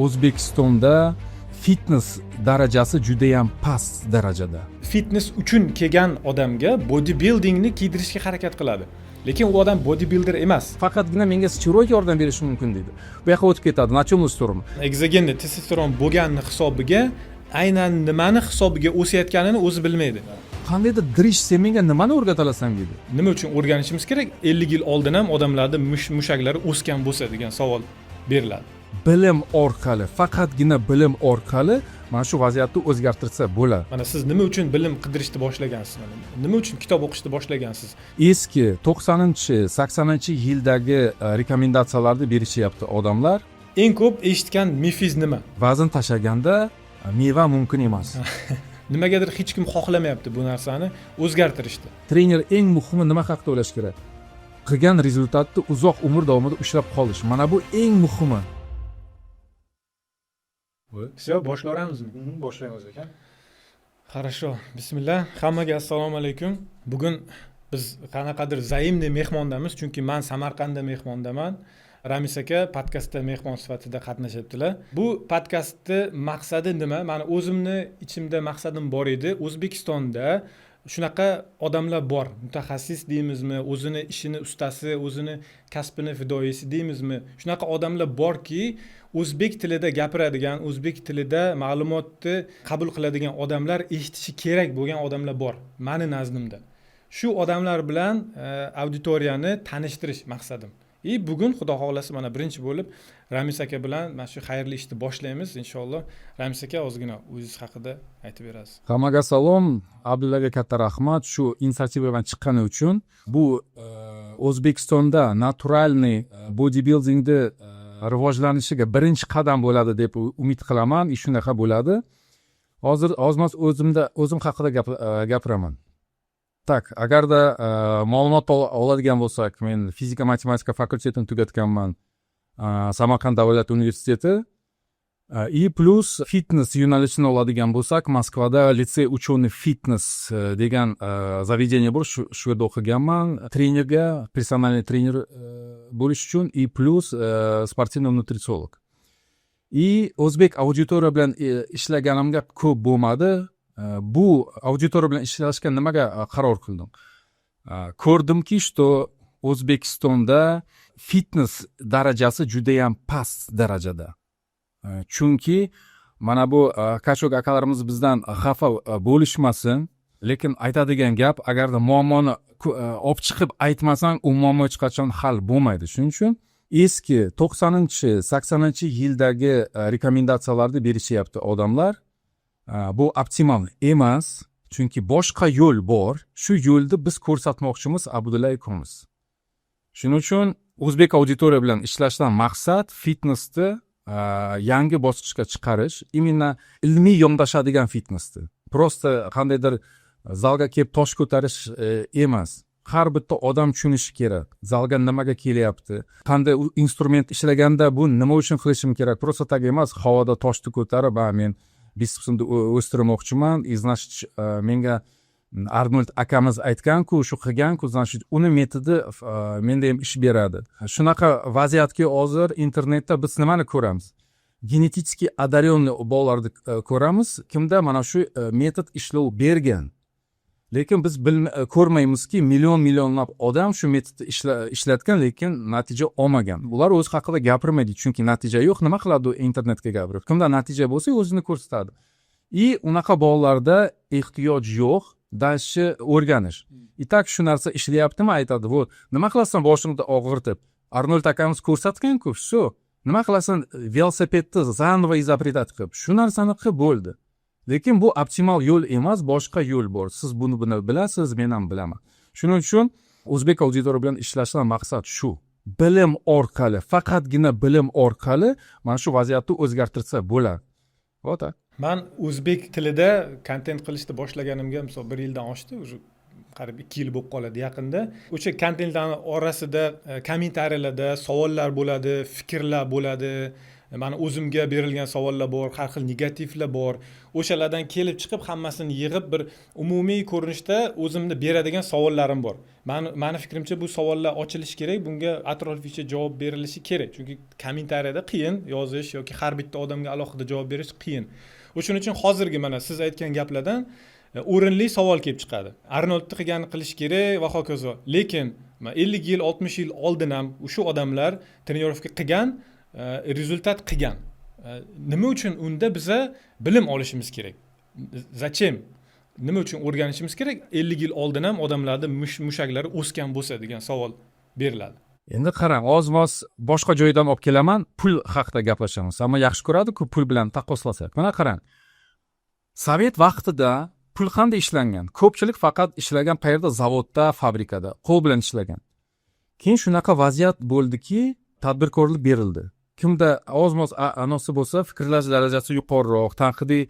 O'zbekistonda fitness darajasi judayam past darajada. Fitness uchun kelgan odamga bodybuildingni kiydirishga harakat qiladi, lekin u odam bodybuilder emas. Faqatgina menga steroid yordam berishi mumkin, deydi. Bu yoqqa o'tib ketadi, на темную сторону. Экзогенный testosteron bo'lganini hisobiga, aynan nimani hisobiga o'sayotganini o'zi bilmaydi. Qandaydir дрищ, sen menga nimani o'rgatalasan, deydi. Nima uchun o'rganishimiz kerak? 50 yil oldin ham odamlarda mushaklari o'sgan bo'lsa, degan savol beriladi. Bilim orqali, faqatgina bilim orqali mana shu vaziyatni o'zgartirsa bo'ladi. Mana siz nima uchun bilim qidirishni boshlagansiz? Mana nima uchun kitob o'qishni boshlagansiz? Eski 90, 80-yildagi rekomendatsiyalarni berishyapti odamlar. Eng ko'p eshitgan mifingiz nima? Vazn tashlaganda meva mumkin emas. Nimagadir hech kim xohlamayapti bu narsani o'zgartirishni. Trener eng muhimi nima haqida o'ylash kerak? Qilgan результат ni uzoq umr davomida ushlab qolish, mana bu eng muhimi. Все, boshlayveramizmi? Boshlaymiz ekan. Хорошо, bismillah. Hammaga assalomu alaykum. Bugun biz qanaqadir взаимный mehmondamiz, chunki man Samarqandda mehmondaman, Ramis aka podkastda mehmon sifatida qatnashyaptilar. Bu podkastni maqsadi nima? Mani o'zimni ichimda maqsadim bor edi. O'zbekistonda shunaqa odamlar bor, mutaxassis deymizmi, o'zini ishini ustasi, o'zini kasbini fidoyisi deymizmi, shunaqa odamlar borki, o'zbek tilida gapiradigan, o'zbek tilida ma'lumotni qabul qiladigan odamlar eshitishi kerak bo'lgan odamlar bor mani nazdimda. Shu odamlar bilan auditoriyani tanishtirish maqsadim. И bugun, xudo xohlasa, mana birinchi bo'lib Ramis aka bilan mana shu xayrli ishni boshlaymiz, inshaalloh. Ramis aka, ozgina o'zingiz haqida aytib berasiz. Hammaga salom. Abdullaga katta rahmat shu инициатива bilan chiqqani uchun. Bu O'zbekistonda натуральный bodybuildingni rivojlanishiga birinchi qadam bo'ladi deb umid qilaman и shunaqa bo'ladi. Hozir ozmoz o'zimda o'zim haqida gapiraman. Так, agarda ma'lumot oladigan bo'lsak, men fizika matematika fakultetini tugatganman, Samarqand davlat universiteti. И плюс fitness yo'nalishini oladigan bo'lsak, Moskvada litsey ученый fitness degan заведение bor, shu yerda o'qiganman trenerga, персональный trener bo'lish uchun и плюс спортивный нутрициолог. И o'zbek auditoriya bilan ishlaganimga ko'p bo'lmadi. Bu auditoriya bilan ishlashga nimaga qaror qildim? Ko'rdimki, что O'zbekistonda fitness darajasi judayam past darajada. Chunki mana bu качок akalarimiz bizdan xafa bo'lishmasin, lekin aytadigan gap, agarda muammoni olib chiqib aytmasang, u muammo hech qachon hal bo'lmaydi. Shuning uchun eski 90, 80-yildagi rekomendatsiyalarni berishyapti odamlar. Bu optimal emas, chunki boshqa yo'l bor. Shu yo'lni biz ko'rsatmoqchimiz, Abdulla ikkovimiz. Shuning uchun o'zbek auditoriya bilan ishlashdan maqsad fitnessni yangi bosqichga chiqarish, именно ilmiy yondashadigan fitnessni, просто qandaydir zalga kelib tosh ko'tarish emas. Har bitta odam tushunishi kerak, zalga nimaga kelyapti, qanday instrument ishlaganda bu nima uchun qilishim kerak. Просто так emas, havoda toshni ko'tarib, ha, men bitsepsimni o'stirmoqchiman и, значит, menga Arnold akamiz aytganku, shu qilganku, значит, uni metodi menda ham ish beradi. Shunaqa vaziyatki, hozir internetda biz nimani ko'ramiz? Генетически одаренный bolalarni ko'ramiz, kimda mana shu metod ishlov bergan, lekin biz ko'rmaymizki, million millionlab odam shu metodni ishlatgan, lekin natija olmagan. Ular o'zi haqida gapirmaydi, chunki natija yo'q, nima qiladi u internetga gapirib? Kimda natija bo'lsa, o'zini ko'rsatadi. И unaqa bolalarda ehtiyoj yo'q дальше o'rganish. И так shu narsa ishlayaptimi, aytadi. Вот nima qilasan boshingni og'ritib? Arnold akamiz ko'rsatganku, все. Nima qilasan velosipedni заново изобретать qilib? Shu narsani qilib bo'ldi. Lekin bu optimal yo'l emas, boshqa yo'l bor. Siz buni bilasiz, men ham bilaman. Shuning uchun o'zbek auditoriya bilan ishlashdan maqsad shu: bilim orqali, faqatgina bilim orqali mana shu vaziyatni o'zgartirsa bo'ladi. Вот так. Man o'zbek tilida kontent qilishni boshlaganimga, misol, bir yildan oshdi уже, qariyb 2 yil bo'lib qoladi yaqinda. O'sha kontentlarni orasida, kommentariyalarda savollar bo'ladi, fikrlar bo'ladi. Mani o'zimga berilgan savollar bor, har xil negativlar bor. O'shalardan kelib chiqib, hammasini yig'ib, bir umumiy ko'rinishda o'zimni beradigan savollarim bor. Mani fikrimcha, bu savollar ochilishi kerak, bunga atroflicha javob berilishi kerak, chunki kommentariyada qiyin yozish yoki har bitta odamga alohida javob berish qiyin. O'shaning uchun hozirgi mana siz aytgan gaplardan o'rinli savol kelib chiqadi: Arnoldni qilganini qilish kerak va hokazo. Lekin 50 yil, 60 yil oldin ham shu odamlar тренировка qilgan, результат qilgan. Nima uchun unda biza bilim olishimiz kerak? Зачем, nima uchun o'rganishimiz kerak, 50 yil oldin ham odamlarni mushaklari o'sgan bo'lsa, degan savol beriladi. Endi qarang, oz moz boshqa joydan olib kelaman. Pul haqida gaplashamiz. Hamma yaxshi ko'radiku pul bilan taqqoslasak. Mana qarang, sovet vaqtida pul qanday ishlangan? Ko'pchilik faqat ishlagan qayerda? Zavodda, fabrikada qo'l bilan ishlagan. Keyin shunaqa vaziyat bo'ldiki, tadbirkorlik berildi. Kimda oz moz anosi bo'lsa, fikrlash darajasi yuqoriroq, tanqidiy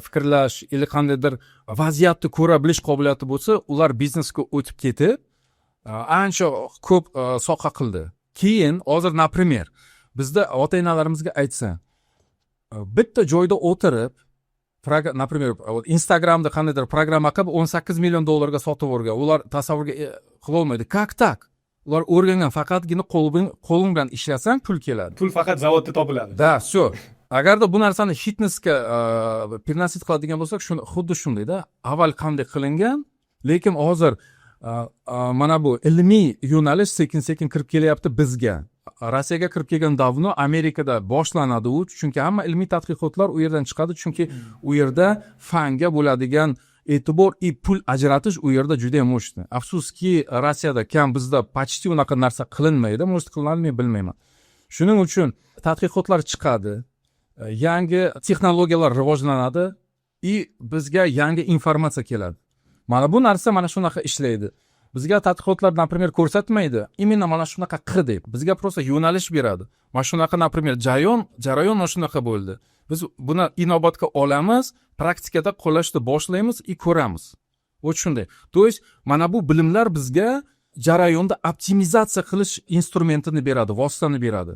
fikrlash или qandaydir vaziyatni ko'ra bilish qobiliyati bo'lsa, ular biznesga o'tib ketib, ancha ko'p soha qildi. Keyin hozir, например, bizda ota onalarimizga aytsa, bitta joyda o'tirib, например, Instagramda qandaydir programma qilib, 18 million dollarga sotib yuborgan, ular tasavvurga qilolmaydi, как так. Ular o'rgangan: faqatgina qo'ling bilan ishlasang, pul keladi. Pul faqat zavodda topiladi. Да, все. Agarda bu narsani fitnesga переносить qiladigan bo'lsak, shuni xuddi shundayda. Avval qanday qilingan, lekin hozir mana bu ilmiy yo'nalish sekin sekin kirib kelyapti bizga. Rossiyaga kirib kelgan давно, Amerikada boshlanadi u, chunki hamma ilmiy tadqiqotlar u yerdan chiqadi, chunki u yerda fanga bo'ladigan e'tibor и pul ajratish u yerda juda yam мощный. Afsuski, Rossiyada kam, bizda почти unaqa narsa qilinmaydi, может, qilinadimi, bilmayman. Shuning uchun tadqiqotlar chiqadi, yangi texnologiyalar rivojlanadi и bizga yangi informatsiya keladi. Mana bu narsa mana shunaqa ishlaydi. Bizga tadqiqotlar, например, ko'rsatmaydi именно mana shunaqa qil deb, bizga просто yo'nalish beradi. Mana shunaqa, например, jarayon mana shunaqa bo'ldi, biz buni inobatga olamiz, praktikada qo'llashni boshlaymiz и ko'ramiz. Вот shunday. То есть mana bu bilimlar bizga jarayonda optimizatsiya qilish instrumentini beradi, vositani beradi.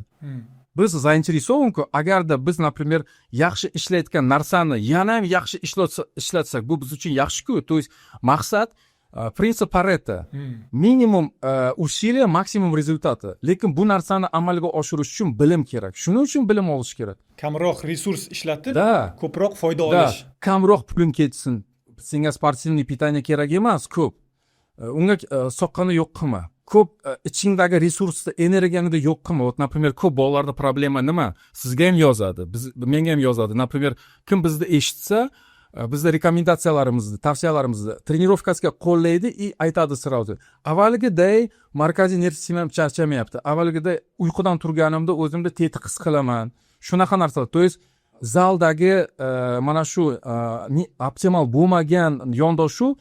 Biz заинтересован ku, agarda biz, например, yaxshi ishlayotgan narsani yana ham yaxshi ishlatsak, bu biz uchun yaxshiku. То есть maqsad принцип Парето: минимум усилия, максимум результата. Lekin bu narsani amalga oshirish uchun bilim kerak, shuning uchun bilim olish kerak. Kamroq resurs ishlatib, ko'proq foyda olish. Kamroq puling ketsin senga, спортивный питание kerak emas ko'p. Unga soqqani yo'q qilma ko'p, ichingdagi resursni, energiyangni yo'q qilma. Вот, например, ko'p bolalarda problema nima? Sizga ham yozadi, biz, menga ham yozadi. Например, kim bizni eshitsa, bizni rekomendatsiyalarimizni, tavsiyalarimizni тренировка siga qo'llaydi и aytadi сразу: avvalgiday markaziy nerv sistemam charchamayapti, avvalgiday uyqudan turganimda o'zimda tetik his qilaman, shunaqa narsalar. То есть zaldagi mana shu optimal bo'lmagan yondashuv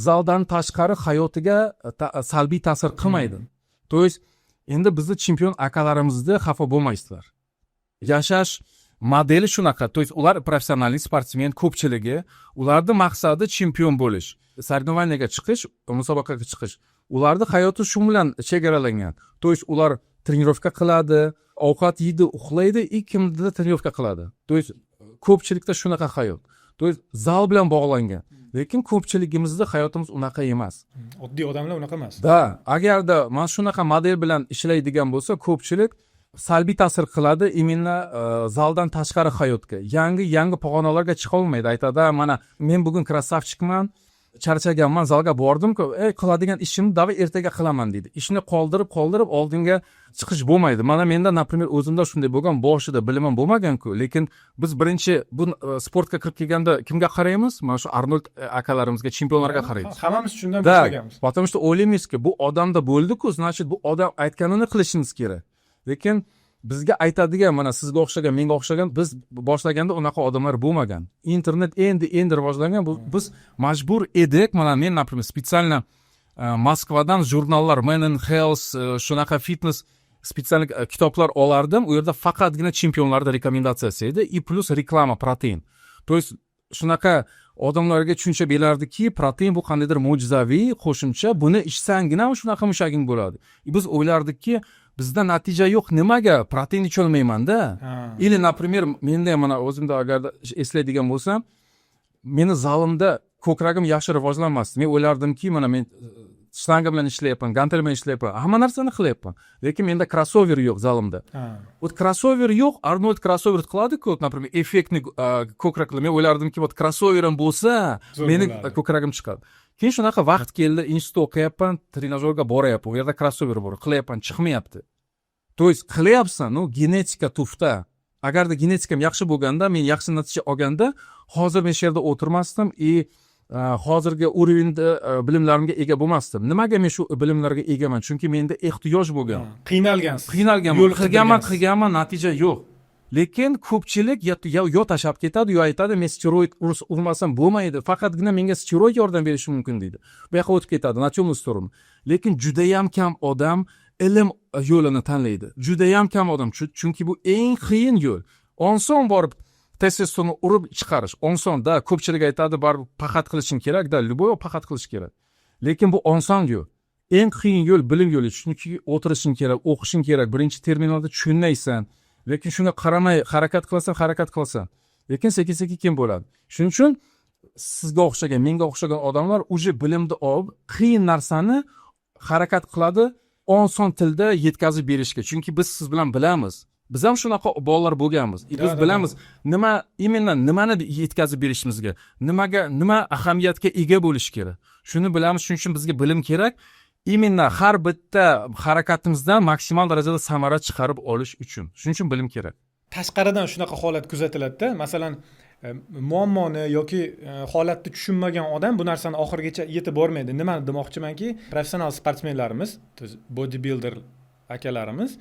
zaldan tashqari hayotiga salbiy ta'sir qilmaydi. То есть endi bizni chempion akalarimizni xafa bo'lmaysizlar, yashash modeli shunaqa. То есть ular профессиональный sportsmen ko'pchiligi, ularni maqsadi chempion bo'lish, соревнования ga chiqish, musobaqaga chiqish. Ularni hayoti shu bilan chegaralangan. То есть ular тренировка qiladi, ovqat yeydi, uxlaydi и kimnidir тренировка qiladi. То есть ko'pchilikda shunaqa hayot, то есть zal bilan bog'langan. Lekin ko'pchiligimizni hayotimiz unaqa emas. Oddiy odamlar unaqa emas. Да, agarda mana shunaqa model bilan ishlaydigan bo'lsa, ko'pchilik salbiy ta'sir qiladi именно zaldan tashqari hayotga, yangi yangi pog'onalarga chiqolmaydi. Aytadi: "Mana men bugun красавчик man, charchaganman, zalga bordimku, ey, qiladigan ishimni давай ertaga qilaman", deydi. Ishni qoldirib qoldirib oldinga chiqish bo'lmaydi. Mana menda, например, o'zimda shunday bo'lgan. Boshida bilimim bo'lmaganku, lekin biz birinchi bu sportga kirib kelganda kimga qaraymiz? Mana shu Arnold akalarimizga, chempionlarga qaraymiz. Hammamiz shundan Да, boshlaganmiz. потому что o'ylaymizki, bu odamda bo'ldiku, значит, bu odam aytganini qilishimiz kerak. Lekin bizga aytadigan mana sizga o'xshagan, menga o'xshagan, biz boshlaganda unaqa odamlar bo'lmagan, internet endi endi rivojlangan. Bu biz majbur edik. Mana men, например, специально Moskvadan jurnallar, Men and Health, shunaqa fitness специальный kitoblar olardim. U yerda faqatgina chempionlarni rekomendatsiyasi edi и плюс reklama protein. То есть shunaqa odamlarga tushuncha berardiki, protein bu qandaydir mo'jizaviy qo'shimcha, buni ichsanggina shunaqa mushaging bo'ladi. И biz o'ylardikki, Bizda natija yo'q. Nimaga? Protein icholmaymanda. Или, например, menda ham, mana o'zimda agar eslaydigan bo'lsam, meni zalimda ko'kragim yaxshi rivojlanmasdi. Men o'ylardimki, mana men shlanga bilan ishlayapman, gantel bilan ishlayapman, hamma narsani qilyapman, lekin menda krossover yo'q zalimda. Вот krossover yo'q. Arnold krossover qiladiku, например, эффектный ko'kraklar. Men o'ylardimki, вот krossoverim bo'lsa, Zo'r meni bo'lardi. ko'kragim chiqadi. Keyin shunaqa vaqt keldi, institutda o'qiyapman, trenajyorga boryapman, u yerda krossover bor, qilyapman, chiqmayapti. То есть qilyapsan, ну, genetika туфта. Agarda genetikam yaxshi bo'lganda, men yaxshi natija olganda, hozir men shu yerda o'tirmasdim и hozirgi уровень da bilimlarimga ega bo'lmasdim. Nimaga men shu bilimlarga egaman? Chunki menda ehtiyoj bo'lgan. Qiynalgansiz. Qiynalganman. Yo'l Qilganman, qidirgansiz. qilganman, natija yo'q. Lekin ko'pchilik yo tashlab ketadi, yo aytadi: "Men steroid urmasam bo'lmaydi, faqatgina menga steroid yordam berishi mumkin", deydi. Bu yoqqa o'tib ketadi, на темную сторону. Lekin judayam kam odam ilm yo'lini tanlaydi, judayam kam odam. Chunki bu eng qiyin yo'l. Oson borib testosteronni urib chiqarish oson да. Ko'pchilik aytadi: "Baribir пахать qilishing kerak". Да, любой пахать qilish kerak, lekin bu oson yo'l. Eng qiyin yo'l bilim yo'li, chunki o'tirishing kerak, o'qishing kerak. Birinchi terminalda tushunmaysan, lekin shunga qaramay harakat qilasan, harakat qilasan, lekin sekin sekin keyin bo'ladi. Shuning uchun sizga o'xshagan, menga o'xshagan odamlar уже bilimni olib, qiyin narsani harakat qiladi oson tilda yetkazib berishga, chunki biz siz bilan bilamiz, biz ham shunaqa bolalar bo'lganmiz и biz Да, да, bilamiz nima, именно nimani yetkazib berishimizga, nimaga, nima ahamiyatga ega bo'lishi kerak, shuni bilamiz. Shuning uchun bizga bilim kerak, именно har bitta harakatimizdan maksimal darajada samara chiqarib olish uchun. Shuning uchun bilim kerak. Tashqaridan shunaqa holat kuzatiladida. Masalan, muammoni yoki holatni tushunmagan odam bu narsani oxirigacha yetib bormaydi. Nimani demoqchimanki, professional sportsmenlarimiz, то есть bodybuilder akalarimiz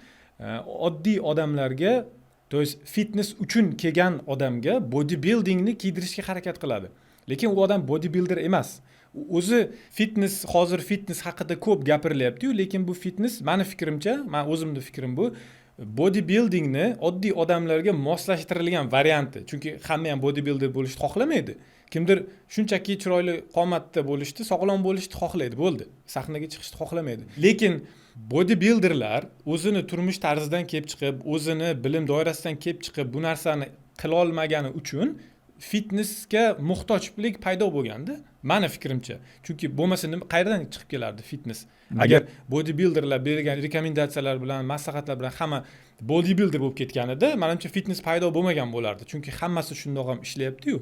oddiy odamlarga, то есть fitness uchun kelgan odamga bodybuildingni kiydirishga harakat qiladi, lekin u odam bodybuilder emas. U o'zi fitness, hozir fitness haqida ko'p gapirilyaptiyu, lekin bu fitness, mani fikrimcha, man o'zimni fikrim, bu bodybuildingni oddiy odamlarga moslashtirilgan varianti, chunki hamma ham bodybuilder bo'lishni xohlamaydi. Kimdir shunchaki chiroyli qomatda bo'lishni, sog'lom bo'lishni xohlaydi, bo'ldi, sahnaga chiqishni xohlamaydi. Lekin bodybuilderlar o'zini turmush tarzidan kelib chiqib, o'zini bilim doirasidan kelib chiqib, bu narsani qilolmagani uchun fitnessga muhtojlik paydo bo'lganda, mani fikrimcha. Chunki bo'lmasa nima, qayerdan chiqib kelardi fitness, agar bodybuilderlar bergan rekomendatsiyalar bilan, maslahatlar bilan hamma bodybuilder bo'lib ketganida, manimcha, fitness paydo bo'lmagan bo'lardi, chunki hammasi shundoq ham ishlayaptiyu.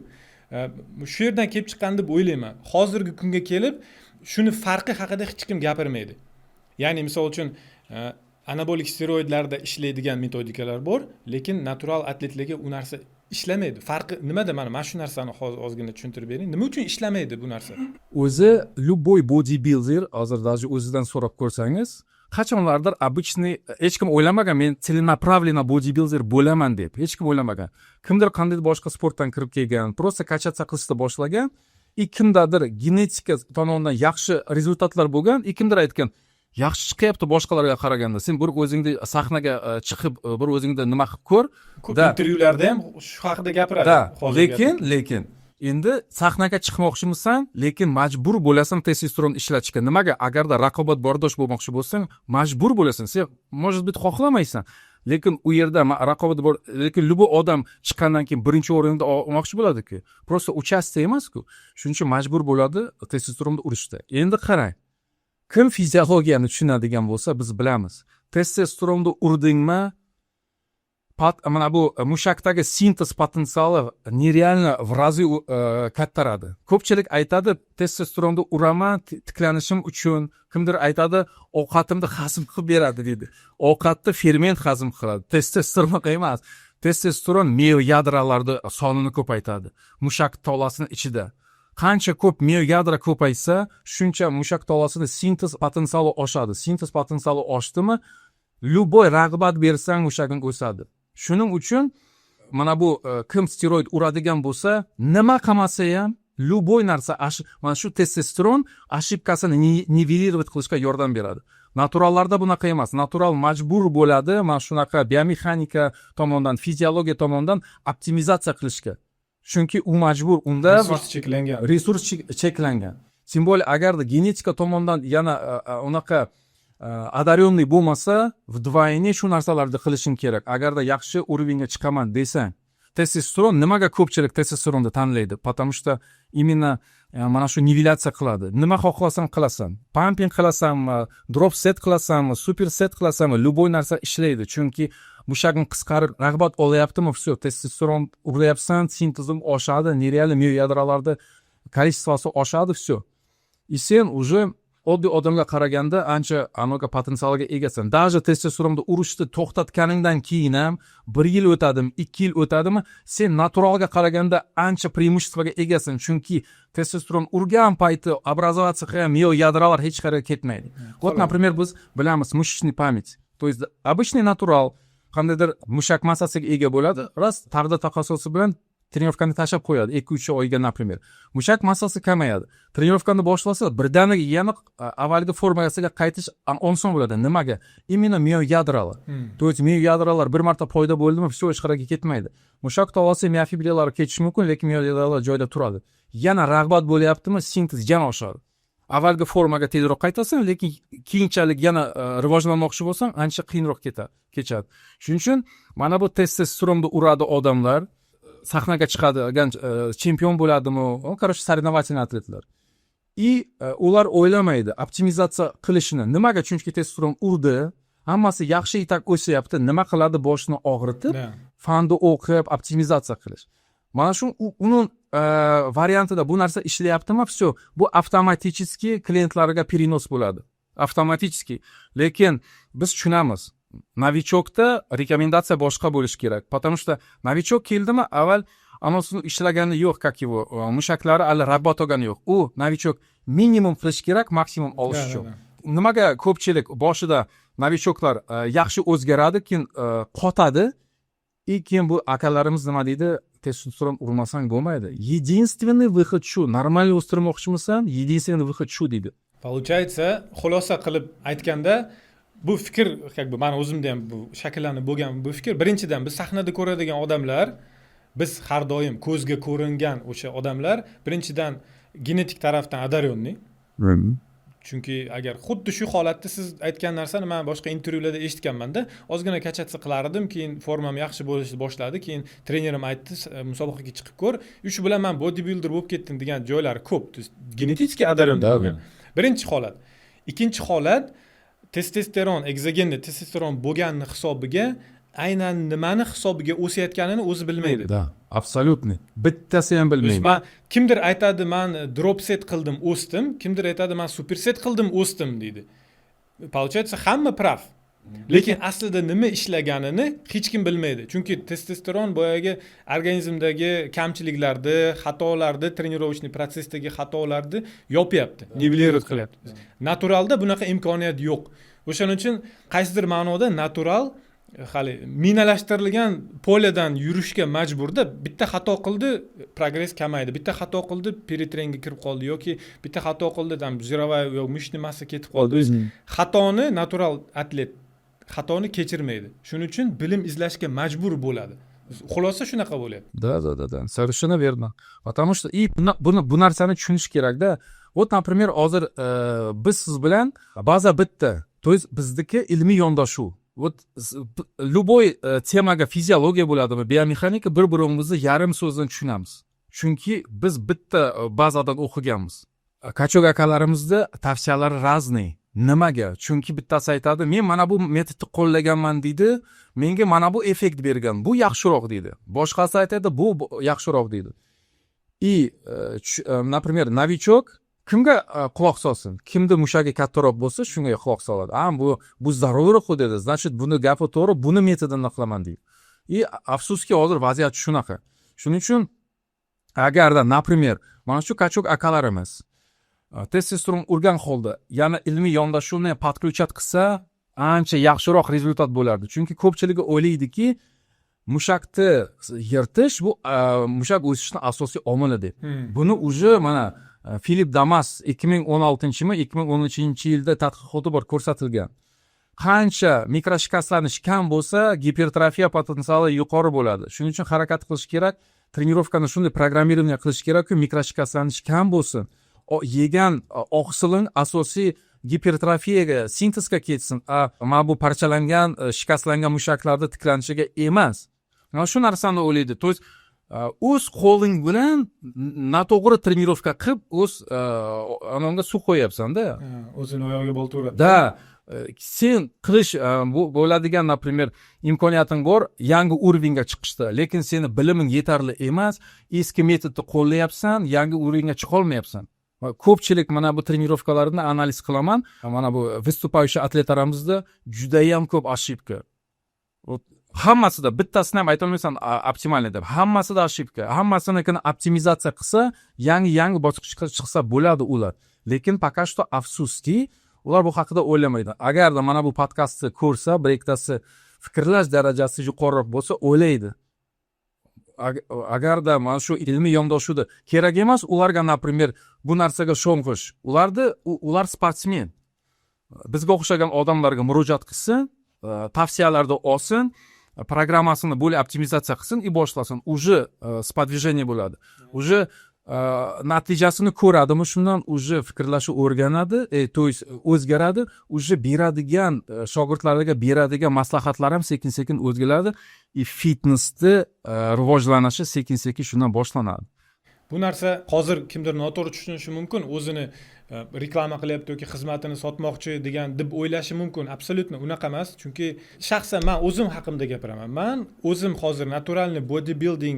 Shu yerdan kelib chiqqan deb o'ylayman. Hozirgi kunga kelib shuni farqi haqida hech kim gapirmaydi. Ya'ni, misol uchun, anabolik steroidlarda ishlaydigan metodikalar bor, lekin natural atletlarga u narsa ishlamaydi. Farqi nimada? Mana shu narsani hozir ozgina tushuntirib bering, nima uchun ishlamaydi bu narsa? O'zi любой bodybuilder, hozir даже o'zidan so'rab ko'rsangiz, qachonlardir обычный, hech kim o'ylamagan men целенаправленно bodybuilder bo'laman deb, hech kim o'ylamagan. Kimdir qandaydir boshqa sportdan kirib kelgan, просто качаться qilishni boshlagan и kimdadir genetika tomonidan yaxshi результат lar bo'lgan и kimdir aytgan: "Yaxshi chiqyapti boshqalarga qaraganda, sen bir o'zingni sahnaga chiqib, bir o'zingni nima qilib ko'r". Ko'p Да. intervyularda ham shu haqida gapiradi. Да. Hozirgi Lekin endi sahnaga chiqmoqchimisan, lekin majbur bo'lasan testosteron ishlatishga. Nimaga? Agarda raqobatbardosh bo'lmoqchi bo'lsang, majbur bo'lasan. Sen, может быть, xohlamaysan, lekin u yerda raqobat bor. Lekin любой odam chiqqandan keyin birinchi o'rinda olmoqchi bo'ladiku, просто участие emasku. Shuning uchun majbur bo'ladi testosteronni urishda. Endi qarang, kim fiziologiyani tushunadigan bo'lsa, biz bilamiz, testosteronni urdingmi, mana bu mushakdagi sintez potensiali нереально, в разы kattaradi. Ko'pchilik aytadi: "Testosteronni uraman tiklanishim uchun". Kimdir aytadi: "Ovqatimni hazm qilib beradi", deydi. Ovqatni ferment hazm qiladi, testosteron emas. Testosteron mioyadrolarni sonini ko'paytiradi mushak tolasini ichida. Qancha ko'p mioyadro ko'paysa, shuncha mushak tolasini sintez potensiali oshadi. Sintez potensiali oshdimi, любой rag'bat bersang, mushaging o'sadi. Shuning uchun mana bu kim steroid uradigan bo'lsa, nima qilmasa ham, любой narsa, mana shu testosteron ошибка sini нивелировать qilishga yordam beradi. Naturallarda bunaqa emas. Natural majbur bo'ladi mana shunaqa biomexanika tomonidan, fiziologiya tomonidan optimizatsiya qilishga, chunki u majbur, unda resurs cheklangan. Resurs cheklangan. Тем более agarda genetika tomonidan yana unaqa одаренный bo'lmasa, вдвойне shu narsalarni qilishing kerak, agarda yaxshi уровень ga chiqaman desang. Testosteron, nimaga ko'pchilik testosteronni tanlaydi? Потому что именно mana shu nivелятсия qiladi. Nima xohlasang qilasan, pumping qilasanmi, drop set qilasanmi, super set qilasanmi, любой narsa ishlaydi, chunki mushaging qisqarib rag'bat olyaptimi, все, testosteron uryapsan, sintezim oshadi, нереально миоядра larda количество si oshadi, все, и sen уже oddiy odamga qaraganda ancha anaqa potensialga egasan. Даже testosteronni urishni to'xtatganingdan keyin ham bir yil o'tadimi, 2 yil o'tadimi, sen naturalga qaraganda ancha преимущество ga egasan, chunki testosteron urgan payti образоваться qilgan миоядра lar hech qayerga ketmaydi. Вот, например, biz bilamiz, мышечный память, то есть обычный natural qandaydir mushak massasiga ega bo'ladi, раз taqdir taqozosi bilan тренировка ni tashlab qo'yadi 2-3 oyga, например, mushak massasi kamayadi. Тренировка ni boshlasa, birdaniga yana avvalgi formasiga qaytish oson bo'ladi. Nimaga? Именно миоядра lar. То есть миоядра lar bir marta paydo bo'ldimi, все, hech qayerga ketmaydi. Mushak tolasi, miofibrillalar ketishi mumkin, lekin миоядра lar joyida turadi. Yana rag'bat bo'lyaptimi, sintez yana oshadi, avvalgi formaga tezroq qaytasan, lekin keyinchalik yana rivojlanmoqchi bo'lsang, ancha qiyinroq ketadi, kechadi. Shuning uchun mana bu testosteronni uradi odamlar, sahnaga chiqadigan, chempion bo'ladimi, короче, соревновательный atletlar, и ular o'ylamaydi optimizatsiya qilishni. Nimaga? Chunki testosteron urdi, hammasi yaxshi, и так o'syapti, nima qiladi boshini og'ritib fanni o'qib optimizatsiya qilish? Mana shu uni variantida bu narsa ishlayaptimi, все, bu avtomatически klientlarga перенос bo'ladi avtomatически. Lekin biz tushunamiz, новичок da рекомендация boshqa bo'lishi kerak, потому что новичок keldimi, avval anosini ishlagani yo'q, как его, mushaklari hali rag'bat olgani yo'q. U новичок minimum qilish kerak maksimum olish uchun. Nimaga ko'pchilik boshida новичок lar yaxshi o'zgaradi, keyin qotadi, и keyin bu akalarimiz nima deydi? Testosteron urmasang bo'lmaydi, единственный выход shu, нормально o'stirmoqchimisan, единственный выход shu, deydi. Получается, xulosa qilib aytganda, bu fikr как бы mani o'zimda ham bu shakllanib bo'lgan bu fikr. Birinchidan, biz sahnada ko'radigan odamlar, biz har doim ko'zga ko'ringan o'sha odamlar, birinchidan, genetik tarafdan одаренный, chunki agar xuddi shu holatda siz aytgan narsani man boshqa intervyularda eshitganmanda: ozgina качаться qilar edim, keyin formam yaxshi bo'lishni boshladi, keyin trenerim aytdi, musobaqaga chiqib ko'r, и shu bilan man bodybuilder bo'lib ketdim, degan joylari ko'p. То есть genetik одаренный birinchi holat. Ikkinchi holat, testosteron, экзогенный testosteron bo'lganini hisobiga, aynan nimani hisobiga o'sayotganini o'zi bilmaydi. Да, абсолютно, bittasi ham bilmaydi. Man, kimdir aytadi, man drop set qildim, o'sdim, kimdir aytadi, man super set qildim, o'sdim, deydi. Получается, hamma прав, lekin aslida nima ishlaganini hech kim bilmaydi, chunki testosteron boyagi organizmdagi kamchiliklarni, xatolarni, тренировочный процесс dagi xatolarni yopyapti, нивелировать qilyapti. Naturalda bunaqa imkoniyat yo'q. O'shaning uchun qaysidir ma'noda natural hali minalashtirilgan поле dan yurishga majburda. Bitta xato qildi, progress kamaydi, bitta xato qildi, перетрен ga kirib qoldi yoki bitta xato qildi, там жировая yo мышечный масса ketib qoldi. Xatoni natural atlet xatoni kechirmaydi, shuning uchun bilim izlashga majbur bo'ladi. Xulosa shunaqa bo'lyapti. Да, совершенно верно, потому что и buni, bu narsani tushunish kerakda. Вот, например, hozir biz siz bilan baza bitta, то есть bizniki ilmiy yondashuv. Вот любой temaga, fiziologiya bo'ladimi, biomexanika, bir birimizni yarim so'zdan tushunamiz, chunki biz bitta bazadan o'qiganmiz. Качок akalarimizda tavsiyalari разный. Nimaga? Chunki bittasi aytadi, men mana bu metodni qo'llaganman, deydi, menga mana bu effekt bergan, bu yaxshiroq, deydi. Boshqasi aytadi, bu yaxshiroq, deydi. И например, новичок kimga quloq solsin? Kimni mushagi kattaroq bo'lsa, shunga quloq soladi. A, bu здоровый roq dedi, значит, buni gapi to'g'ri, buni metodini qilaman, deydi. И afsuski, hozir vaziyat shunaqa. Shuning uchun agarda, например, mana shu качок akalarimiz testosteron urgan holda yana ilmiy yondashuvni подключать qilsa, ancha yaxshiroq результат bo'lardi, chunki ko'pchiligi o'ylaydiki, mushakni yirtish bu mushak o'sishini asosiy omili deb. Buni уже mana Filip Damas 2016-mi, 2013-yilda tadqiqoti bor, ko'rsatilgan: qancha mikroshikastlanish kam bo'lsa, gipertrofiya potensiali yuqori bo'ladi. Shuning uchun harakat qilish kerak, тренировка ni shunday программирование qilish kerakku, mikroshikastlanish kam bo'lsin, yegan oqsiling asosiy Gipertrofiyaga, sintezga ketsin, a mana bu parchalangan, shikastlangan mushaklarni tiklanishiga emas. Mana shu narsani o'ylaydi. То есть o'z qo'ling bilan noto'g'ri тренировка qilib, o'z anonga suv qo'yyapsanda. O'zini oyog'iga bolta uradi. Да, sen qilish bu bo'ladigan, например, imkoniyating bor yangi уровень ga chiqishda, lekin seni biliming yetarli emas, eski metodni qo'llayapsan, yangi уровень ga chiqolmayapsan. Va ko'pchilik mana bu тренировка larni analiz qilaman, mana bu выступающий atletlarimizda judayam ko'p ошибка. Вот hammasida, bittasini ham aytolmaysan оптимальный deb, hammasida ошибка. Hammasini optimizatsiya qilsa, yangi yangi bosqichga chiqsa bo'ladi ular. Lekin пока что, afsuski, ular bu haqida o'ylamaydi. Agarda mana bu podkastni ko'rsa, bir ikkitasi fikrlash darajasi yuqoriroq bo'lsa, o'ylaydi. Agarda mana shu ilmiy yondashuvda kerak emas ularga, например, bu narsaga sho'ng'ish, ularni ular sportsmen, bizga o'xshagan odamlarga murojaat qilsin, tavsiyalarni olsin, programmasini более optimizatsiya qilsin и boshlasin, уже сподвижение bo'ladi, уже natijasini ko'radimi, shundan уже fikrlashni o'rganadi, то есть o'zgaradi, уже beradigan shogirdlarga beradigan maslahatlar ham sekin sekin o'zgaradi и fitnessni rivojlanishi sekin sekin shundan boshlanadi. Bu narsa hozir kimdir noto'g'ri tushunishi mumkin, o'zini reklama qilyapti yoki xizmatini sotmoqchi degan deb o'ylashi mumkin. Абсолютно unaqa emas, chunki shaxsan man o'zim haqimda gapiraman. Man o'zim hozir натуральный bodybuilding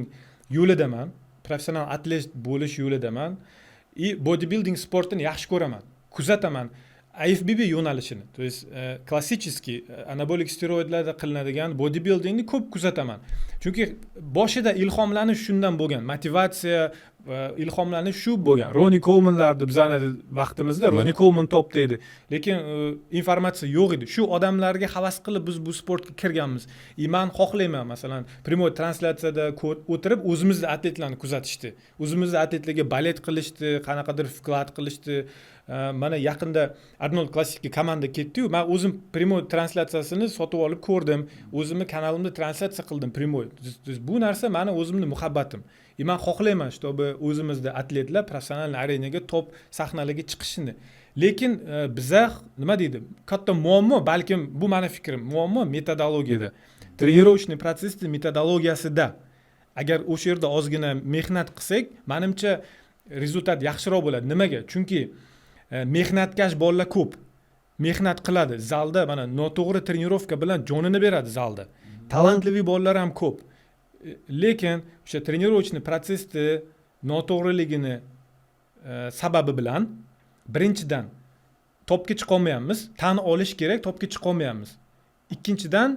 yo'lidaman, professional atlet bo'lish yo'lidaman и bodybuilding sportini yaxshi ko'raman, kuzataman IFBB yo'nalishini, то есть klassический anabolik steroidlarda qilinadigan bodybuildingni ko'p kuzataman, chunki boshida ilhomlanish shundan bo'lgan, motivatsiya va ilhomlanish shu bo'lgan. Roni Kolmanlarni, bizani vaqtimizda Roni Kolman topda edi, lekin informatsiya yo'q edi. Shu odamlarga havas qilib biz bu sportga kirganmiz и man xohlayman, masalan, прямой translyatsiyada o'tirib o'zimizni atletlarni kuzatishni, o'zimizni atletlarga болеть qilishni, qanaqadir вклад qilishni. Mana yaqinda Arnold Klassikka komanda ketdiyu, man o'zim прямой translyatsiyasini sotib olib ko'rdim, o'zimni kanalimda translyatsiya qildim прямой. То есть bu narsa mani o'zimni muhabbatim и man xohlayman, чтобы o'zimizda atletlar professional arenaga, top sahnalarga chiqishini. Lekin biza, nima deydi, katta muammo, balkim bu mani fikrim, muammo metodologiyada, тренировочный процесс ni metodologiyasida. Agar o'sha yerda ozgina mehnat qilsak, manimcha, результат yaxshiroq bo'ladi. Nimaga? Chunki mehnatkash bolalar ko'p mehnat qiladi zalda, mana noto'g'ri тренировка bilan jonini beradi zalda. Talantli bolalar ham ko'p, lekin o'sha тренировочный процесс ni noto'g'riligini sababi bilan, birinchidan, topga chiqolmayapmiz, tan olish kerak, topga chiqolmayapmiz. Ikkinchidan,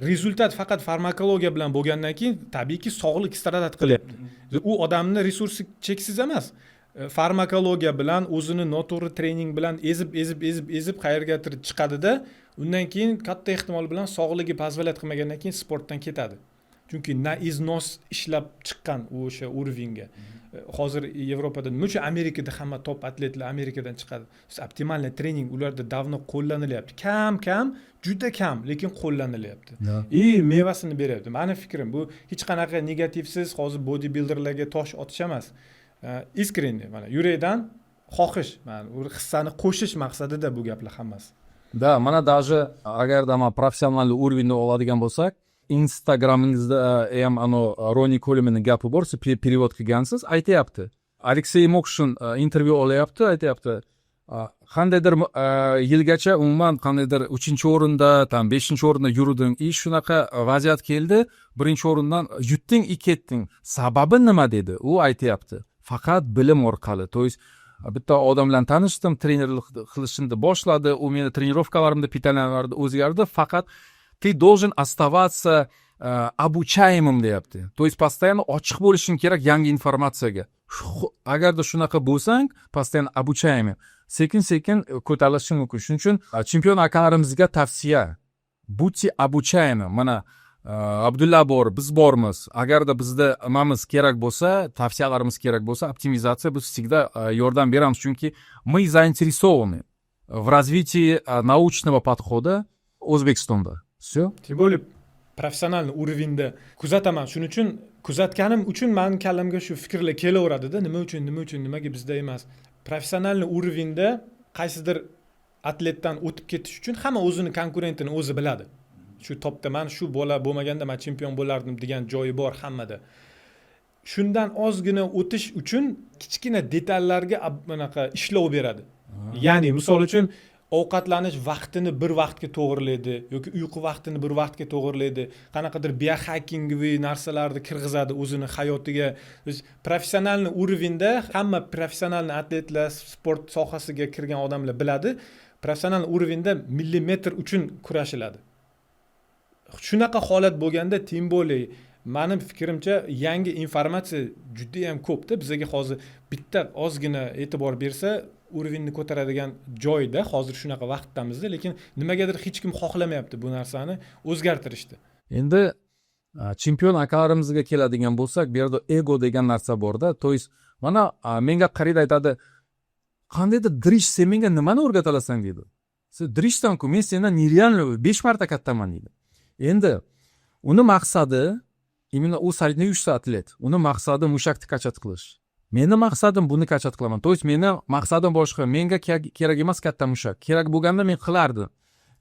результат faqat farmakologiya bilan bo'lgandan keyin, tabiiyki, sog'liq страдать qilyapti. U odamni resursi cheksiz emas. Farmakologiya bilan, o'zini noto'g'ri trening bilan ezib, ezib, ezib, ezib qayergadir chiqadida, undan keyin katta ehtimol bilan sog'ligi позволять qilmagandan keyin sportdan ketadi, chunki на износ ishlab chiqqan u o'sha уровень ga. Hozir Yevropada nima uchun, Amerikada hamma top atletlar Amerikadan chiqadi? Оптимальный trening ularda давно qo'llanilyapti, kam kam, juda kam, lekin qo'llanilyapti и mevasini beryapti. Mani fikrim, bu hech qanaqa negativsiz, hozir bodybuilderlarga tosh otish emas, искренне, mana yurakdan xohish, mana u hissani qo'shish maqsadida bu gaplar hammasi. Да, mana даже agarda man professional уровень ni oladigan bo'lsak, Instagramingizda ham anavi Roni Kolmanni gapi bor, siz перевод qilgansiz, aytyapti. Aleksey Mokshin intervyu olyapti, aytyapti, qandaydir yilgacha umuman qandaydir uchinchi o'rinda, там beshinchi o'rinda yurdim и shunaqa vaziyat keldi, birinchi o'rindan yutding и ketding, sababi nima, dedi. U aytyapti, faqat bilim orqali, то есть bitta odam bilan tanishdim, trenerlik qilishimni boshladi, u meni тренировка larimni, питания larimni o'zgardi, faqat ты должен оставаться обучаемым, deyapti, то есть постоянно ochiq bo'lishing kerak yangi informatsiyaga. Agarda shunaqa bo'lsang, постоянно обучаемый, sekin sekin ko'tarilishing mumkin. Shuning uchun chempion akalarimizga tavsiya: будьте обучаемы. Mana Abdulla bor, biz bormiz. Agarda bizda nimamiz kerak bo'lsa, tavsiyalarimiz kerak bo'lsa, optimizatsiya, biz всегда yordam beramiz, chunki мы заинтересованы в развитии научного подхода O'zbekistonda. Все. Тем более профессиональный уровень da kuzataman. Shuning uchun, kuzatganim uchun mani kallamga shu fikrlar kelaveradida: nima uchun, nima uchun, nimaga bizda emas? Профессиональный уровень da qaysidir Atletdan o'tib ketish uchun hamma o'zini konkurentini o'zi biladi. Shu topda man, shu bola bo'lmaganda man chempion bo'lardim degan joyi bor hammada. Shundan ozgina o'tish uchun kichkina detallarga bunaqa ishlov beradi. Ya'ni, misol uchun, ovqatlanish vaqtini bir vaqtga to'g'rilaydi yoki uyqu vaqtini bir vaqtga to'g'rilaydi, qanaqadir биохакинговый narsalarni kirgizadi o'zini hayotiga. То есть профессиональный уровень da, hamma профессиональный atletlar, sport sohasiga kirgan odamlar biladi, профессиональный уровень da millimetr uchun kurashiladi. Shunaqa holat bo'lganda, тем более, mani fikrimcha, yangi informatsiya judayam ko'pda bizaga hozir. Bitta ozgina e'tibor bersa, уровень ni ko'taradigan joyda hozir, shunaqa vaqtdamizda, lekin nimagadir hech kim xohlamayapti bu narsani o'zgartirishni. Endi chempion akalarimizga keladigan bo'lsak, bu yerda ego degan narsa borda. То есть mana menga qaraydi, aytadi: "Qandaydir дрищ, sen menga nimani o'rgata olasan?" deydi. "Sen дрищ sanku, men sendan нереально besh marta kattaman", deydi. Endi uni maqsadi именно u соревнующийся atlet, uni maqsadi mushakni качать qilish. Meni maqsadim buni качать qilaman, то есть meni maqsadim boshqa. Menga kerak emas katta mushak, kerak bo'lganda men qilardim,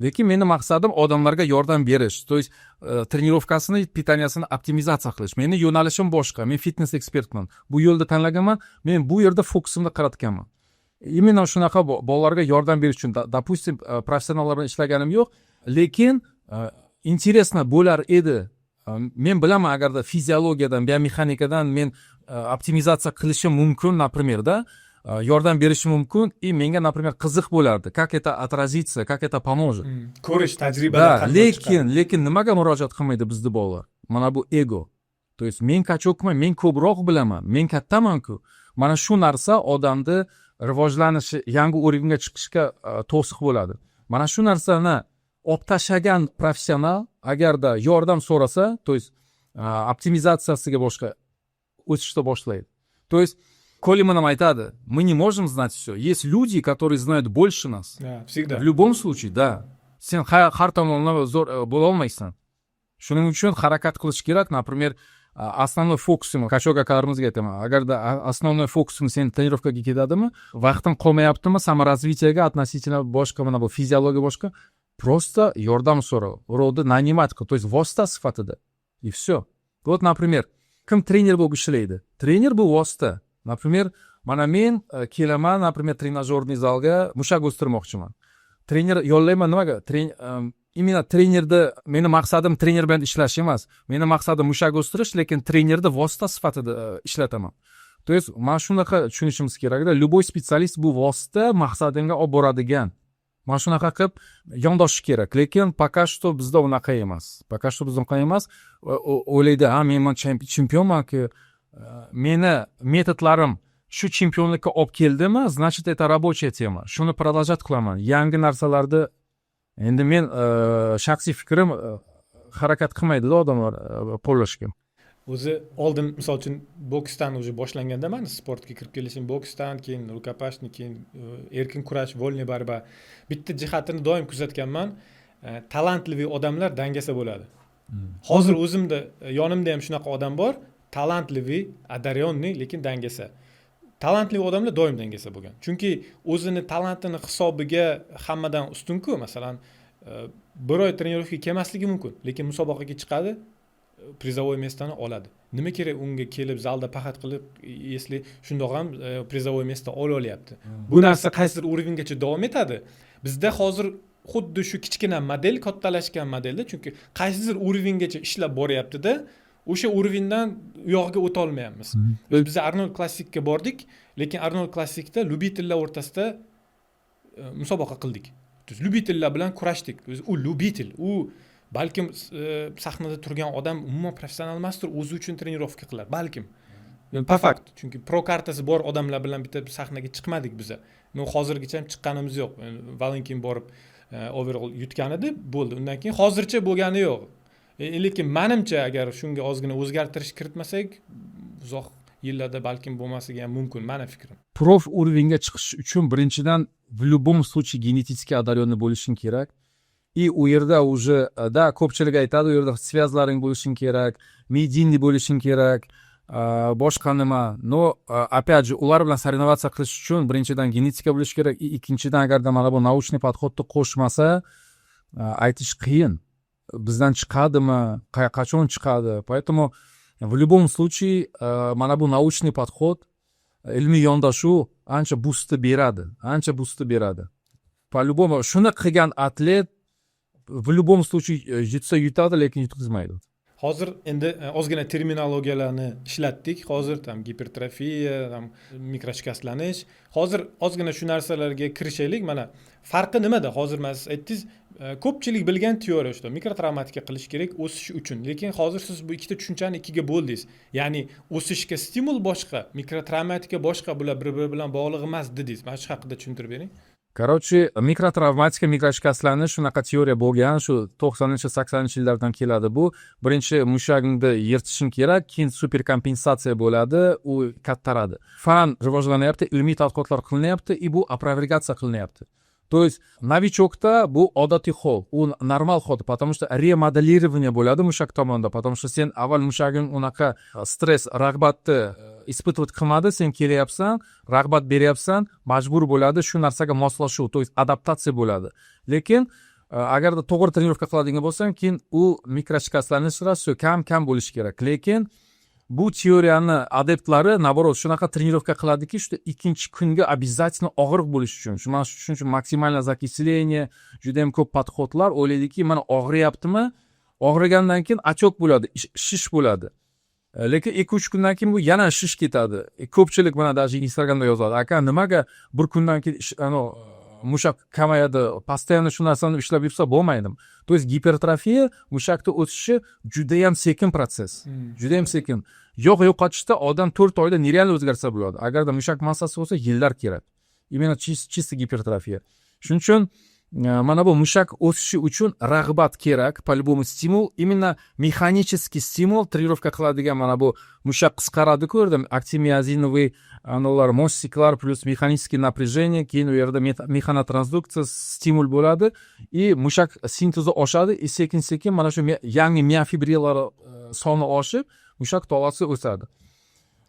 lekin meni maqsadim odamlarga yordam berish, то есть тренировка sini, питания sini optimizatsiya qilish. Meni yo'nalishim boshqa, men fitness ekspertman, bu yo'lda tanlaganman, men bu yerda fokusimni qaratganman именно shunaqa bolalarga yordam berish uchun. Допустим, professionallar bilan ishlaganim yo'q, lekin интересно bo'lar edi. Men bilaman, agarda fiziologiyadan, biomexanikadan men optimizatsiya qilishim mumkin, например, да, yordam berishim mumkin и menga, например, qiziq bo'lardi, как это отразится, как это поможет. Ko'rish, tajribalar Да, qanday lekin nimaga murojaat qilmaydi bizni bolalar? Mana bu ego, то есть men качок man, men ko'proq bilaman, men kattamanku. Mana shu narsa odamni rivojlanishi, yangi уровень ga chiqishga to'siq bo'ladi. Mana shu narsani olib tashlagan professional agarda yordam so'rasa, то есть optimizatsiyasiga boshqa o'sishni boshlaydi. То есть Колеман ham aytadi: "Мы не можем знать все, есть люди, которые знают больше нас". Да, всегда. В любом случае, да, sen har tomonlama zo'r bo'lolmaysan. Shuning uchun harakat qilish kerak. Например, основной fokusim, качок akalarimizga aytaman, agarda основной fokusing sen тренировка ga ketadimi, vaqting qolmayaptimi саморазвитие ga относительно boshqa, mana bu fiziologiya boshqa, просто yordam so'ra, birovni нанимать qil, то есть vosita sifatida, и все. Вот, например, kim trener bo'lib ishlaydi, trener bu vosita. Например, mana men kelaman, например, тренажерный zalga mushak o'stirmoqchiman, trener yollayman. Nimaga? Именно trenerni, meni maqsadim trener bilan ishlash emas, meni maqsadim mushak o'stirish, lekin trenerni vosita sifatida ishlataman. То есть mana shunaqa tushunishimiz kerakda, любой специалист bu vosita, maqsadingga olib boradigan. Mana shunaqa qilib yondoshish kerak, lekin пока что bizda unaqa emas, пока что bizda unaqa emas. O'ylaydi: "Ha, men chempionmanku, meni metodlarim shu chempionlikka olib keldimi, значит, это рабочая тема, shuni продолжать qilaman". Yangi narsalarni, endi men shaxsiy fikrim, harakat qilmaydida odamlar qo'llashga. O'zi oldin, misol uchun, boksdan уже boshlanganda, mani sportga kirib kelishim boksdan, keyin рукопашный, keyin erkin kurash, вольный борьба, bitta jihatini doim kuzatganman: talantli odamlar dangasa bo'ladi. Hozir o'zimda yonimda ham shunaqa odam bor, талантливый, одаренный, lekin dangasa. Talantli odamlar doim dangasa bo'lgan, chunki o'zini talantini hisobiga hammadan ustunku. Masalan, bir oy тренировка ga kelmasligi mumkin, lekin musobaqaga chiqadi, призовой место ni oladi. Nima kerak unga kelib zalda пахать qilib, если shundoq ham призовой место ola olyapti? Bu narsa qaysidir уровень gacha davom etadi. Bizda hozir xuddi shu kichkina model kattalashgan modelda, chunki qaysidir уровень gacha ishlab boryaptida, o'sha уровень dan u yog'iga o'tolmayapmiz. Biz Arnold Klassikka bordik, lekin Arnold Klassikda любитель lar o'rtasida musobaqa qildik, то есть любитель lar bilan kurashdik. U любитель, u balkim sahnada turgan odam umuman professional emasdir, o'zi uchun тренировка qilar balkim, по факту, chunki pro kartasi bor odamlar bilan bitta sahnaga chiqmadik biza. Ну, hozirgacha ham chiqqanimiz yo'q. Valentin borib overall yutgan edi, bo'ldi, undan keyin hozircha bo'lgani yo'q. Lekin manimcha, agar shunga ozgina o'zgartirish kiritmasak, uzoq yillarda balkim bo'lmasligi ham mumkin, mani fikrim. Проф уровень ga chiqish uchun birinchidan в любом случае генетически одаренный bo'lishing kerak. И u yerda уже, да, ko'pchilik aytadi, u yerda связь laring bo'lishing kerak, медийный bo'lishing kerak. Boshqa nima, но опять же, ular bilan соревноваться qilish uchun birinchidan genetika bo'lishi kerak и ikkinchidan, agarda mana bu научный подход ni qo'shmasa, aytish qiyin, bizdan chiqadimi, qachon chiqadi. Поэтому в любом случае mana bu научный подход, ilmiy yondashuv ancha bustni beradi, ancha bustni beradi по любому. Shuni qilgan atlet в любом случае yutsa yutadi, lekin yutqizmaydi. Hozir endi ozgina terminologiyalarni ishlatdik hozir, там gipertrofiya, там mikroshikastlanish. Hozir ozgina shu narsalarga kirishaylik. Mana, farqi nimada? Hozir mana siz aytdingiz, ko'pchilik bilgan теория, что mikrotravmatika qilish kerak o'sish uchun, lekin hozir siz bu ikkita tushunchani ikkiga bo'ldingiz, ya'ni o'sishga stimul boshqa, mikrotravmatika boshqa, bular bir biri bilan bog'liq emas dedingiz. Mana shu haqida tushuntirib bering. Короче, mikrotravmatika, mikroshikastlanish, shunaqa теория bo'lgan, shu 90-, 80-yillardan keladi bu. Birinchi mushagingni yirtishing kerak, keyin superkompensatsiya bo'ladi, u kattaradi. Fan rivojlanyapti, ilmiy tadqiqotlar qilinyapti и bu опровергация qilinyapti. То есть новичок da bu odatiy hol, u normal hol, потому что ремоделирование bo'ladi mushak tomonda, потому что sen avval mushaging unaqa stress, rag'batni испытывать qilmadi, sen kelyapsan, rag'bat beryapsan, majbur bo'ladi shu narsaga moslashuv, то есть adaptatsiya bo'ladi. Lekin agarda to'g'ri тренировка qiladigan bo'lsang, keyin u mikroshikastlanish все kam kam bo'lishi kerak. Lekin bu теория ni adeptlari, наоборот, shunaqa тренировка qiladiki, что ikkinchi kunga обязательно og'riq bo'lishi uchun, shu mana shuning uchun максимальное закисление, judayam ko'p подход lar. O'ylaydiki, mana og'riyaptimi, og'rigandan keyin отек bo'ladi, shish bo'ladi. Lekin 2-3 kundan keyin bu yana shish ketadi. Ko'pchilik mana даже Instagramda yozadi: "Aka, nimaga bir kundan keyin anavi mushak kamayadi? Постоянно shu narsani ishlab yursa bo'lmaydimi?" То есть gipertrofiya, mushakni o'sishi judayam sekin процесс, judayam sekin. Yog' yo'qotishda odam 4 oyda нереально o'zgarsa bo'ladi, agarda mushak massasi bo'lsa, yillar kerak, именно чисто gipertrofiya. Shuning uchun mana bu mushak o'sishi uchun rag'bat kerak, по любому стимул, именно механический стимул, тренировка qiladigan. Mana bu mushak qisqaradi-ku, актин-миозиновый anavilar, мостик lar, плюс механический напряжение, keyin u yerda mexanotransduksiya, stimul bo'ladi и mushak sintezi oshadi и sekin sekin mana shu yangi miofibrillalar soni oshib, mushak tolasi o'sadi,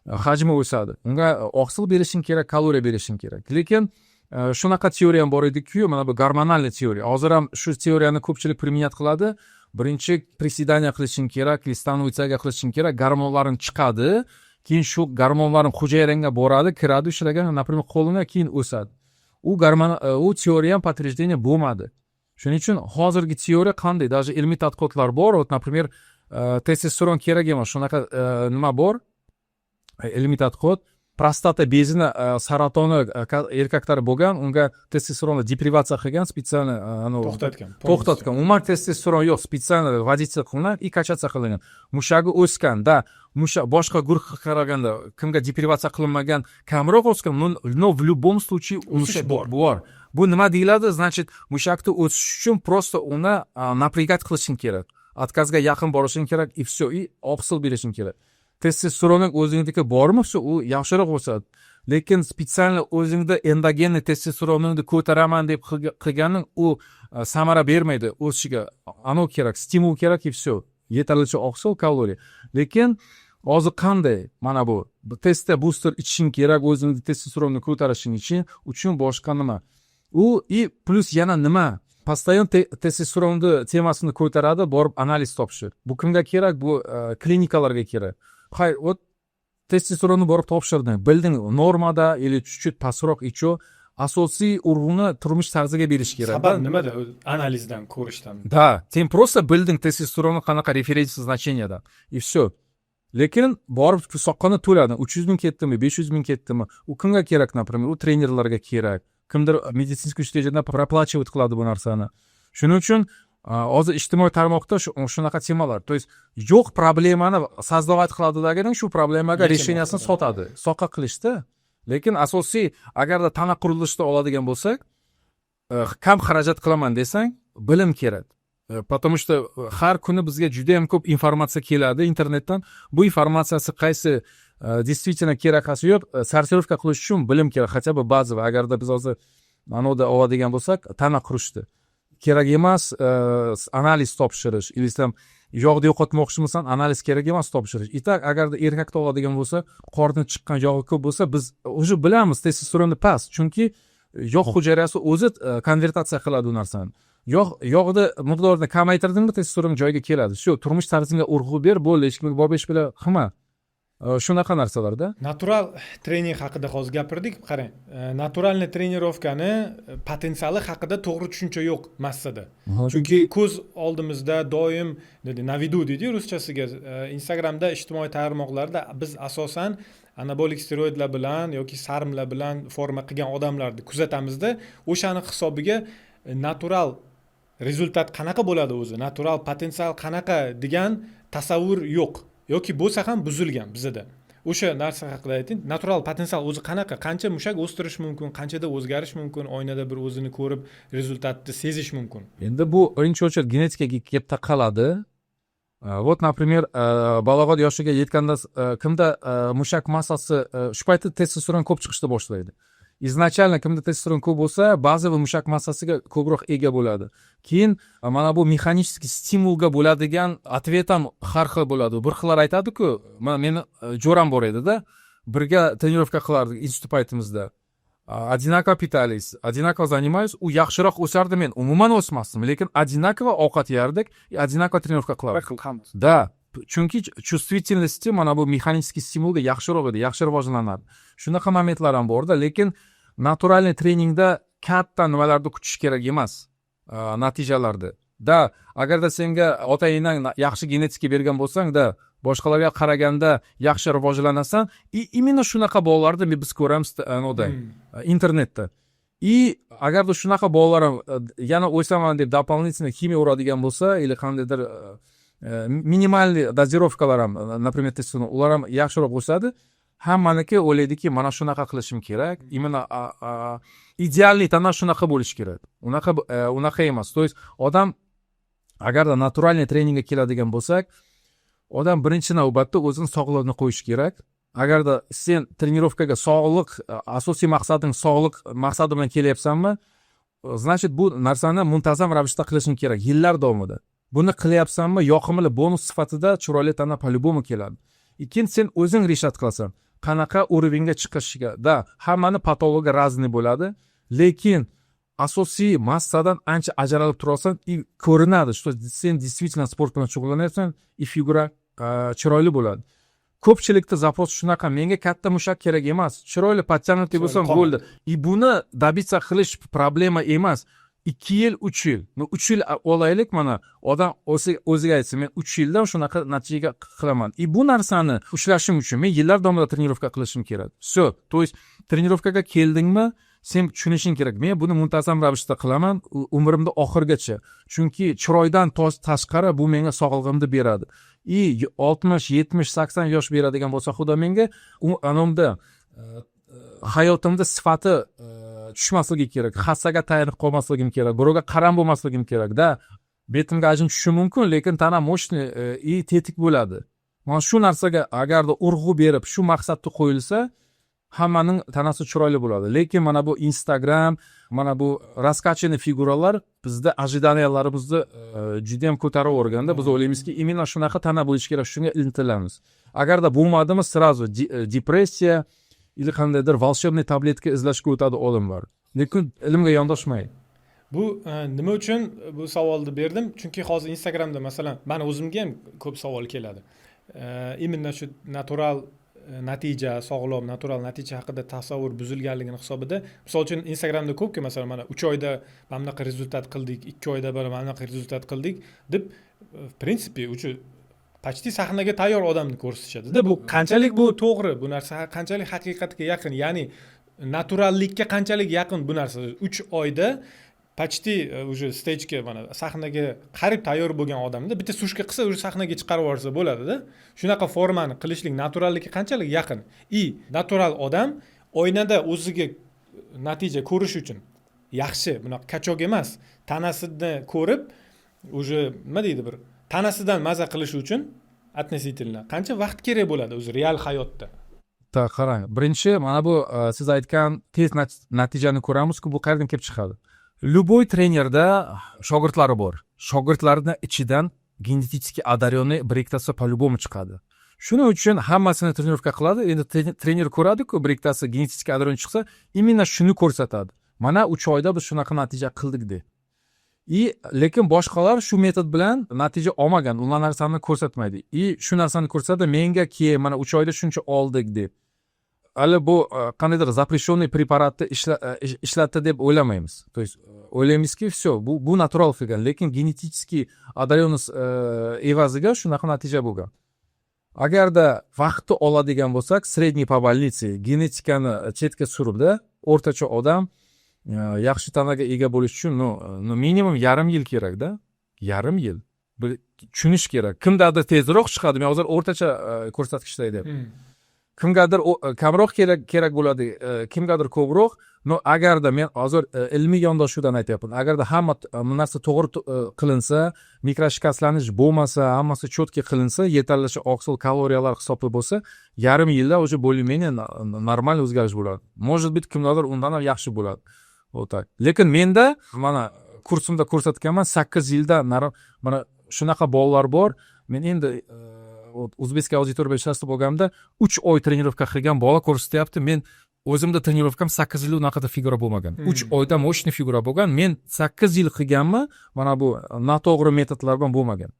hajmi o'sadi. Unga oqsil berishing kerak, kaloriya berishing kerak. Lekin shunaqa теория ham bor ediku, mana bu гормональный теория. Hozir ham shu теория ni ko'pchilik применять qiladi: birinchi приседание qilishing kerak или становой тяга qilishing kerak, gormonlaring chiqadi, keyin shu gormonlaring hujayrangga boradi, kiradi, ishlagan, например, qo'lingga, keyin o'sadi. U gormon, u теория ham подтверждение bo'lmadi. Shuning uchun hozirgi теория qanday? Даже ilmiy tadqiqotlar bor. Вот, например, testosteron kerak emas, shunaqa nima bor, ilmiy tadqiqot. Prostata bezini saratoni erkaklar bo'lgan, unga testosteronni deprivatsiya qilgan специально, anavi To'xtatgan. To'xtatgan, umuman testosteron yo'q, специально вводиться qilingan и качаться qilingan, mushagi o'sgan да. Mushak boshqa guruhga qaraganda, kimga deprivatsiya qilinmagan, kamroq o'sgan, но в любом случае O'sish mushak bor. Bor. Bu nima deyiladi? Значит, mushakni o'sishi uchun просто uni напрягать qilishing kerak, отказ ga yaqin borishing kerak и все, и oqsil berishing kerak. Testosteroning o'zingniki bormi, все, u yaxshiroq o'sadi. Lekin специально o'zingda эндогенный testosteroningni ko'taraman deb qilganing u samara bermaydi o'sishiga. Anavi kerak, stimul kerak и все, yetarlicha oqsil, kaloriya. Lekin hozir qanday? Mana bu testo booster ichishing kerak o'zingni testosteronni ko'tarishing uchun, boshqa nima u. И плюс yana nima, постоянно testosteronni temasini ko'taradi: borib analiz topshir. Bu kimga kerak? Bu klinikalarga kerak. Hay, вот testosteronni borib topshirding, bilding, normada или чуть чуть pastroq ichu. Asosiy urg'uni turmush tarziga berish kerak. Sabab nimada analizdan ko'rishdan? Да, sen просто bilding testosteronni qanaqa референс значения dan и все. Lekin borib soqqani to'lading, 300 000 ketdimi, 500 000 ketdimi, u kimga kerak? Например, u trenerlarga kerak, kimdir медицинский учреждение проплачивать qiladi bu narsani. Shuning uchun hozir ijtimoiy tarmoqda shunaqa temalar, то есть yo'q problemani создавать qiladidagina, shu problemaga Yechim решения sini orqali. sotadi, soqqa qilishda. Lekin asosiy, agarda tana qurilishida oladigan bo'lsak, kam xarajat qilaman desang, bilim kerak. Потому что har kuni bizga juda yam ko'p informatsiya keladi internetdan. Bu informatsiyasi qaysi действительно kerak, qaysi yo'q, сортировка qilish uchun bilim kerak, хотя бы базовый. Agarda biz hozir anavda oladigan bo'lsak, tana qurishni kerak emas analiz topshirish или там Yog'ni yo'qotmoqchimisan, analiz kerak emas topshirish. И так, agarda erkakda oladigan bo'lsa, qorni chiqqan, yog'i ko'p bo'lsa, biz уже bilamiz, testosteronni past, chunki yog' hujayrasi o'zi konvertatsiya qiladi u narsani. Yog'ni miqdorini kamaytirdingmi, testosteron joyiga keladi. Shu turmush tarzingga urg'u ber, bo'ldi, hech kimga bob ish bilan qilma. Shunaqa narsalarda. Natural trening haqida hozir gapirdik. Qarang, натуральный тренировка ni potensiali haqida to'g'ri tushuncha yo'q massada, chunki ko'z oldimizda doim, на виду deydiyu ruschasiga, Instagramda, ijtimoiy tarmoqlarda biz asosan anabolik steroidlar bilan yoki sarmlar bilan forma qilgan odamlarni kuzatamizda. O'shani hisobiga natural результат qanaqa bo'ladi o'zi, natural potensial qanaqa degan tasavvur yo'q yoki bo'lsa ham buzilgan bizada. O'sha narsa haqida ayting, natural potensial o'zi qanaqa, qancha mushak o'stirish mumkin, qanchada o'zgarish mumkin, oynada bir o'zini ko'rib, результат ni sezish mumkin? Endi bu birinchi очередь genetikaga kelib taqaladi. Вот, например, balog'at yoshiga yetganda kimda mushak massasi, shu paytda testosteron ko'p chiqishni boshlaydi. Изначально kimda testosteron ko'p bo'lsa, bazaviy mushak massasiga ko'proq ega bo'ladi. Keyin mana bu механический stimulga bo'ladigan ответ ham har xil bo'ladi. Bir xillar aytadiku, mana meni jo'ram bor edida, birga тренировка qilardik institut paytimizda, одинаково питались, одинаково занимались, u yaxshiroq o'sardi, men umuman o'smasdim, lekin одинаково ovqat yerdik и одинаково тренировка qilardik. Bir xil hammasi. Да, chunki чувствительности mana bu механический stimulga yaxshiroq edi, yaxshi rivojlanardi. Shunaqa momentlar ham borda, lekin натуральный treningda katta nimalarni kutish kerak emas, natijalarni да. Agarda senga ota enang yaxshi genetika bergan bo'lsang, да, boshqalarga qaraganda yaxshi rivojlanasan. И именно shunaqa bolalarni biz ko'ramiz anavda, internetda. И agarda shunaqa bolalar ham yana o'saman deb дополнительно ximiya uradigan bo'lsa или qandaydir минимальный дозировка lar ham, например, testosteron, ular ham yaxshiroq o'sadi. Hammaniki o'ylaydiki, mana shunaqa qilishim kerak, именно идеальный tana shunaqa bo'lishi kerak. Unaqa emas. То есть odam, agarda натуральный treningga keladigan bo'lsak, odam birinchi navbatda o'zini sog'lig'ini qo'yishi kerak. Agarda sen тренировка ga sog'liq, asosiy maqsading sog'liq maqsadi bilan kelyapsanmi, значит, bu narsani muntazam ravishda qilishing kerak yillar davomida. Buni qilyapsanmi, yoqimli bonus sifatida chiroyli tana по любому keladi. Ikkinchi, sen o'zing решать qilasan qanaqa уровень ga chiqishiga. Да, hammani потолок i разный bo'ladi, lekin asosiy massadan ancha ajralib turasan и ko'rinadi, что sen действительно sport bilan shug'ullanyapsan и figura chiroyli bo'ladi. Ko'pchilikda запрос shunaqa: menga katta mushak kerak emas, chiroyli, подтянутый bo'lsam qomat. bo'ldi. И buni добиться qilish problema emas. 2 yil, 3 yil, ну, 3 yil olaylik. Mana odam o'ziga aytsin: men 3 yildan shunaqa natijaga qilaman и bu narsani ushlashim uchun men yillar davomida тренировка qilishim kerak. Все. То есть тренировка ga keldingmi, sen tushunishing kerak: men buni muntazam ravishda qilaman umrimni oxirigacha, chunki chiroydan tashqari bu menga sog'lig'imni beradi. И 60, 70, 80 yosh beradigan bo'lsa xudo menga, u anavda hayotimda sifati tushmasligi kerak, hassaga tayanib qolmasligim kerak, birovga qaram bo'lmasligim kerak. Да, betimga ajin tushishi mumkin, lekin tana мощный и tetik bo'ladi. Mana shu narsaga agarda urg'u berib, shu maqsadni qo'yilsa, hammaning tanasi chiroyli bo'ladi. Lekin mana bu Instagram, mana bu раскачанный figuralar bizda ожидания larimizni judayam ko'tarib yuborganda, biz o'ylaymizki, именно shunaqa tana bo'lishi kerak, shunga intilamiz. Agarda bo'lmadimi, сразу depressiya или qandaydir волшебный tabletka izlashga o'tadi odamlar, lekin ilmga yondoshmaydi. Bu nima uchun bu savolni berdim? Chunki hozir Instagramda, masalan, mani o'zimga ham ko'p savol keladi. Именно shu natural natija, sog'lom natural natija haqida tasavvur buzilganligini hisobida. Misol uchun, Instagramda ko'pku, masalan, mana 3 oyda mana bunaqa результат qildik, 2 oyda bir mana bunaqa результат qildik deb, в принципе, уже почти sahnaga tayyor odamni ko'rsatishadida. Bu qanchalik bu to'g'ri, bu narsa qanchalik haqiqatga yaqin, ya'ni naturallikka qanchalik yaqin bu narsa? 3 oyda почти уже stage ga, mana sahnaga qariyb tayyor bo'lgan odamda bitta сушка qilsa, уже sahnaga chiqarib yuborsa bo'ladida. Shunaqa formani qilishlik naturallikka qanchalik yaqin? И natural odam oynada o'ziga natija ko'rish uchun yaxshi, bunaqa качок emas, tanasini ko'rib, уже nima deydi, bir tanasidan maza qilish uchun относительно qancha vaqt kerak bo'ladi o'zi real hayotda? Так, qarang, birinchi mana bu siz aytgan tez natijani ko'ramizku, bu qayerdan kelib chiqadi? Любой trenerda shogirdlari bor, shogirdlarni ichidan Генетически одаренный bir ikkitasi по любому chiqadi. Shuning uchun hammasini тренировка qiladi. Endi trener ko'radiku, bir ikkitasi генетически одаренный chiqsa, именно shuni ko'rsatadi: mana, 3 oyda biz shunaqa natija qildik deb. И lekin boshqalar shu metod bilan natija olmagan, ular narsani ko'rsatmaydi и shu narsani ko'rsatadi menga keyin, mana, 3 oyda shuncha oldik deb. Hali bu qandaydir запрещенный preparatni ishlatdi deb o'ylamaymiz. То есть o'ylaymizki, все, bu natural qilgan, lekin генетический одаренность evaziga shunaqa natija bo'lgan. Agarda vaqtni oladigan bo'lsak, средний по больнице, genetikani chetga suribda, o'rtacha odam yaxshi tanaga ega bo'lish uchun, ну, minimum yarim yil kerakda, yarim yil. Bir tushunish kerak, kimdadir tezroq chiqadi. Men hozir o'rtacha ko'rsatkichda aytyapman. Kimgadir kamroq kerak bo'ladi, kimgadir ko'proq. Но agarda men hozir ilmiy yondashuvdan aytyapman, agarda hamma bu narsa to'g'ri qilinsa, mikroshikastlanish bo'lmasa, hammasi четкий qilinsa, yetarlicha oqsil, kaloriyalar hisobli bo'lsa, yarim yilda уже более менее normal o'zgarish bo'ladi. Может быть, kimlardir undan ham yaxshi bo'ladi. Вот так. Lekin menda, mana, kursimda ko'rsatganman, 8 yilda mana shunaqa bolalar bor. Men endi вот узбекский auditoriya bilan ishlashib bo'lganimda, 3 oy тренировка qilgan bola ko'rsatyapti. Men o'zimda тренировка m 8 yil unaqada figura bo'lmagan. 3 oyda мощный figura bo'lgan. Men 8 yil qilganman, mana bu noto'g'ri metodlar bilan bo'lmagan.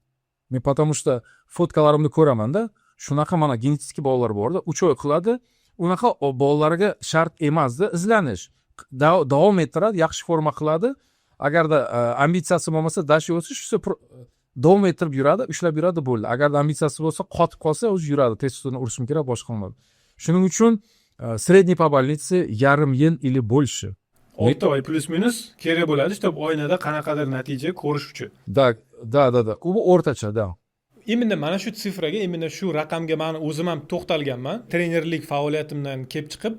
Men потому что fotkalarimni ko'ramanda, shunaqa mana genetik bolalar borda, 3 oy qiladi. Unaqa bolalarga shart emasda izlanish. Davom ettiradi, yaxshi forma qiladi. Agarda ambitsiyasi bo'lmasa, дальше o'sish, все, davom ettirib yuradi, ushlab yuradi, bo'ldi. Agarda ambitsiyasi bo'lsa, qotib qolsa, o'zi yuradi, testosteron urishim kerak, boshqa qilmadi. Shuning uchun средний по больнице yarim yil или больше. 6 oy плюс минус kerak bo'ladi, чтобы oynada qanaqadir natija ko'rish uchun. Да, u o'rtacha, да. Именно mana shu цифра ga, именно shu raqamga man o'zim ham to'xtalganman. Trenerlik faoliyatimdan kelib chiqib,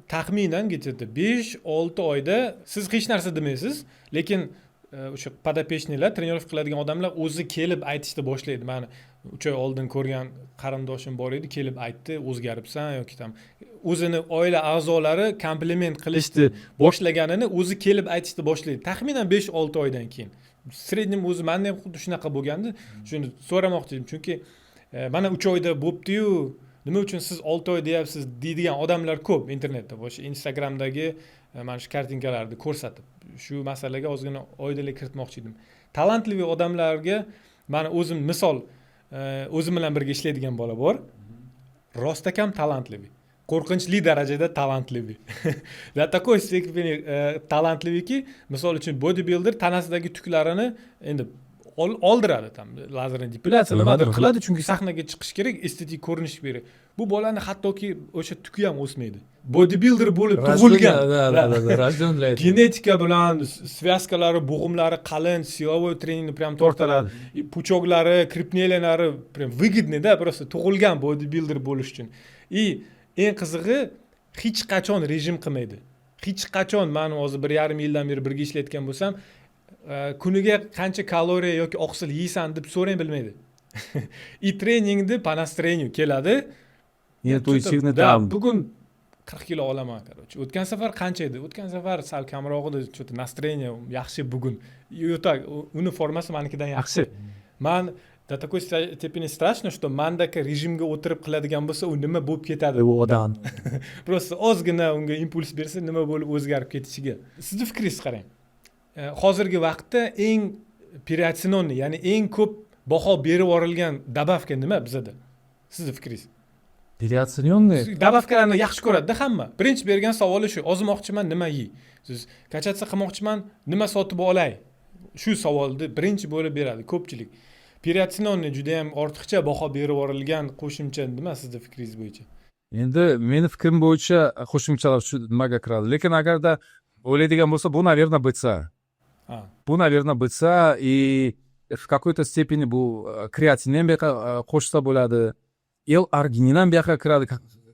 taxminan где то 5-6 oyda siz hech narsa demaysiz, lekin o'sha подопечный lar, тренировка qiladigan odamlar o'zi kelib aytishni boshlaydi: mani 3 oy oldin ko'rgan qarindoshim bor edi, kelib aytdi, o'zgaribsan, yoki там o'zini oila a'zolari kompliment qilishni boshlaganini o'zi kelib aytishni boshlaydi taxminan 5-6 oydan keyin в среднем. O'zi manda ham xuddi shunaqa bo'lgandi. Shuni so'ramoqchi edim, chunki mana, 3 oyda bo'ptiyu, nima uchun siz 6 oy deyapsiz deydigan odamlar ko'p internetda, o'sha Instagramdagi mana shu картинка larni ko'rsatib. Shu masalaga ozgina oydinlik kiritmoqchi edim. Talantli odamlarga, mani o'zim misol, o'zim bilan birga ishlaydigan bola bor, rostakam talantli, qo'rqinchli darajada talantli, до такой степени talantli ki, misol uchun, bodybuilder tanasidagi tuklarini endi oldiradi, там лазерный депиляция, nimadir qiladi, chunki sahnaga chiqish kerak, estetik ko'rinish kerak. Bu bolani hattoki o'sha tuki ham o'smaydi, bodybuilder bo'lib tug'ilgan. Рожден для этого. Genetika bilan связка lari, bo'g'imlari qalin, силовой treningni прям tortadi, пучок lari, крепления lari прям выгодный да, просто tug'ilgan bodybuilder bo'lish uchun. И eng qizig'i, hech qachon rejim qilmaydi, hech qachon. Man hozir 1,5 yildan beri birga ishlayotgan bo'lsam, kuniga qancha kaloriya yoki oqsil yeysan deb so'rang, bilmaydi. И treningni по настроению keladi. Интуитивно. Да, bugun 40 kilo olaman, короче. O'tgan safar qancha edi? O'tgan safar sal kamroq edi, что то настроение yaxshi bugun. И так uni formasi manikidan yaxshi. Man до такой степени страшно, что mandaka rejimga o'tirib qiladigan bo'lsa, u nima bo'lib ketadi u odam. Просто ozgina unga impuls bersa, nima bo'lib o'zgarib ketishiga. Sizni fikringizni qarang. Hozirgi vaqtda eng переоцененный, ya'ni eng ko'p baho berib yuborilgan добавка nima bizada, sizni fikringiz? Переоцененный? Добавка larni yaxshi ko'radida hamma. Birinchi bergan savoli shu: ozmoqchiman, nima yey siz, качаться qilmoqchiman, nima sotib olay? Shu savolni birinchi bo'lib beradi ko'pchilik. Переоцененный, judayam ortiqcha baho berib yuborilgan qo'shimcha nima, sizni fikringiz bo'yicha? Endi meni fikrim bo'yicha qo'shimchalar shu nimaga kiradi, lekin agarda o'ylaydigan bo'lsa, bu, наверное, БЦА. Bu, наверное, БЦА и в какой-то степени bu kreatin ham bu yoqqa qo'shsa bo'ladi, l arginin ham bu yoqqa kiradi.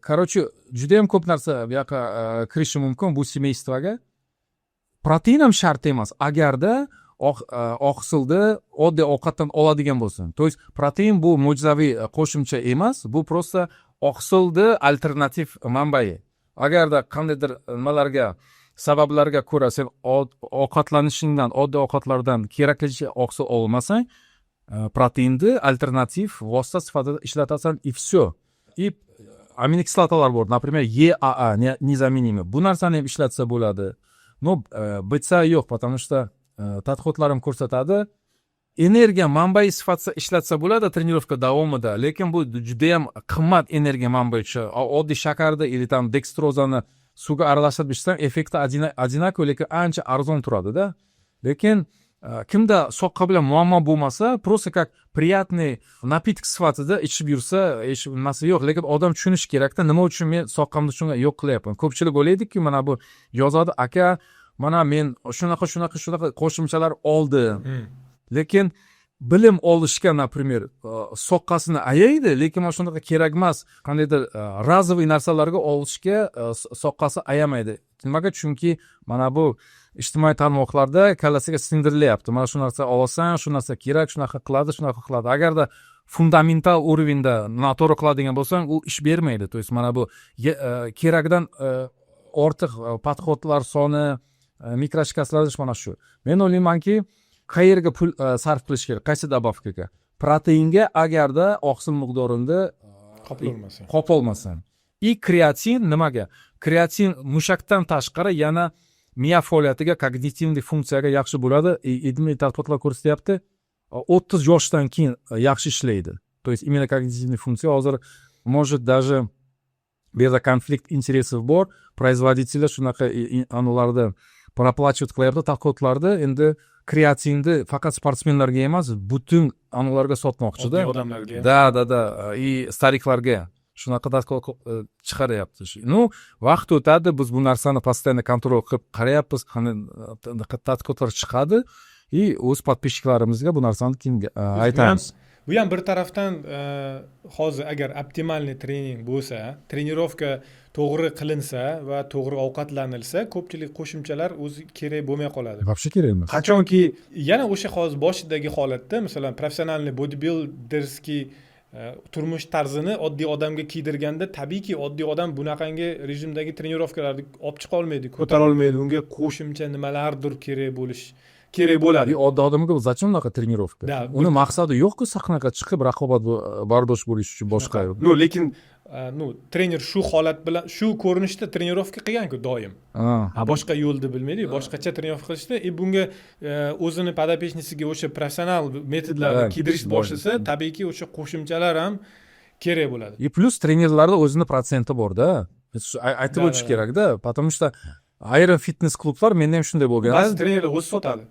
Короче, judayam ko'p narsa bu yoqqa kirishi mumkin bu семейство ga. Protein ham shart emas, agarda oqsilni oddiy ovqatdan oladigan bo'lsa. То есть protein bu mo'jizaviy qo'shimcha emas, bu просто oqsilni alternativ manbai. Agarda qandaydir nimalarga, sabablarga ko'ra sen ovqatlanishingdan, oddiy ovqatlardan keraklicha oqsil olmasang, Proteinni alternativ vosita sifatida ishlatasan, и все. И aminokislotalar bor, например, EAA, незаменимый, bu narsani ham ishlatsa bo'ladi. Но BCAA yo'q, потому что tadqiqotlar ham ko'rsatadi, energiya manbai sifatida ishlatsa bo'ladi trenirovka davomida, lekin bu judayam qimmat energiya manbai. Oddiy shakarni или там dekstrozani suvga aralashtirib ichsang, effekti одинаковый, lekin ancha arzon turadida. Lekin kimda soqqa bilan muammo bo'lmasa, просто как приятный напиток sifatida ichib yursa, hech nimasi yo'q. Lekin odam tushunishi kerakda, nima uchun men soqqamni shunga yo'q qilyapman. Ko'pchilik o'ylaydiki, mana bu yozadi: "Aka, mana men shunaqa, shunaqa, shunaqa qo'shimchalar oldim". Lekin bilim olishga, например, soqqasini ayaydi, lekin mana shunaqa kerak emas, qandaydir разовый narsalarga olishga soqqasi ayamaydi. Nimaga? Chunki mana bu ijtimoiy tarmoqlarda kallasiga singdirilyapti: mana shu narsa olasan, shu narsa kerak, shunaqa qiladi, shunaqa qiladi. Agarda fundamental уровень da noto'g'ri qiladigan bo'lsang, u ish bermaydi. То есть mana bu kerakdan ortiq подход lar soni, mikroshikastlanish, mana shu. Men o'ylaymanki, qayerga pul sarf qilish kerak, qaysi добавка ga? Proteinga, agarda oqsil miqdorini qoplolmasa. Qoplolmasang. И kreatin nimaga? Kreatin mushakdan tashqari yana miya faoliyatiga, когнитивный funksiyaga yaxshi bo'ladi. И ilmiy tadqiqotlar ko'rsatyapti, 30 yoshdan keyin yaxshi ishlaydi, то есть именно когнитивный funksiya. Hozir, может, даже bu yerda конфликт интересов bor, производитель lar shunaqa anavilarni проплачивать qilyapti tadqiqotlarni. Endi kreatinni faqat sportsmenlarga emas, butun anavilarga sotmoqchida. Oddiy odamlarga. Да, и старик larga shunaqa tadqiqot chiqaryapti. Ну, vaqt o'tadi, biz bu narsani постоянно контроль qilib qarayapmiz, qanday tadqiqotlar chiqadi, и o'z подписчик larimizga bu narsani keyin aytamiz. Bu ham bir tarafdan hozir agar оптимальный trening bo'lsa, trenirovka to'g'ri qilinsa va to'g'ri ovqatlanilsa, ko'pchilik qo'shimchalar o'zi kerak bo'lmay qoladi. Вообще kerak emas. Qachonki yana o'sha hozir boshidagi holatda, masalan, профессиональный бодибилдерский turmush tarzini oddiy odamga kiydirganda, tabiiyki, oddiy odam bunaqangi rejimdagi trenirovkalarni olib chiqa olmaydi, ko'tara olmaydi, unga qo'shimcha nimalardir kerak bo'lish kerak bo'ladi. И oddiy odamga зачем unaqa trenirovka? Да. Uni maqsadi yo'qku sahnaga chiqib raqobat, bardosh bo'lish uchun, boshqa. Ну, lekin ну, trener shu holat bilan, shu ko'rinishda trenirovka qilganku doim. Boshqa yo'lni bilmaydiyu, boshqacha trenirovka qilishda. И bunga o'zini подопечный siga o'sha professional metodlarni kiydirishni boshlasa, tabiiyki, o'sha qo'shimchalar ham kerak bo'ladi. И плюс trenerlarda o'zini protsenti borda. Shu aytib o'tish kerakda, потому что ayrim fitness klublar, menda ham shunday bo'lgan. Ba'zi trenerlar o'zi sotadi.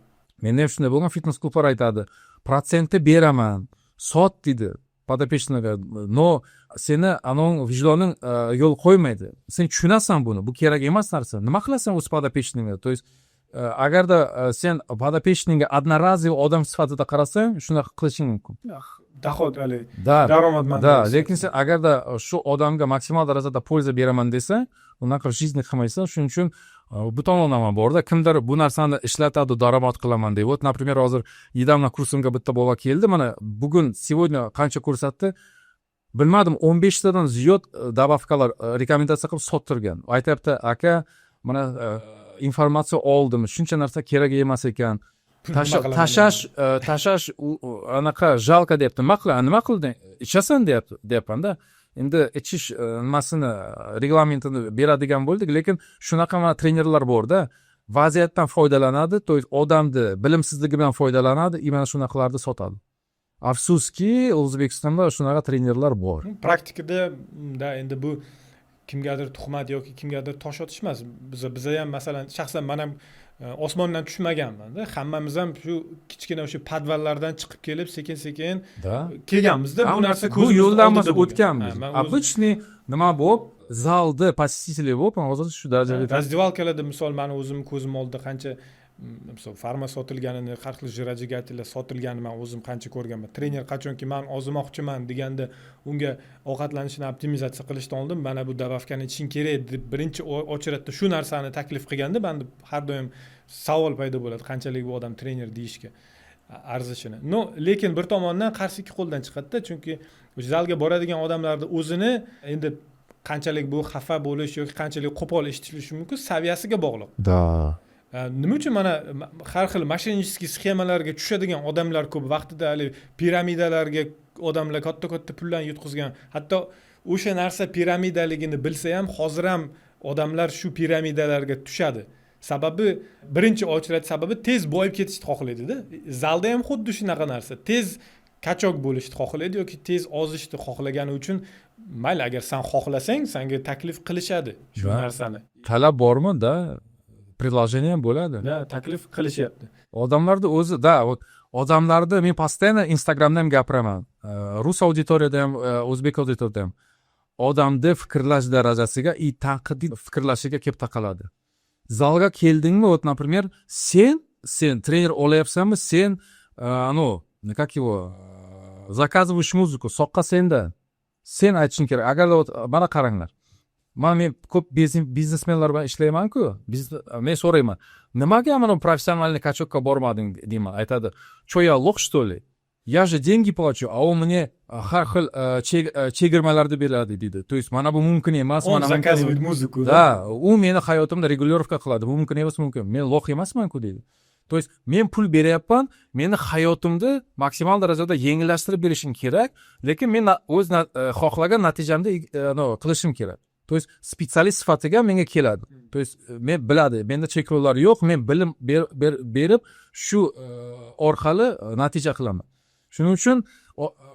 Menda ham shunday bo'lgan, fitness klublar aytadi: "Protsentni beraman, sot", deydi подопечный ga. Но seni anavi vijdoning yo'l qo'ymaydi, sen tushunasan buni, bu kerak emas narsa. Nima qilasan o'z подопечный ga? То есть agarda sen подопечный ga одноразовый odam sifatida qarasang, shunaqa qilishing mumkin. Доход haligi да daromad manbai. Да, lekin sen agarda shu odamga maksimal darajada польза beraman desang, unaqa в жизни qilmaysan. Shuning uchun bu tomonlama borda, kimdir bu narsani ishlatadi, daromad qilaman deb. Вот, например, hozir недавно kursimga bitta bola keldi, mana bugun, сегодня qancha ko'rsatdi, bilmadim, 15 tadan ziyod добавка lar rekomendatsiya qilib sottirgan. Aytyapti: "Aka, mana informatsiya oldim, shuncha narsa kerak emas ekan. Nima qilaman?" Tashlash anaqa жалко", deyapti. "Nima qila, nima qilding, ichasan?" deyapti, deyapmanda. Endi ichish nimasini, reglamentini beradigan bo'ldik. Lekin shunaqa mana trenerlar borda, vaziyatdan foydalanadi, то есть odamni bilimsizligi bilan foydalanadi и mana shunaqalarni sotadi. Afsuski, O'zbekistonda shunaqa trenerlar bor. Praktikada da endi bu kimgadir tuhmat yoki kimgadir tosh otish emas. Biza ham, masalan, shaxsan man ham osmondan tushmaganmanda, hammamiz ham shu kichkina o'sha подвал lardan chiqib kelib, sekin sekin kelganmizda. Bu narsa bu ko'zimizni yo'ldan biz oldida bo'lgan. o'tganmiz. Ha, man Обычный nima bo'lib, zalda посетители bo'lib, hozir shu darajaga. Раздевалка larda, misol, mani o'zimni ko'zim oldida qancha misol farma sotilganini, har xil жиросжигатель lar sotilganini man o'zim qancha ko'rganman. Trener qachonki man ozmoqchiman deganda, unga ovqatlanishini optimizatsiya qilishdan oldin mana bu добавка ni ichishing kerak deb birinchi очередь da shu narsani taklif qilganda, manda har doim savol paydo bo'ladi, qanchalik bu odam trener deyishga arzishini. Но lekin bir tomondan qarshi ikki qo'ldan chiqadida, chunki o'sha zalga boradigan odamlarni o'zini endi qanchalik bu xafa bo'lish yoki qanchalik qo'pol eshitilishi mumkin, saviyasiga bog'liq. Nima uchun mana har xil мошеннический sxemalarga tushadigan odamlar ko'p? Vaqtida haligi piramidalarga odamlar katta katta pullarni yutqizgan. Hatto o'sha narsa piramidaligini bilsa ham, hozir ham odamlar shu piramidalarga tushadi. Sababi, birinchi очередь sababi, tez boyib ketishni xohlaydida. Zalda ham xuddi shunaqa narsa: tez качок bo'lishni xohlaydi yoki tez ozishni xohlagani uchun. Mayli, agar san xohlasang, sanga taklif qilishadi shu narsani. Talab bormi, да, предложение ham bo'ladi. Да, taklif qilishyapti. Odamlarni o'zi, да, вот odamlarni men постоянно Instagramda ham gapiraman, rus auditoriyada ham, o'zbek auditoriyada ham. Odamni fikrlash darajasiga и tanqidiy fikrlashiga kelib taqaladi. Zalga keldingmi, вот, например, sen trener olyapsanmi, sen ну, как его, заказываешь музыку, soqqa senda, sen aytishing kerak. Agarda, вот, mana qaranglar, men ko'p biznesmenlar bilan ishlaymanku. Men so'rayman: "Nimaga mana профессиональный качок ka bormading?" deyman. Aytadi: "Че, я лох, что ли? Я же деньги плачу, а он мне har xil chegirmalarni beradi", deydi. То есть mana bu mumkin emas. Он mana mumkin заказывает музыку. Да, u meni hayotimda регулировка qiladi. Bu mumkin emas, mumkin, men лох emasmanku, deydi. То есть men pul beryapman, meni hayotimni maksimal darajada yengillashtirib berishing kerak, lekin men o'z xohlagan natijamni no, qilishim kerak. То есть специалист sifatiga menga keladi, то есть men biladi, menda cheklovlar yo'q, men bilim berib, shu orqali natija qilaman. Shuning uchun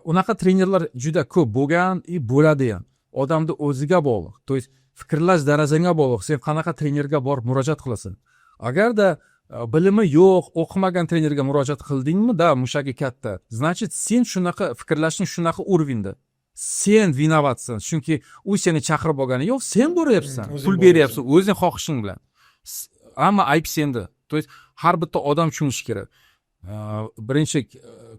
unaqa trenerlar juda ko'p bo'lgan и bo'ladi ham. Odamni o'ziga bog'liq, то есть fikrlash darajangga bog'liq, sen qanaqa trenerga borib murojaat qilasan. Agarda bilimi yo'q, o'qimagan trenerga murojaat qildingmi, да, mushagi katta, значит, sen shunaqa fikrlashing, shunaqa уровень da sen виноват san, chunki u seni chaqirib olgani yo'q, sen boryapsan, O'zing pul boryapsan. beryapsan o'zing xohishing bilan. Hamma ayb senda. То есть har bitta odam tushunishi kerak, birinchi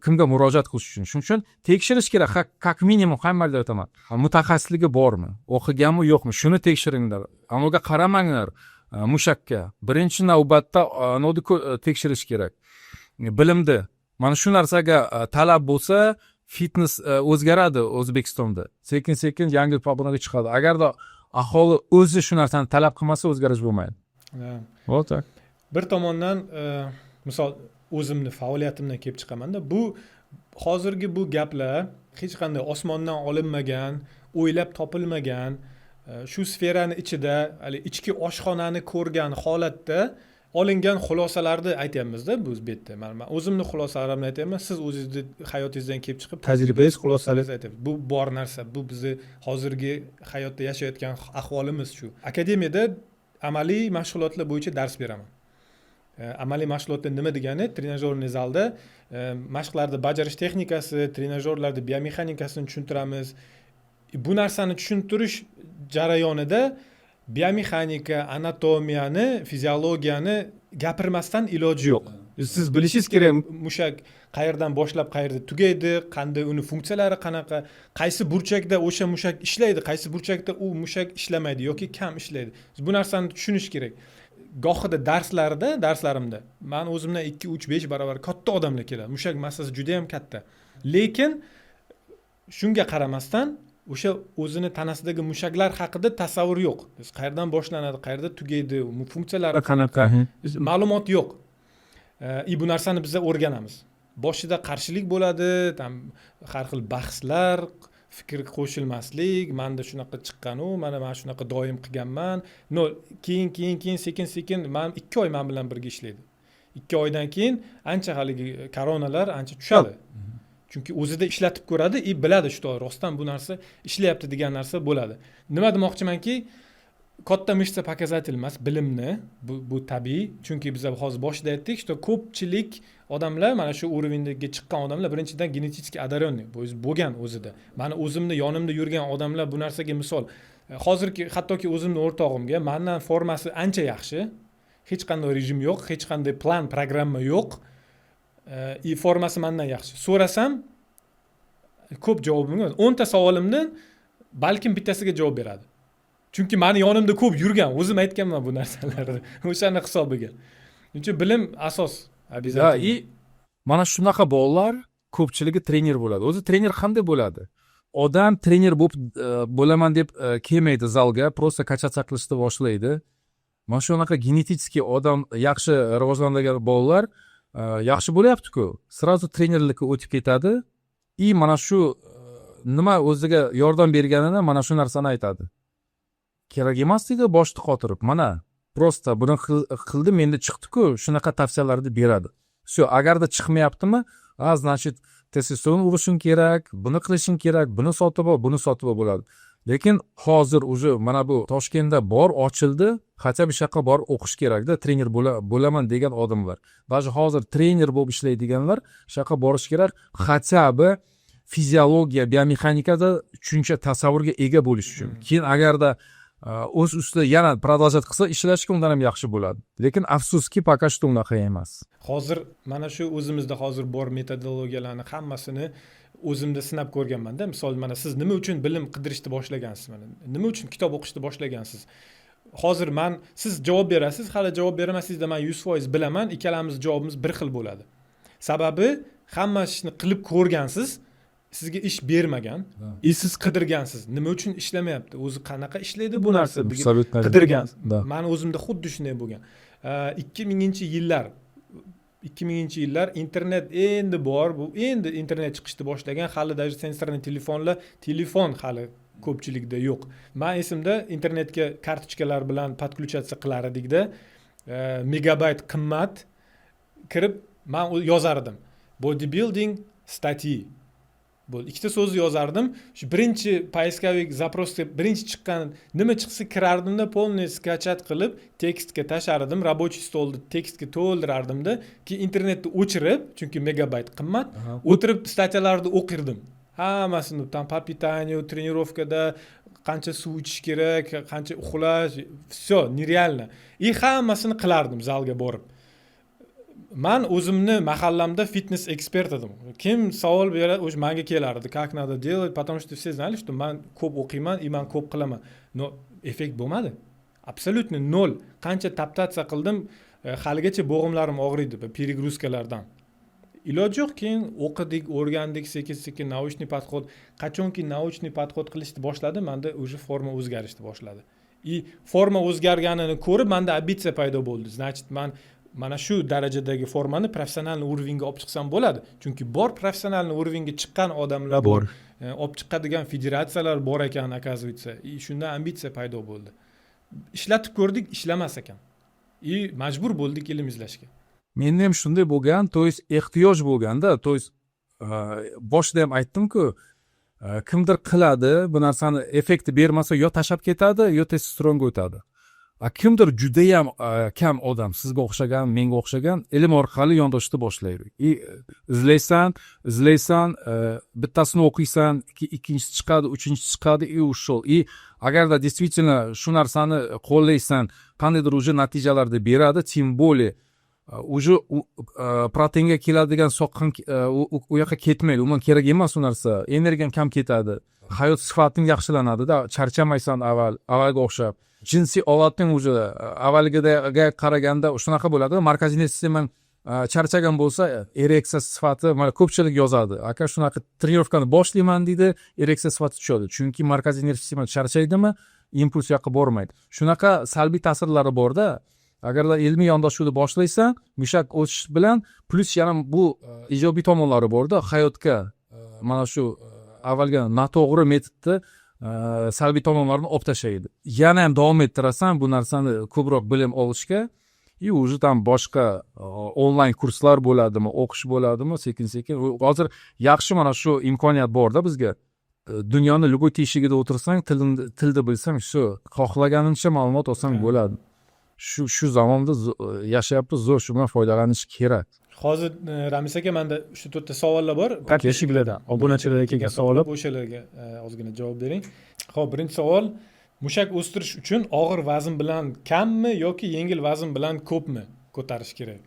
kimga murojaat qilish uchun. Shuning uchun tekshirish kerak, как minimum, hammaga aytaman, mutaxassisligi bormi, o'qiganmi, yo'qmi, shuni tekshiringlar. Anaviga qaramanglar, mushakka. Birinchi navbatda anavni tekshirish kerak, bilimni. Mana shu narsaga talab bo'lsa, fitness o'zgaradi O'zbekistonda, sekin sekin yangi pog'onaga chiqadi. Agarda aholi o'zi shu narsani talab qilmasa, o'zgarish bo'lmaydi. Вот так. Bir tomondan, misol, o'zimni faoliyatimdan kelib chiqamanda, bu hozirgi bu gaplar hech qanday osmondan olinmagan, o'ylab topilmagan, shu sferani ichida, haligi ichki oshxonani ko'rgan holatda olingan xulosalarni aytyapmizda. Bu yerda man o'zimni xulosalarimni aytyapman, siz o'zingizni hayotingizdan kelib chiqib, tajribangiz, xulosalaringizni aytyapsiz. Bu bor narsa, bu bizni hozirgi hayotda yashayotgan ahvolimiz shu. Akademiyada amaliy mashg'ulotlar bo'yicha dars beraman. Amaliy mashg'ulotlar nima degani? Тренажёрный zalda mashqlarni bajarish texnikasi, trenajyorlarni biomexanikasini tushuntiramiz. Bu narsani tushuntirish jarayonida biomexanika, anatomiyani, fiziologiyani gapirmasdan iloji yo'q. Siz bilishingiz kerak, mushak qayerdan boshlab qayerda tugaydi, qanday, uni funksiyalari qanaqa, qaysi burchakda o'sha mushak ishlaydi, qaysi burchakda u mushak ishlamaydi yoki kam ishlaydi. Bu narsani tushunish kerak. Gohida darslarda, darslarimda mani o'zimdan 2, 3, 5 barobar katta odamlar keladi, mushak massasi juda yam katta, lekin shunga qaramasdan o'sha o'zini tanasidagi mushaklar haqida tasavvur yo'q. Qayerdan boshlanadi, qayerda tugaydi, funksiyalari qanaqa, ma'lumot yo'q. И bu narsani biza o'rganamiz. Boshida qarshilik bo'ladi, там har xil bahslar, fikr qo'shilmaslik, manda shunaqa chiqqanu, mana shunaqa doim qilganman. Но keyin sekin sekin man 2 oy man bilan birga ishlaydi. 2 oydan keyin ancha haligi koronalar ancha tushadi, chunki o'zida ishlatib ko'radi и biladi, что rostdan bu narsa ishlayapti degan narsa bo'ladi. Nima demoqchimanki, katta мышца показатель emas bilimni, bu tabiiy, chunki biz hozir boshida aytdik, что ko'pchilik odamlar, mana shu уровень ga chiqqan odamlar, birinchidan, genetik одаренный bo'lgan o'zida. Mani o'zimni yonimda yurgan odamlar bu narsaga misol. Hozirgi, hattoki o'zimni o'rtog'imga, mandan formasi ancha yaxshi, hech qanday rejim yo'q, hech qanday план, программа yo'q и formasi mandan yaxshi. So'rasam, ko'p javobim, 10 ta savolimdan balkim bittasiga javob beradi, chunki mani yonimda ko'p yurgan, o'zim aytganman bu narsalarni, o'shani hisobiga. Shuning uchun bilim asos обязательно. И mana shunaqa bolalar ko'pchiligi trener bo'ladi. O'zi trener qanday bo'ladi? Odam trener bo'lib bo'laman deb kelmaydi zalga, просто качаться qilishni boshlaydi. Mana shunaqa genetik odam, yaxshi rivojlangan bolalar yaxshi bo'lyaptiku, сразу trenerlikka o'tib ketadi и mana shu nima o'ziga yordam berganini, mana shu narsani aytadi. Kerak emas deydi boshni qotirib, mana просто buni qildim, endi chiqdiku, shunaqa tavsiyalarni beradi. Все, agarda chiqmayaptimi, a значит, testosteron urishing kerak, buni qilishing kerak, buni sotib ol, buni sotib ol bo'ladi. Lekin hozir уже mana bu Toshkentda bor, ochildi, хотя бы shu yoqqa borib o'qish kerakda trener bo'laman degan odamlar. Даже hozir trener bo'lib ishlaydiganlar shu yoqqa borish kerak, хотя бы fiziologiya, biomexanikada tushuncha, tasavvurga ega bo'lish uchun. Keyin agarda o'z ustida yana продолжать qilsa ishlashga, undan ham yaxshi bo'ladi. Lekin afsuski, пока что unaqa emas. Hozir mana shu o'zimizda hozir bor metodologiyalarni hammasini o'zimda sinab ko'rganmanda. Misol, mana siz nima uchun bilim qidirishni boshlagansiz, mana nima uchun kitob o'qishni boshlagansiz? Hozir man, siz javob berasiz, hali javob bermasingizda man 100% bilaman, ikkalamiz javobimiz bir xil bo'ladi. Sababi hamma ishni qilib ko'rgansiz, sizga ish bermagan и siz qidirgansiz, nima uchun ishlamayapti o'zi, qanaqa ishlaydi bu narsa degan Абсолютно. qidirgansiz. Да. Mani o'zimda xuddi shunday bo'lgan. 2000-yillar, 2000-yillar, internet endi bor, bu endi internet chiqishni boshlagan, hali даже сенсорный telefonlar, telefon hali ko'pchilikda yo'q. Man esimda, internetga kartochkalar bilan подключаться qilar edikda, megabayt qimmat. Kirib man yozardim "bodybuilding статьи", bo'ldi, ikkita so'zni yozardim. Shu birinchi поисковик запрос deb birinchi chiqqan nima chiqsa kirardimda, полный скачать qilib, tekstga tashlardim, рабочий стол ni tekstga to'ldirardimda, keyin internetni o'chirib, chunki megabayt qimmat, o'tirib статья larni o'qirdim hammasini, там по питанию, тренировка da qancha suv ichish kerak, qancha uxlash, все нереально. И hammasini qilardim. Zalga borib, man o'zimni mahallamda fitness ekspert edim. Kim savol beradi, o'sha manga kelardi, как надо делать, потому что все знали, что man ko'p o'qiyman и man ko'p qilaman. Но effekt bo'lmadi, абсолютно ноль. Qancha топтаться qildim, haligacha bo'g'imlarim og'riydi перегрузка lardan. Iloji yo'q, keyin o'qidik, o'rgandik sekin sekin научный подход. Qachonki научный подход qilishni boshladi, manda уже forma o'zgarishni boshladi и forma o'zgarganini ko'rib, manda ambitsiya paydo bo'ldi: значит, man mana shu darajadagi formani профессиональный уровень ga olib chiqsam bo'ladi, chunki bor профессиональный уровень ga chiqqan odamlar bor. Olib chiqadigan federatsiyalar bor ekan, оказывается. И shunda ambitsiya paydo bo'ldi. Ishlatib ko'rdik, ishlamas ekan и majbur bo'ldik ilm izlashga. Menda ham shunday bo'lgan, то есть ehtiyoj bo'lganda, то есть boshida ham aytdimku, kimdir qiladi bu narsani, effekti bermasa, yo tashlab ketadi, yo testosteronga o'tadi. A kimdir, judayam kam odam, sizga o'xshagan, menga o'xshagan, ilm orqali yondoshishni boshlaydi и izlaysan, izlaysan, bittasini o'qiysan, ikkinchisi chiqadi, uchinchisi chiqadi и ушел. И agarda действительно shu narsani qo'llaysan, qandaydir уже natijalarni beradi. Тем более уже proteinga keladigan soqqan u yoqqa ketmaydi, umuman kerak emas u narsa, energiyang kam ketadi, hayot sifating yaxshilanadida, charchamaysan avvalga o'xshab, jinsiy olating уже avvalgiga qaraganda shunaqa bo'ladi. Markaziy nerv sistemang charchagan bo'lsa, ereksiya sifati, mana ko'pchilik yozadi: "Aka, shunaqa тренировка ni boshlayman", deydi, ereksiya sifati tushadi, chunki markaziy nerv sistema charchaydimi, impuls u yoqqa bormaydi. Shunaqa salbiy ta'sirlari borda. Agarda ilmiy yondashuvni boshlaysan, mushak o'sish bilan, plyus yana bu ijobiy tomonlari borda hayotga, mana shu avvalgi noto'g'ri metodni salbiy tomonlarini olib tashlaydi. Yana ham davom ettirasan bu narsani, ko'proq bilim olishga и уже там boshqa onlayn kurslar bo'ladimi, o'qish bo'ladimi, sekin sekin. Hozir yaxshi, mana shu imkoniyat borda bizga. Dunyoni любой teshigida o'tirsang, tilni bilsang, shu xohlaganingcha ma'lumot olsang bo'ladi. Shu zamonda yashayapmiz, zo'r, shu bilan foydalanish kerak. Hozir Ramiz aka, manda uchta to'rtta savollar bor. Подписчик lardan, obunachilardan kelgan savollar. O'shalarga ozgina javob bering. Ho'p, birinchi savol: mushak o'stirish uchun og'ir vazn bilan kammi yoki yengil vazn bilan ko'pmi ko'tarish kerak?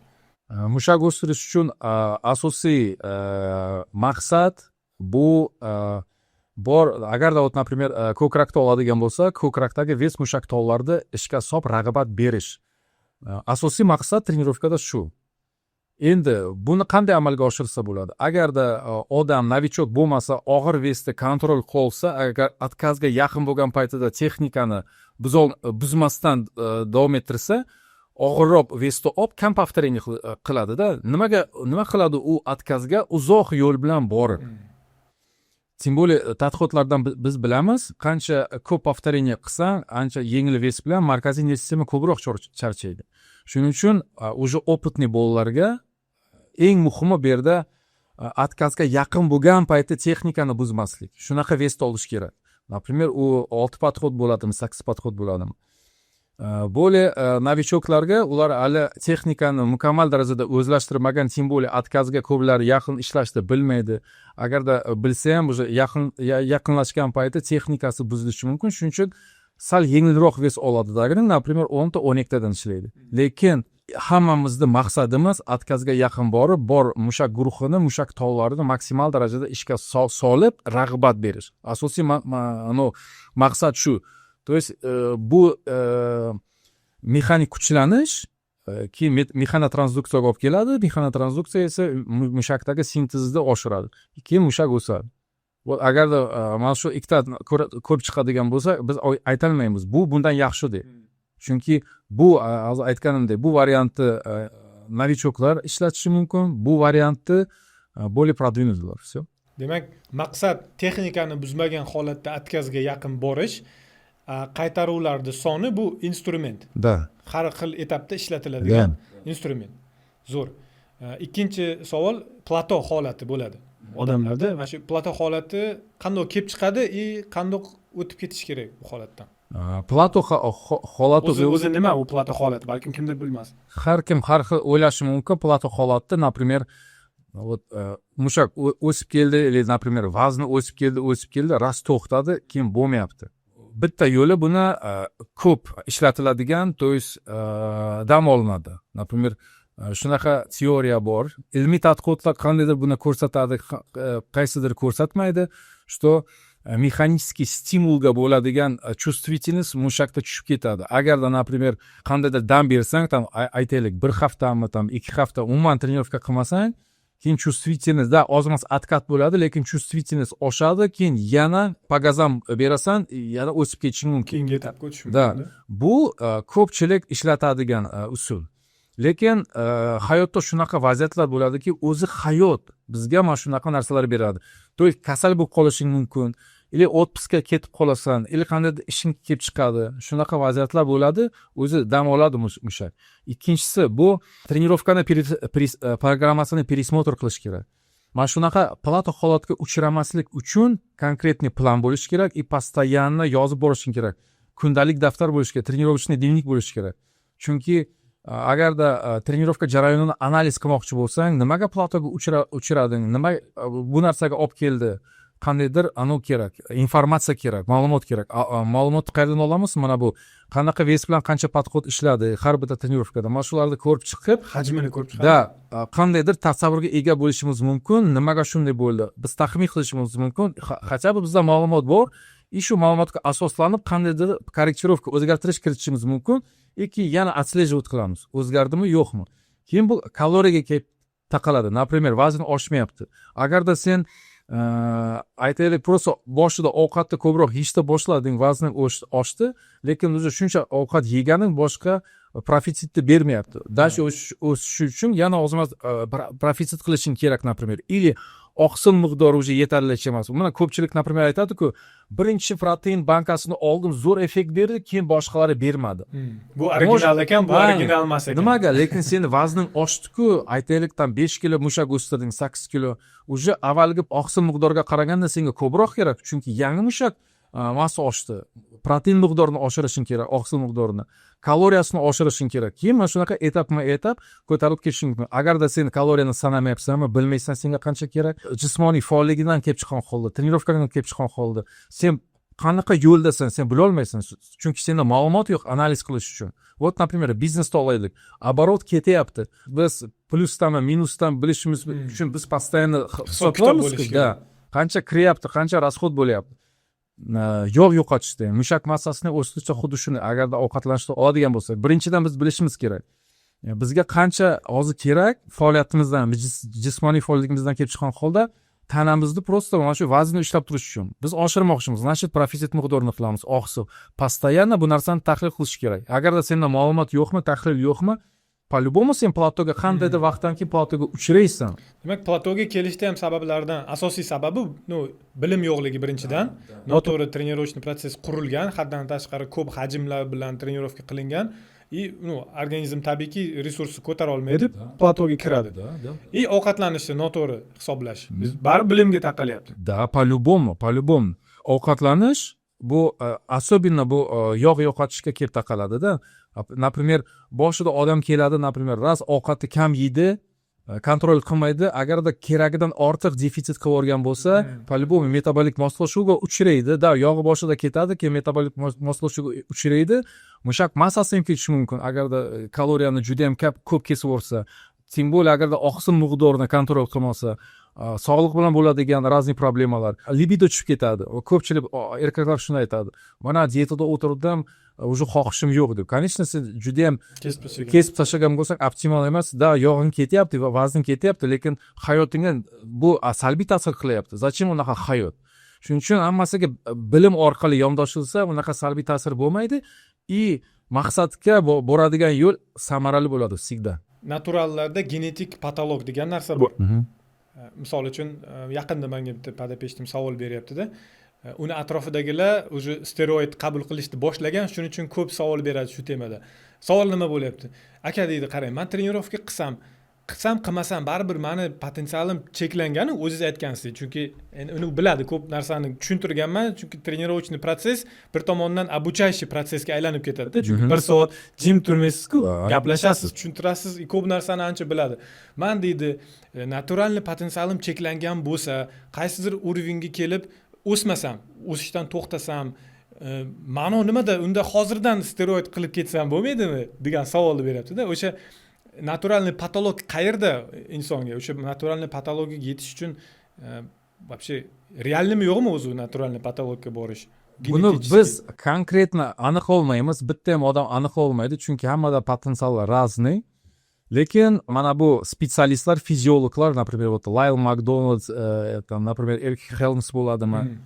Mushak o'stirish uchun asosiy maqsad bu bor. Agarda вот, например, ko'krakda oladigan bo'lsa, ko'krakdagi вес, mushak tollarni ishga solib rag'bat berish. Asosiy maqsad тренировка da shu. Endi buni qanday amalga oshirsa bo'ladi? Agarda odam новичок bo'lmasa, og'ir вес da контроль qilsa, agar отказ ga yaqin bo'lgan paytida texnikani buzmasdan davom ettirsa, og'irroq вес da olib, kam повторение qiladida. Nimaga, nima qiladi u? Отказ ga uzoq yo'l bilan borib, тем более tadqiqotlardan biz bilamiz, qancha ko'p повторение qilsang, ancha yengil вес bilan markaziy nerv sistema ko'proq charchaydi. Shuning uchun уже опытный bolalarga eng muhimi bu yerda отказ ga yaqin bo'lgan paytda texnikani buzmaslik. Shunaqa вес da olish kerak. Например, u olti подход bo'ladimi, sakkiz подход bo'ladimi. Более новичок larga, ular hali texnikani mukammal darajada o'zlashtirmagan, тем более отказ ga ko'plari yaqin ishlashni bilmaydi. Agarda bilsa ham, уже yaqinlashgan payti texnikasi buzilishi mumkin. Shuning uchun sal yengilroq вес oladi, например, 10 ta, 12 tadan ishlaydi. Lekin hammamizni maqsadimiz отказ ga yaqin borib, bor mushak guruhini, mushak tolalarini maksimal darajada ishga solib, rag'bat berish. Asosiy ну, maqsad shu. То есть bu mexanik kuchlanish keyin mexanotransduksiyaga olib keladi. Mexanotransduksiya esa mushakdagi sintezni oshiradi, keyin mushak o'sadi. Вот agarda mana shu ikkita ko'rib chiqadigan bo'lsa, biz aytolmaymiz, bu bundan yaxshi deb, chunki bu hozir aytganimdek, bu variantni новичок lar ishlatishi mumkin, bu variantni более продвинутый lar, все. Demak, maqsad texnikani buzmagan holatda отказ ga yaqin borish, qaytaruvlarni soni bu instrument. Да. Har xil etapda ishlatiladigan instrument. Zo'r. Ikkinchi savol: plato holati bo'ladi odamlarda. Mana shu plato holati qandoq kelib chiqadi и qandoq o'tib ketish kerak bu holatdan? Plato holati. O'zi nima u plato holati? Balkim kimdir bilmas. Har kim har xil o'ylashi mumkin plato holatda. Например, вот mushak o'sib keldi или, например, vazni o'sib keldi, o'sib keldi, rost to'xtadi, keyin bo'lmayapti. Bitta yo'li buni ko'p ishlatiladigan, то есть dam olinadi. Например, shunaqa teoriya bor, ilmiy tadqiqotlar qandaydir buni ko'rsatadi, qaysidir ko'rsatmaydi, что механический stimulga bo'ladigan чувствительность mushakda tushib ketadi. Agarda, например, qandaydir dam bersang, там aytaylik, bir haftami, там 2 hafta umuman тренировка qilmasang, keyin чувствительность да ozmas откат bo'ladi, lekin чувствительность oshadi, keyin yana по газам berasan, yana o'sib ketishi mumkin. Keyingi etapga o'tish Да. mumkin. Bu ko'pchilik ishlatadigan usul. Lekin hayotda shunaqa vaziyatlar bo'ladiki, o'zi hayot bizga mana shunaqa narsalar beradi. То есть kasal bo'lib qolishing mumkin или отпуск ga ketib qolasan, или qandaydir ishing kelib chiqadi. Shunaqa vaziyatlar bo'ladi, o'zi dam oladi mushak. Ikkinchisi, bu тренировка ni programmasini пересмотр qilish kerak. Mana shunaqa plato holatga uchramaslik uchun конкретный plan bo'lishi kerak и постоянно yozib borishing kerak. Kundalik daftar bo'lishi kerak, тренировочный дневник bo'lishi kerak. Chunki agarda тренировка jarayonini analiz qilmoqchi bo'lsang, nimaga platoga uchrading, nima bu narsaga olib keldi, qandaydir anavi kerak, informatsiya kerak, ma'lumot kerak. Ma'lumotni qayerdan olamiz? Mana bu qanaqa вес bilan qancha подход ishladi har bitta тренировка da, mana shularni ko'rib chiqib, hajmini ko'rib chiqadi. Да, qandaydir tasavvurga ega bo'lishimiz mumkin, nimaga shunday bo'ldi, biz taxmin qilishimiz mumkin. Хотя бы bizda ma'lumot bor и shu ma'lumotga asoslanib qandaydir корректировка, o'zgartirish kiritishimiz mumkin и keyin yana отслеживать qilamiz, o'zgardimi, yo'qmi. Keyin bu kaloriyaga kelib taqaladi. Например, vazn oshmayapti. Agarda sen aytaylik, просто boshida ovqatni ko'proq yeyishda boshlading, vazning oshdi, lekin уже shuncha ovqat yeganing boshqa profitsitni bermayapti. Дальше o'sishi uchun yana ozmas profitsit qilishing kerak, например, или oqsil miqdori уже yetarlicha emas. Mana ko'pchilik, например, aytadiku: "Birinchi protein bankasini oldim, zo'r effekt berdi, keyin boshqalari bermadi". Bu original ekan, bu Ha, original emas ekan. Nimaga? Lekin seni vazning oshdiku, aytaylik, там 5 kilo mushak o'stirding, 8 kilo, уже avvalgi oqsil miqdoriga qaraganda senga ko'proq kerak, chunki yangi mushak massa oshdi. Protein miqdorini oshirishing kerak, oqsil miqdorini, kaloriyasini oshirishing kerak. Keyin mana shunaqa etapma etap ko'tarilib ketishing mumkin. Agarda sen kaloriyani sanamayapsanmi, bilmaysan senga qancha kerak, jismoniy faolligidan kelib chiqqan holda, тренировка dan kelib chiqqan holda sen qanaqa yo'ldasan, sen bilolmaysan, chunki senda ma'lumot yo'q analiz qilish uchun. Вот, например, biznesda olaylik, оборот ketyapti, biz plyusdanmi, minusdan bilishimiz uchun biz постоянно Hisob kitob bo'lishi да, kerak. Qancha kiryapti, qancha расход bo'lyapti. Yog' yo'qotishda ham, mushak massasini o'stirishda xuddi shuni. Agarda ovqatlanishda oladigan bo'lsak, birinchidan biz bilishimiz kerak. Bizga qancha hozir kerak faoliyatimizdan, jismoniy faolligimizdan kelib chiqqan holda tanamizni просто mana shu vaznni ushlab turish uchun biz oshirmoqchimiz, значит, профицит miqdorini qilamiz oqsil. Постоянно bu narsani tahlil qilish kerak. Agarda senda ma'lumot yo'qmi, tahlil yo'qmi, по любому sen platoga qandaydir vaqtdan keyin platoga uchraysan. Demak, platoga kelishda ham sabablardan asosiy sababi, ну, bilim yo'qligi birinchidan, noto'g'ri тренировочный процесс qurilgan, haddan tashqari ko'p hajmlar bilan тренировка qilingan и, ну, organizm tabiiyki resursni ko'tara olmaydi. Platoga kiradi. И ovqatlanishni noto'g'ri hisoblash. Baribir bilimga taqalyapti. Да, по любому, по любому ovqatlanish bu особенно bu yog' yo'qotishga kelib taqaladida. Например, boshida odam keladi, например, раз ovqatni kam yeydi, контроль qilmaydi. Agarda keragidan ortiq defitsit qilib yuborgan bo'lsa, по любому metabolik moslashuvga uchraydi, да. Yog'i boshida ketadi, keyin metabolik moslashuvga uchraydi, mushak massasi ham ketishi mumkin, agarda kaloriyani juda yam ko'p kesib yuborsa, тем более agarda oqsil miqdorini контроль qilmasa. Sog'liq bilan bo'ladigan разный problemalar, libido tushib ketadi. Ko'pchilik erkaklar shuni aytadi: "Mana dietada o'tirdim, уже xohishim yo'q", deb. Конечно, sen judayam kesib tashlagan. Kesib tashlagan bo'lsang, optimal emas, да. Yog'ing ketyapti va vazning ketyapti, lekin hayotingga bu salbiy ta'sir qilyapti. Зачем unaqa hayot? Shuning uchun hammasiga bilim orqali yondoshilsa, unaqa salbiy ta'sir bo'lmaydi и maqsadga boradigan yo'l samarali bo'ladi всегда. Naturallarda genetik patolog degan narsa bor. Misol uchun, yaqinda menga bitta подопечный savol beryaptida. Uni atrofidagilar уже steroid qabul qilishni boshlagan, shuning uchun ko'p savol beradi shu temada. Savol nima bo'lyapti? "Aka, – deydi, – qarang, man тренировка qilsam, qilmasam, baribir mani potensialim cheklanganu o'zingiz aytgansiz". Chunki endi uni biladi, ko'p narsani tushuntirganman, chunki тренировочный процесс bir tomondan обучающий процессga aylanib ketadi. Chunki bir soat jim turmaysizku, gaplashasiz. Tushuntirasiz, ko'p narsani ancha biladi. "Man, – deydi, – натуральный potensialim cheklangan bo'lsa, qaysidir уровеньga kelib o'smasam, o'sishdan to'xtasam, ma'no nimada unda? Hozirdan steroid qilib ketsam bo'lmaydimi?" degan savolni beryaptida. O'sha натуральный потолок qayerda insonga? O'sha натуральный потолокga yetish uchun вообще реальныйmi, yo'qmi o'zi натуральный потолокka borish? Buni biz конкретно aniqlolmaymiz, bitta ham odam aniqlolmaydi, chunki hammada potensiallar разный. Lekin mana bu специалистlar, fiziologlar, например, вот Layl Makdonald, там, например, Erik Helms bo'ladimi,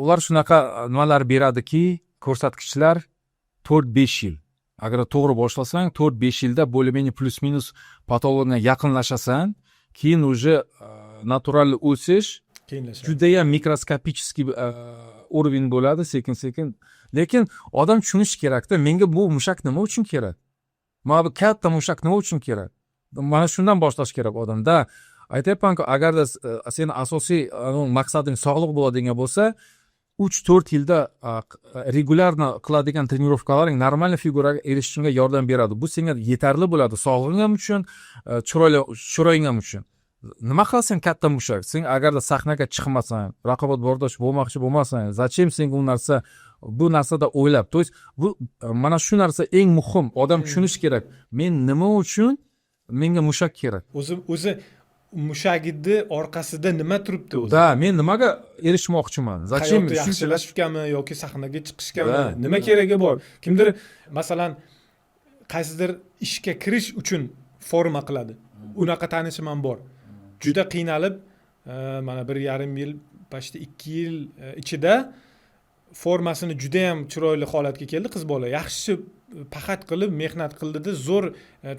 ular shunaqa nimalar beradiki, ko'rsatkichlar: 4-5 yil agar to'g'ri boshlasang, 4-5 yilda более менее плюс минус потолокga yaqinlashasan. Keyin уже натуральный o'sish qiyinlashadi. Judayam микроскопический уровень bo'ladi, sekin sekin. Lekin odam tushunishi kerakda: menga bu mushak nima uchun kerak, mana bu katta mushak nima uchun kerak? Mana shundan boshlash kerak odamda. Aytyapmanku, agarda seni asosiy maqsading sog'liq bo'ladigan bo'lsa, 3-4 yilda регулярно qiladigan тренировкалaring нормальный figuraga erishishingga yordam beradi. Bu senga yetarli bo'ladi, sog'lig'ing ham uchun, chiroyli chiroying ham uchun. Nima qilasan katta mushak sen, agarda sahnaga chiqmasang, raqobatbardosh bo'lmoqchi bo'lmasang? Зачем senga u narsa? Bu narsada o'ylab, то есть bu mana shu narsa eng muhim, odam tushunishi kerak: men nima uchun, menga mushak kerak? O'zi mushagini orqasida nima turibdi o'zi? Да, men nimaga erishmoqchiman, зачем? Hayotni yaxshilashgami yoki sahnaga chiqishgami? Да. Nima keragi bor kimdir? Masalan, qaysidir ishga kirish uchun forma qiladi, unaqa tanishim ham bor. Juda qiynalib, mana 1,5 yil, почти 2 yil ichida formasini judayam chiroyli holatga keldi. Qiz bola yaxshi пахать qilib, mehnat qildida, zo'r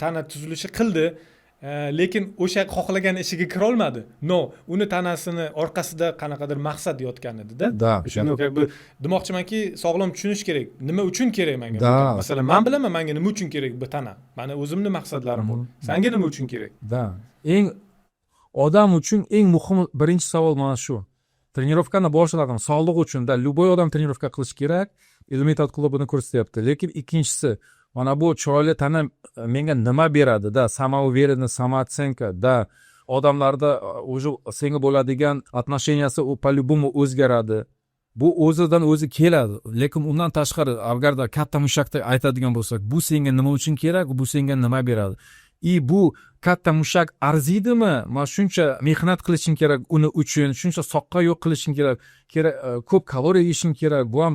tana tuzilishi qildi. Lekin o'sha xohlagan ishiga kirolmadi. Но uni tanasini orqasida qanaqadir maqsad yotgan edida. Shuni как бы Demoqchimanki, sog'lom tushunish kerak, nima uchun kerak manga bu tana. Masalan, man bilaman manga nima uchun kerak bu tana, mani o'zimni maqsadlarim bor. Sanga nima uchun kerak? Да, eng odam uchun eng muhimi, birinchi savol mana shu. Тренировкani boshladim sog'liq uchun, да, любой odam тренировка qilish kerak, ilmiy tadqiqot buni ko'rsatyapti. Lekin ikkinchisi, mana bu chiroyli tana menga nima beradi, да? Самоуверенность, самооценка, да. Odamlarda уже senga bo'ladigan отношенияsi u по любому o'zgaradi, bu o'zidan o'zi keladi. Lekin undan tashqari, agarda katta mushakda aytadigan bo'lsak, bu senga nima uchun kerak, bu senga nima beradi и bu katta mushak arziydimi? Mana shuncha mehnat qilishing kerak uni uchun, shuncha soqqa yo'q qilishing kerak, ko'p kaloriya yeyishing kerak. Bu ham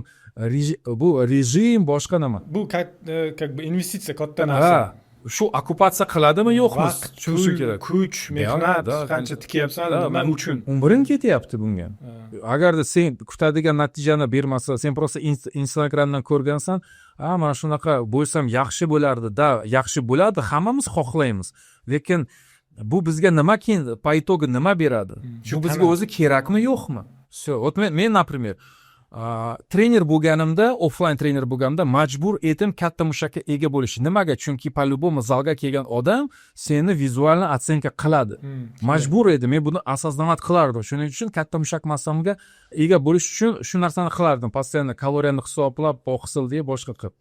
bu rejim, boshqa nima. Bu как бы investitsiya, katta narsa. Ha. Shu окупаться qiladimi, yo'qmi, Vaqt, tushunishi pul, kerak. kuch, mehnat, Да, qancha tikyapsan, Да, nima uchun? Umring ketyapti bunga. Agarda sen kutadigan natijani bermasa, sen просто Instagramdan ko'rgansan, a, mana shunaqa bo'lsam yaxshi bo'lardi, да, yaxshi bo'ladi, hammamiz xohlaymiz, lekin bu bizga nima, keyin по итогу nima beradi? Shu Bu bizga tana. o'zi kerakmi, yo'qmi? Все. Вот men, например, trener bo'lganimda, offline trener bo'lganimda majbur edim katta mushakka ega bo'lish. Nimaga? Chunki по любому zalga kelgan odam seni визуально оценка qiladi. Majbur edim, men buni осознавать qilardim. Shuning uchun katta mushak massamga ega bo'lish uchun shu narsani qilardim, постоянно kaloriyani hisoblab, oqsil deb, boshqa qilib.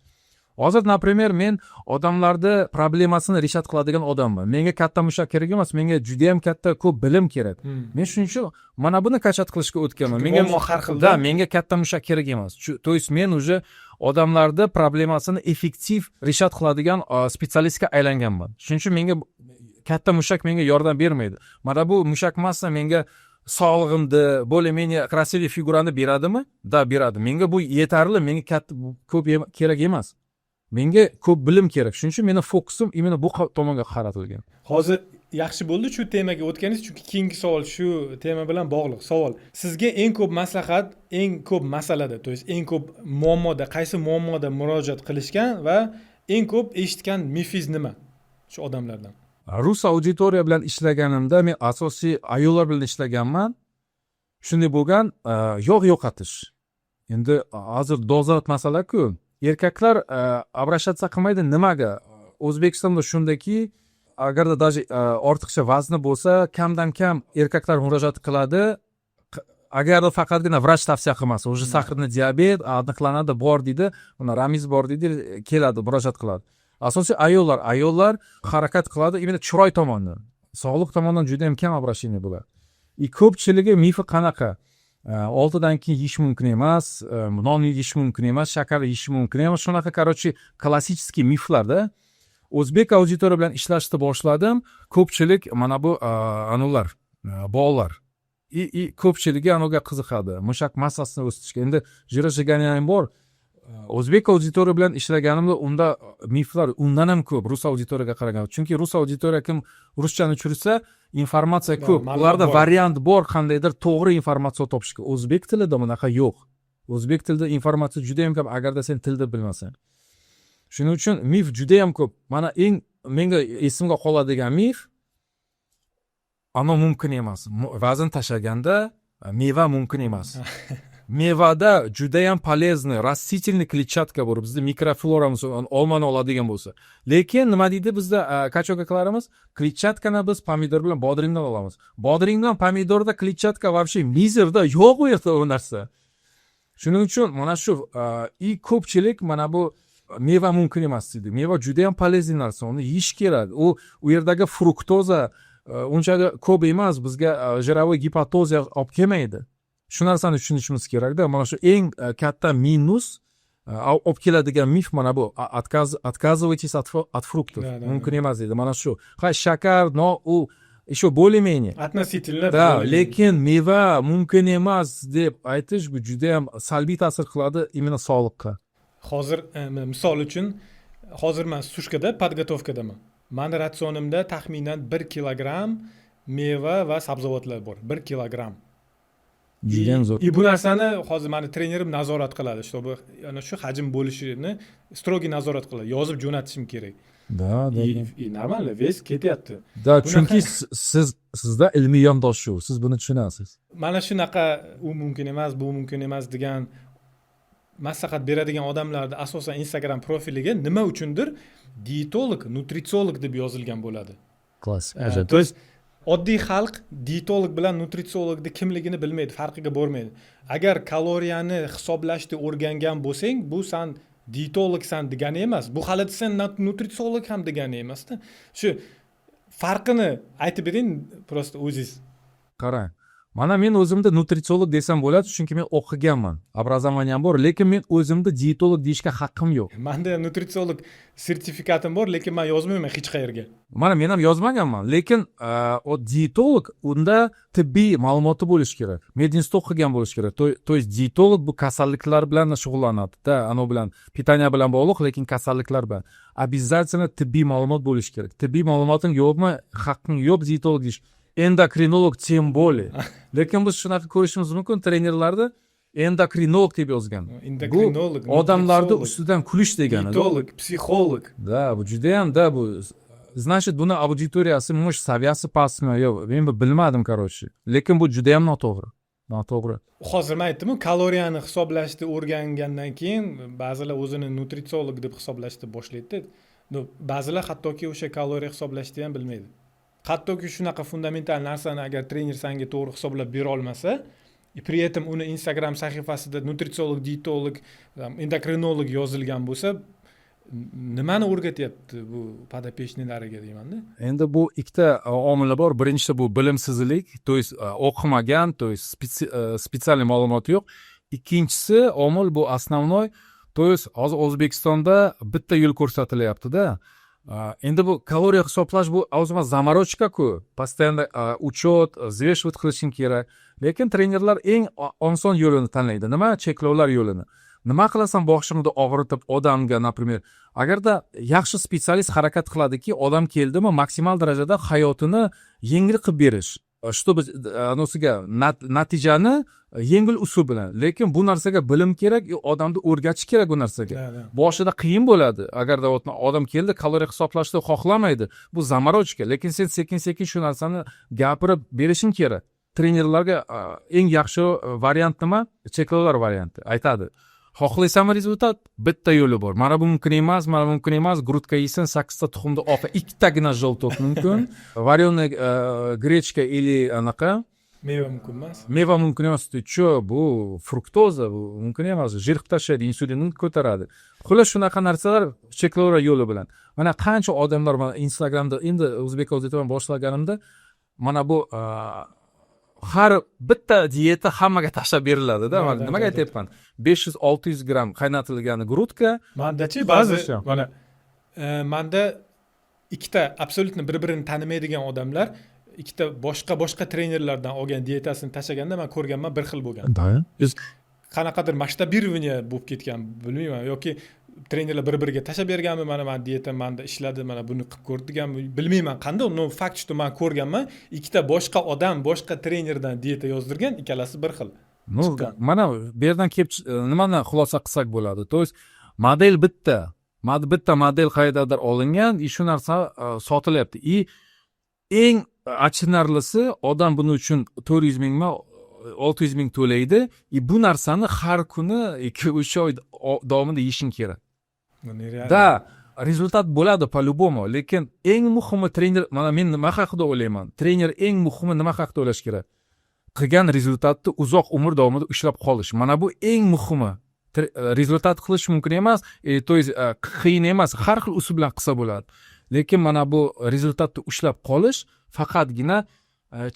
Hozir, например, men odamlarni problemasini решать qiladigan odamman. Menga katta mushak kerak emas, menga judayam katta ko'p bilim kerak. Men shuning uchun mana buni качать qilishga o'tganman. Chunki Menga muammo har xil. Да, menga katta mushak kerak emas. То есть men уже odamlarni problemasini effektiv решать qiladigan специалист ga aylanganman. Shuning uchun menga katta mushak menga yordam bermaydi. Mana bu mushak massa menga sog'lig'imni, более менее красивый figurani beradimi? Да, beradi. Menga bu yetarli, menga katta ko'p kerak emas. Menga ko'p bilim kerak. Shuning uchun meni fokusim именно bu tomonga qaratilgan. Hozir yaxshi bo'ldi shu temaga o'tganingiz, chunki keyingi savol shu tema bilan bog'liq savol. Sizga eng ko'p maslahat, eng ko'p masalada, то есть eng ko'p muammoda, qaysi muammoda murojaat qilishgan va eng ko'p eshitgan mifingiz nima shu odamlardan? Rus auditoriya bilan ishlaganimda men asosiy ayollar bilan ishlaganman. Shunday bo'lgan, yog' yo'qotish. Endi hozir dolzarb masala-ku. Erkaklar обращаться qilmaydi. Nimaga? O'zbekistonda shundayki, agarda даже ortiqcha vazni bo'lsa, kamdan kam erkaklar murojaat qiladi, agarda faqatgina vrach tavsiya qilmasa. Уже сахарный диабет aniqlanadi, bor deydi, mana Ramiz bor deydi, keladi, murojaat qiladi. Asosiy ayollar harakat qiladi именно chiroy tomondan, sog'liq tomondan juda yam kam обращение bo'ladi. И ko'pchiligi mifi qanaqa? 6dan keyin yeyish mumkin emas, non yeyish mumkin emas, shakar yeyish mumkin emas, shunaqa, короче, klassический miflarda. O'zbek auditoriya bilan ishlashni boshladim, ko'pchilik mana bu anular, bolalar и ko'pchiligi anuga qiziqadi, mushak massasini o'stirishga. Endi жиросжигание ham bor. O'zbek auditoriya bilan ishlaganimda unda miflar undan ham ko'p rus auditoriyaga qaraganda, chunki rus auditoriya, kim ruschani tushunsa, informatsiya ko'p. Ma'lumot Ularda bor. variant bor qandaydir to'g'ri informatsiya topishga. O'zbek tilida bunaqa yo'q. O'zbek tilida informatsiya juda yam ko'p, agarda sen tilni bilmasang. Shuning uchun mif juda yam ko'p. Mana eng menga esimga qoladigan mif: ammo mumkin emas, vazn tashlaganda meva mumkin emas. Mevada judayam полезный растительный клетчатка bor, bizni mikrofloramiz, olmani oladigan bo'lsa. Lekin nima deydi bizda качок larimiz? Kletchatkani biz pomidor bilan bodringdan olamiz. Bodring bilan pomidorda kletchatka вообще мизер da, yo'q u yerda u narsa. Shuning uchun mana shu и ko'pchilik mana bu meva mumkin emas deydi. Meva judayam полезный narsa, uni yeyish kerak. U yerdagi fruktoza unchalik ko'p emas, bizga жировой гепатоз olib kelmaydi. Shu narsani tushunishimiz kerakda. Mana shu eng katta minus olib keladigan mif mana bu: отказывайтесь от фруктов, mumkin emas deydi. Mana shu, ha, shakar, но u еще более менее Относительно. Да, более-менее. lekin meva mumkin emas deb aytish, bu judayam salbiy ta'sir qiladi именно sog'liqqa. Hozir misol uchun, hozir man сушка da, подготовка daman. Mani ratsionimda taxminan 1 kilogramm meva va sabzavotlar bor, 1 kilogramm. Judayam zo'r. И bu narsani hozir mani trenerim nazorat qiladi, чтобы ana shu hajm bo'lishini строгий nazorat qiladi, yozib jo'natishim kerak. Да да И нормально вес ketyapti. Да, Bunaqa- chunki sizda ilmiy yondashuv, siz buni tushunasiz. Mana shunaqa u mumkin emas, bu mumkin emas degan maslahat beradigan odamlarni asosan Instagram profiliga nima uchundir dietolog, nutritsiolog deb yozilgan bo'ladi. Klassik. То есть oddiy xalq dietolog bilan nutritsiologni kimligini bilmaydi, farqiga bormaydi. Agar kaloriyani hisoblashni o'rgangan bo'lsang, bu san dietologsan degani emas, bu hali sen nutritsiolog ham degani emasda. Shu farqini aytib bering просто o'zingiz. Qarang. Mana men o'zimni nutritsiolog desam bo'ladi, chunki men o'qiganman, образованием bor, lekin men o'zimni dietolog deyishga haqqim yo'q. Manda ham nutritsiolog sertifikatim bor, lekin man yozmayman hech qayerga. Mana men ham yozmaganman, lekin o dietolog, unda tibbiy ma'lumoti bo'lishi kerak, мединститут o'qigan bo'lishi kerak. То есть dietolog bu kasalliklar bilan shug'ullanadi-da, anavi bilan, питание bilan bog'liq, lekin kasalliklar bilan обязательно tibbiy ma'lumot bo'lishi kerak. Tibbiy ma'lumoting yo'qmi, haqqing yo'q dietolog deyish. Endokrinolog тем более. Lekin biz shunaqa ko'rishimiz mumkin, trenerlarni endokrinolog deb yozgan. Endokrinolog, Bu odamlarni nutritsiolog, ustidan kulish degani. Dietolog, psixolog. Да, bu judayam, да, bu значит, buni auditoriyasi, может, saviyasi pastmi, yo'q, men bilmadim, короче, lekin bu judayam noto'g'ri, noto'g'ri. Hozir man aytdimu, kaloriyani hisoblashni o'rgangandan keyin ba'zilar o'zini nutritsiolog deb hisoblashni boshlaydida. Ну, ba'zilar hattoki o'sha kaloriya hisoblashni ham bilmaydi. Hattoki shunaqa fundamental narsani agar trener sanga to'g'ri hisoblab bera olmasa и при этом uni Instagram sahifasida nutritsiolog, dietolog, там, endokrinolog yozilgan bo'lsa, nimani o'rgatyapti bu подопечный lariga deymanda. Endi bu ikkita omili bor. Birinchisi bu bilimsizlik, то есть o'qimagan, то есть специальный ma'lumoti yo'q. Ikkinchisi omil bu основной, то есть hozir O'zbekistonda bitta yo'l ko'rsatilyaptida. Endi bu kaloriya hisoblash, bu o'zi заморочка ku, постоянно учет, взвешивать qilishing kerak, lekin trenerlar eng oson yo'lini tanlaydi. Nima? Cheklovlar yo'lini. Nima qilasan boshimni og'ritib odamga? Например, agarda yaxshi специалист harakat qiladiki, odam keldimi, maksimal darajada hayotini yengil qilib berish, чтобы anosiga natijani yengil usul bilan. Lekin bu narsaga bilim kerak, odamni o'rgatish kerak bu narsaga. Boshida qiyin bo'ladi. Agarda odam keldi, kaloriya hisoblashni xohlamaydi, bu заморочка, lekin sen sekin sekin shu narsani gapirib berishing kerak. Trenerlarga eng yaxshi variant nima? Cheklovlar varianti. Aytadi: xohlaysanmi результат, bitta yo'li bor, mana bu mumkin emas, mana bu mumkin emas, грудка yeysan, sakkizta tuxumni oqi, ikkitagina желток mumkin, вареный гречка или anaqa. Meva mumkin emas. Meva mumkin emas. Ты че, bu fruktoza, bu mumkin emas, жир qilib tashlaydi, insulinni ko'taradi. Xullas, shunaqa narsalar cheklovlar yo'li bilan. Mana qancha odamlar, mana Instagramda endi O'zbek bilan boshlaganimda, mana bu har bitta dieta hammaga tashlab beriladida. Nimaga aytyapman, 500, 600 gramm qaynatilgan грудка. Mandachi, ba'zi mana manda ikkita абсолютно bir birini tanimaydigan odamlar ikkita boshqa boshqa trenerlardan olgan dietasini tashlaganda man ko'rganman, bir xil bo'lgan. Qanaqadir масштабирование bo'lib ketgan, bilmayman, yoki trenerlar bir biriga tashlab berganmi, mana mani dietam manda ishladi, mana buni qilib ko'r deganmi, bilmayman qanday, но факт, что man ko'rganman, ikkita boshqa odam boshqa trenerdan dieta yozdirgan, ikkalasi bir xil Ну, chiqqan. Mana bu yerdan kelib nimani xulosa qilsak bo'ladi? То есть model bitta, bitta model qayerdadir olingan и shu narsa sotilyapti. И eng achinarlisi, odam buning uchun 400 mingmi, 600 ming to'laydi и bu narsani har kuni 2-3 oy davomida yeyishing kerak. Bu нереально. Да, результат bo'ladi по любому, lekin eng muhimi trener, mana men nima haqida o'ylayman, trener eng muhimi nima haqida o'ylash kerak? Qilgan результат ni uzoq umr davomida ushlab qolish. Mana bu eng muhimi. Результат qilish mumkin emas, то есть qiyin emas, har xil usul bilan qilsa bo'ladi, lekin mana bu результат ni ushlab qolish faqatgina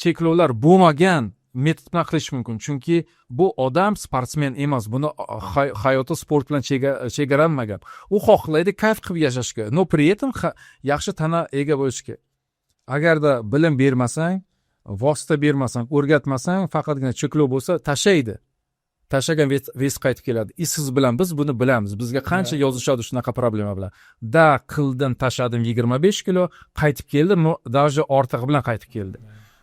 cheklovlar bo'lmagan metod bilan qilish mumkin, chunki bu odam sportsmen emas, buni hayoti sport bilan chegaralanmagan. U xohlaydi kayf qilib yashashga, но при этом yaxshi tana ega bo'lishga. Agarda bilim bermasang, vosita bermasang, o'rgatmasang, faqatgina cheklov bo'lsa, tashlaydi, tashlagan вес qaytib keladi. И siz bilan biz buni bilamiz, bizga qancha yozishadi shunaqa problema bilan. Да, qildim, tashladim 25 kilo, qaytib keldi, но даже ortig'i bilan qaytib keldi.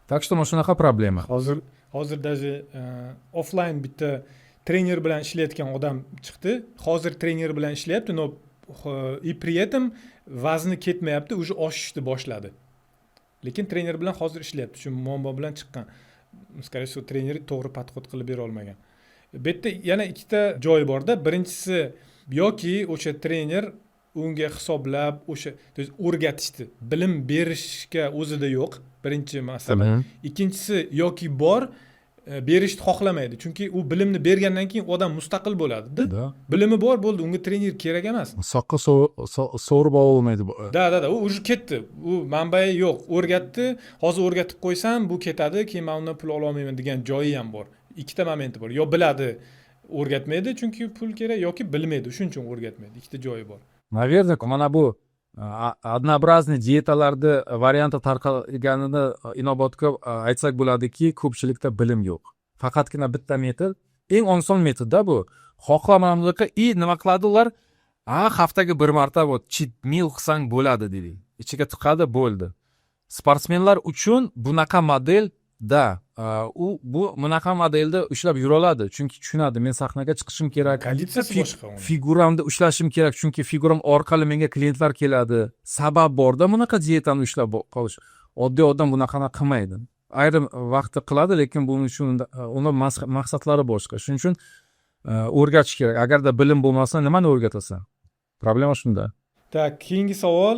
Так что mana shunaqa problema. Hozir даже offline bitta trener bilan ishlayotgan odam chiqdi, hozir trener bilan ishlayapti, но и при этом vazni ketmayapti, уже oshishni boshladi, lekin trener bilan hozir ishlayapti, shu muammo bilan chiqqan. Скорее всего, treneri to'g'ri подход qilib bera olmagan. Bu yerda yana ikkita joyi borda. Birinchisi, yoki o'sha trener unga hisoblab, o'sha, то есть o'rgatishdi, bilim berishga o'zida yo'q, birinchi masala. Ikkinchisi, yoki bor Berishni xohlamaydi, chunki u bilimni bergandan keyin odam mustaqil bo'ladida. Bilimi bor, bo'ldi, unga trener kerak emas. Soqqa sovurib ololmaydi bu. Да, u уже ketdi, u manbai yo'q, o'rgatdi, hozir o'rgatib qo'ysam, bu ketadi, keyin man undan pul ololmayman degan joyi ham bor. Ikkita momenti bor: yo biladi, o'rgatmaydi, chunki pul kerak, yoki bilmaydi, shuning uchun o'rgatmaydi. Ikkita joyi bor. Наверное, mana bu однообразный dietalarni varianti tarqalganini inobatga aytsak bo'ladiki, ko'pchilikda bilim yo'q, faqatgina bitta metod, eng oson metodda bu. Xohla mana bunaqa и nima qiladi ular? A, haftaga bir marta вот cheat meal qilsang bo'ladi, deydi, ichiga tiqadi, bo'ldi. Sportsmenlar uchun bunaqa model da u bu bunaqa modelda ushlab yuroladi, chunki tushunadi: men sahnaga chiqishim kerak, Konditsiyasi boshqa uni. Figuramni ushlashim kerak, chunki figuram orqali menga klientlar keladi. Sabab borda bunaqa dietani ushlab qolish. Oddiy odam bunaqani qilmaydi, ayrim vaqtda qiladi, lekin buning uchun uni maqsadlari boshqa. Shuning uchun o'rgatish kerak. Agarda bilim bo'lmasa, nimani o'rgatasan? Problema shunda. Так, keyingi savol,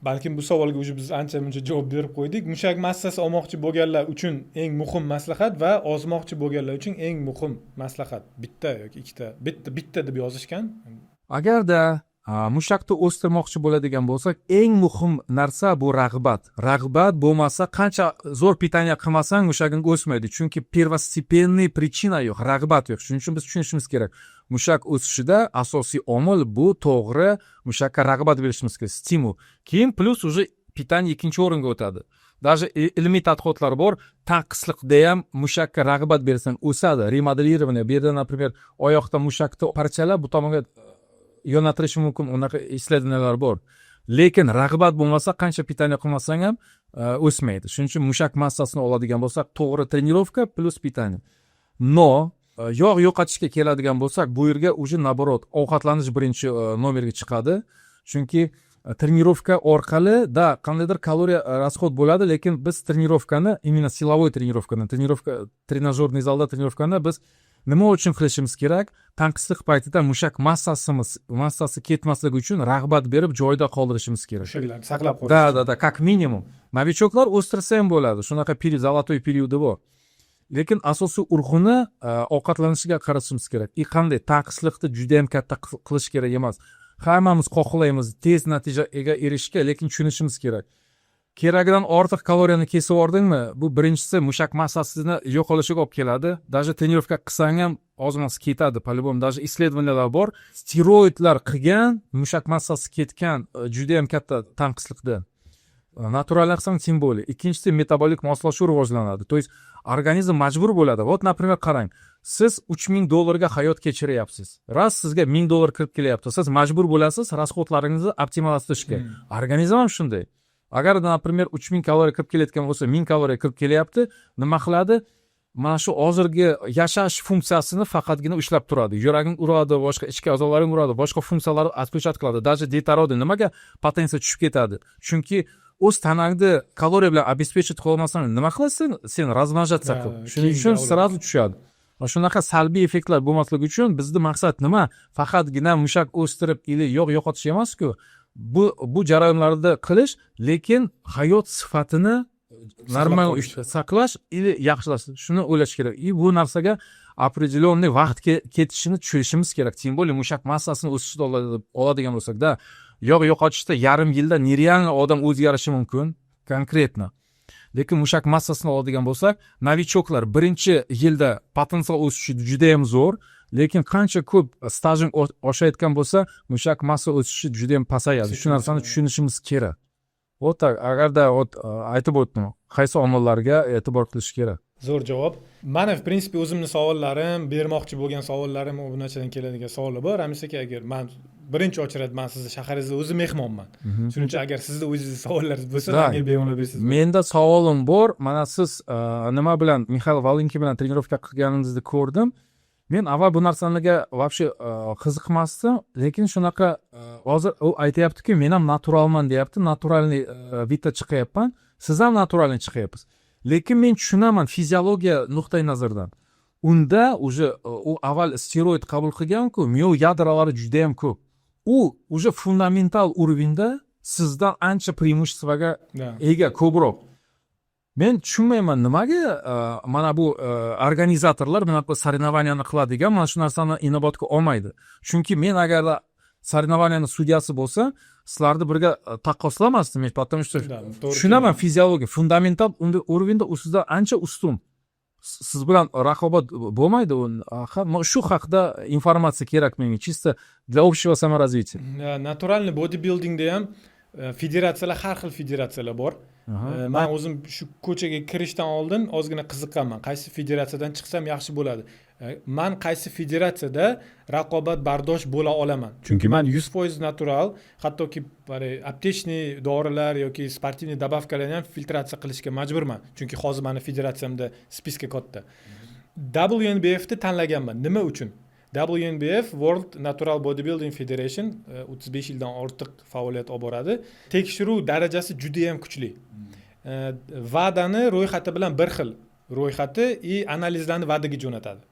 balkim bu savolga уже biz ancha muncha javob berib qo'ydik. Mushak massasi olmoqchi bo'lganlar uchun eng muhim maslahat va ozmoqchi bo'lganlar uchun eng muhim maslahat, bitta yoki ikkita. Bitta, bitta deb yozishgan. Agarda mushakni o'stirmoqchi bo'ladigan bo'lsak, eng muhim narsa bu rag'bat. Rag'bat bo'lmasa, qancha zo'r питание qilmasang, mushaging o'smaydi, chunki первостепенный причина yo'q, rag'bat yo'q. Shuning uchun biz tushunishimiz kerak, mushak o'sishida asosiy omil bu to'g'ri mushakka rag'bat berishimiz kerak, стимул. Keyin плюс уже питание ikkinchi o'ringa o'tadi. Даже ilmiy tadqiqotlar bor, tanqisliqda ham mushakka rag'bat bersang, o'sadi. Ремоделирование bu yerda, например, oyoqda mushakni parchalab, bu tomonga yo'naltirish mumkin, unaqa исследования lar bor. Lekin rag'bat bo'lmasa, qancha питание qilmasang ham o'smaydi. Shuning uchun mushak massasini oladigan bo'lsak, to'g'ri тренировка плюс питание. Но yog' yo'qotishga keladigan bo'lsak, bu yerga уже наоборот ovqatlanish birinchi nomerga chiqadi, chunki тренировка orqali да qandaydir kaloriya расход bo'ladi, lekin biz тренировка ni, именно силовой тренировка ni, тренировка тренажерный zalda тренировка ni biz nima uchun qilishimiz kerak? Tanqislik paytida mushak massasi ketmasligi uchun rag'bat berib, joyida qoldirishimiz kerak. Mushaklarni saqlab qolish. Да, как минимум. Новичок lar o'stirsa ham bo'ladi, shunaqa период, золотой период i bor, lekin asosiy urg'uni ovqatlanishiga qaratishimiz kerak. И qanday tanqislikni juda yam katta qilish kerak emas. Hammamiz xohlaymiz tez natijaga erishishga, lekin tushunishimiz kerak, keragidan ortiq kaloriyani kesib yubordingmi, bu birinchisi mushak massasini yo'qolishiga olib keladi. Даже тренировка qilsang ham, ozmas ketadi по любому. Даже исследования lar bor, steroidlar qilgan, mushak massasi ketgan judayam katta tanqislikda. Натуральный qilsang, тем более. Ikkinchisi, metabolik moslashuv rivojlanadi, то есть organizm majbur bo'ladi. Вот, например, qarang, siz 3000 dollarga hayot kechiryapsiz, раз sizga 1000 dollar kirib kelyapti, siz majbur bo'lasiz расход laringizni optimallashtirishga. Organizm ham shunday. Agar, например, 3000 kaloriya kirib kelayotgan bo'lsa, 1000 kaloriya kirib kelyapti, nima qiladi? Mana shu hozirgi yashash funksiyasini faqatgina ushlab turadi: yuraging uradi, boshqa ichki a'zolaring uradi, boshqa funksiyalarni отключать qiladi. Даже детородный nimaga potensiya tushib ketadi? Chunki o'z tanangni kaloriya bilan обеспечить qilolmasang, nima qilasan sen размножаться qilib? Shuning uchun сразу tushadi. Va shunaqa salbiy effektlar bo'lmasligi uchun bizni maqsad nima? Faqatgina mushak o'stirib или yog' yo'qotish emasku, bu jarayonlarni qilish, lekin hayot sifatini normal qolish. saqlash или yaxshilash, shuni o'ylash kerak. И bu narsaga определенный vaqt ketishini tushunishimiz kerak, тем более mushak massasini o'sishida oladigan bo'lsakda. Yog' yo'qotishda yarim yilda нереально odam o'zgarishi mumkin конкретно, lekin mushak massasini oladigan bo'lsak, новичок lar birinchi yilda potensial o'sishi judayam zo'r, lekin qancha ko'p stajing oshayotgan bo'lsa, mushak massa o'sishi judayam pasayadi. Shu narsani tushunishimiz kerak. Вот так. Agarda вот aytib o'tdim, qaysi omillarga e'tibor qilish kerak. Zo'r javob. Mani, в принципе, o'zimni savollarim, bermoqchi bo'lgan savollarim, obunachidan keladigan savollar bor. Ramis aka, agar man birinchi очередь man sizni shaharingizda o'zi mehmonman, shuning uchun agar sizni o'zingizni savollaringiz bo'lsa, menga bemalol bersangiz bo'ladi. Menda savolim bor. Mana siz nima bilan, Mixail Volinkin bilan тренировка qilganingizni ko'rdim. Men avval bu narsalarga вообще qiziqmasdim, lekin shunaqa hozir u aytyaptiki, men ham naturalman deyapti, натуральный вид da chiqyapman, siz ham натуральный chiqyapsiz, lekin men tushunaman fiziologiya nuqtai nazaridan, unda уже u avval steroid qabul qilganku, mio yadrolari judayam ko'p, u уже fundamental уровень da sizdan ancha преимущество ga ega ko'proq. Men tushunmayman, nimaga mana bu organizatorlar bunaqa соревнования ni qiladigan, mana shu narsani inobatga olmaydi. Chunki men agarda соревнования ni sudyasi bo'lsa, sizlarni birga taqqoslamasdim, потому что Да, to'g'ri. Tushunaman, fiziologiya fundamental unda уровень da u sizdan ancha ustun. Siz bilan raqobat bo'lmaydi u. Shu haqida informatsiya kerak menga, чисто для общего саморазвития. Натуральный бодибилдинг da ham federatsiyalar, har xil federatsiyalar bor. Man o'zim shu ko'chaga kirishdan oldin ozgina qiziqqanman, qaysi federatsiyadan chiqsam yaxshi bo'ladi, man qaysi federatsiyada raqobatbardosh bo'la olaman, chunki man 100% natural, hattoki haligi аптечный dorilar yoki спортивный добавка larni ham filtratsiya qilishga majburman, chunki hozir mani federatsiyamda списка katta. WNBFni tanlaganman. Nima uchun? WNBF, World Natural Bodybuilding Federation, 35 yildan ortiq faoliyat olib boradi. Tekshiruv darajasi judayam kuchli. WADAni ro'yxati bilan bir xil ro'yxati и analizlarni WADAga jo'natadi.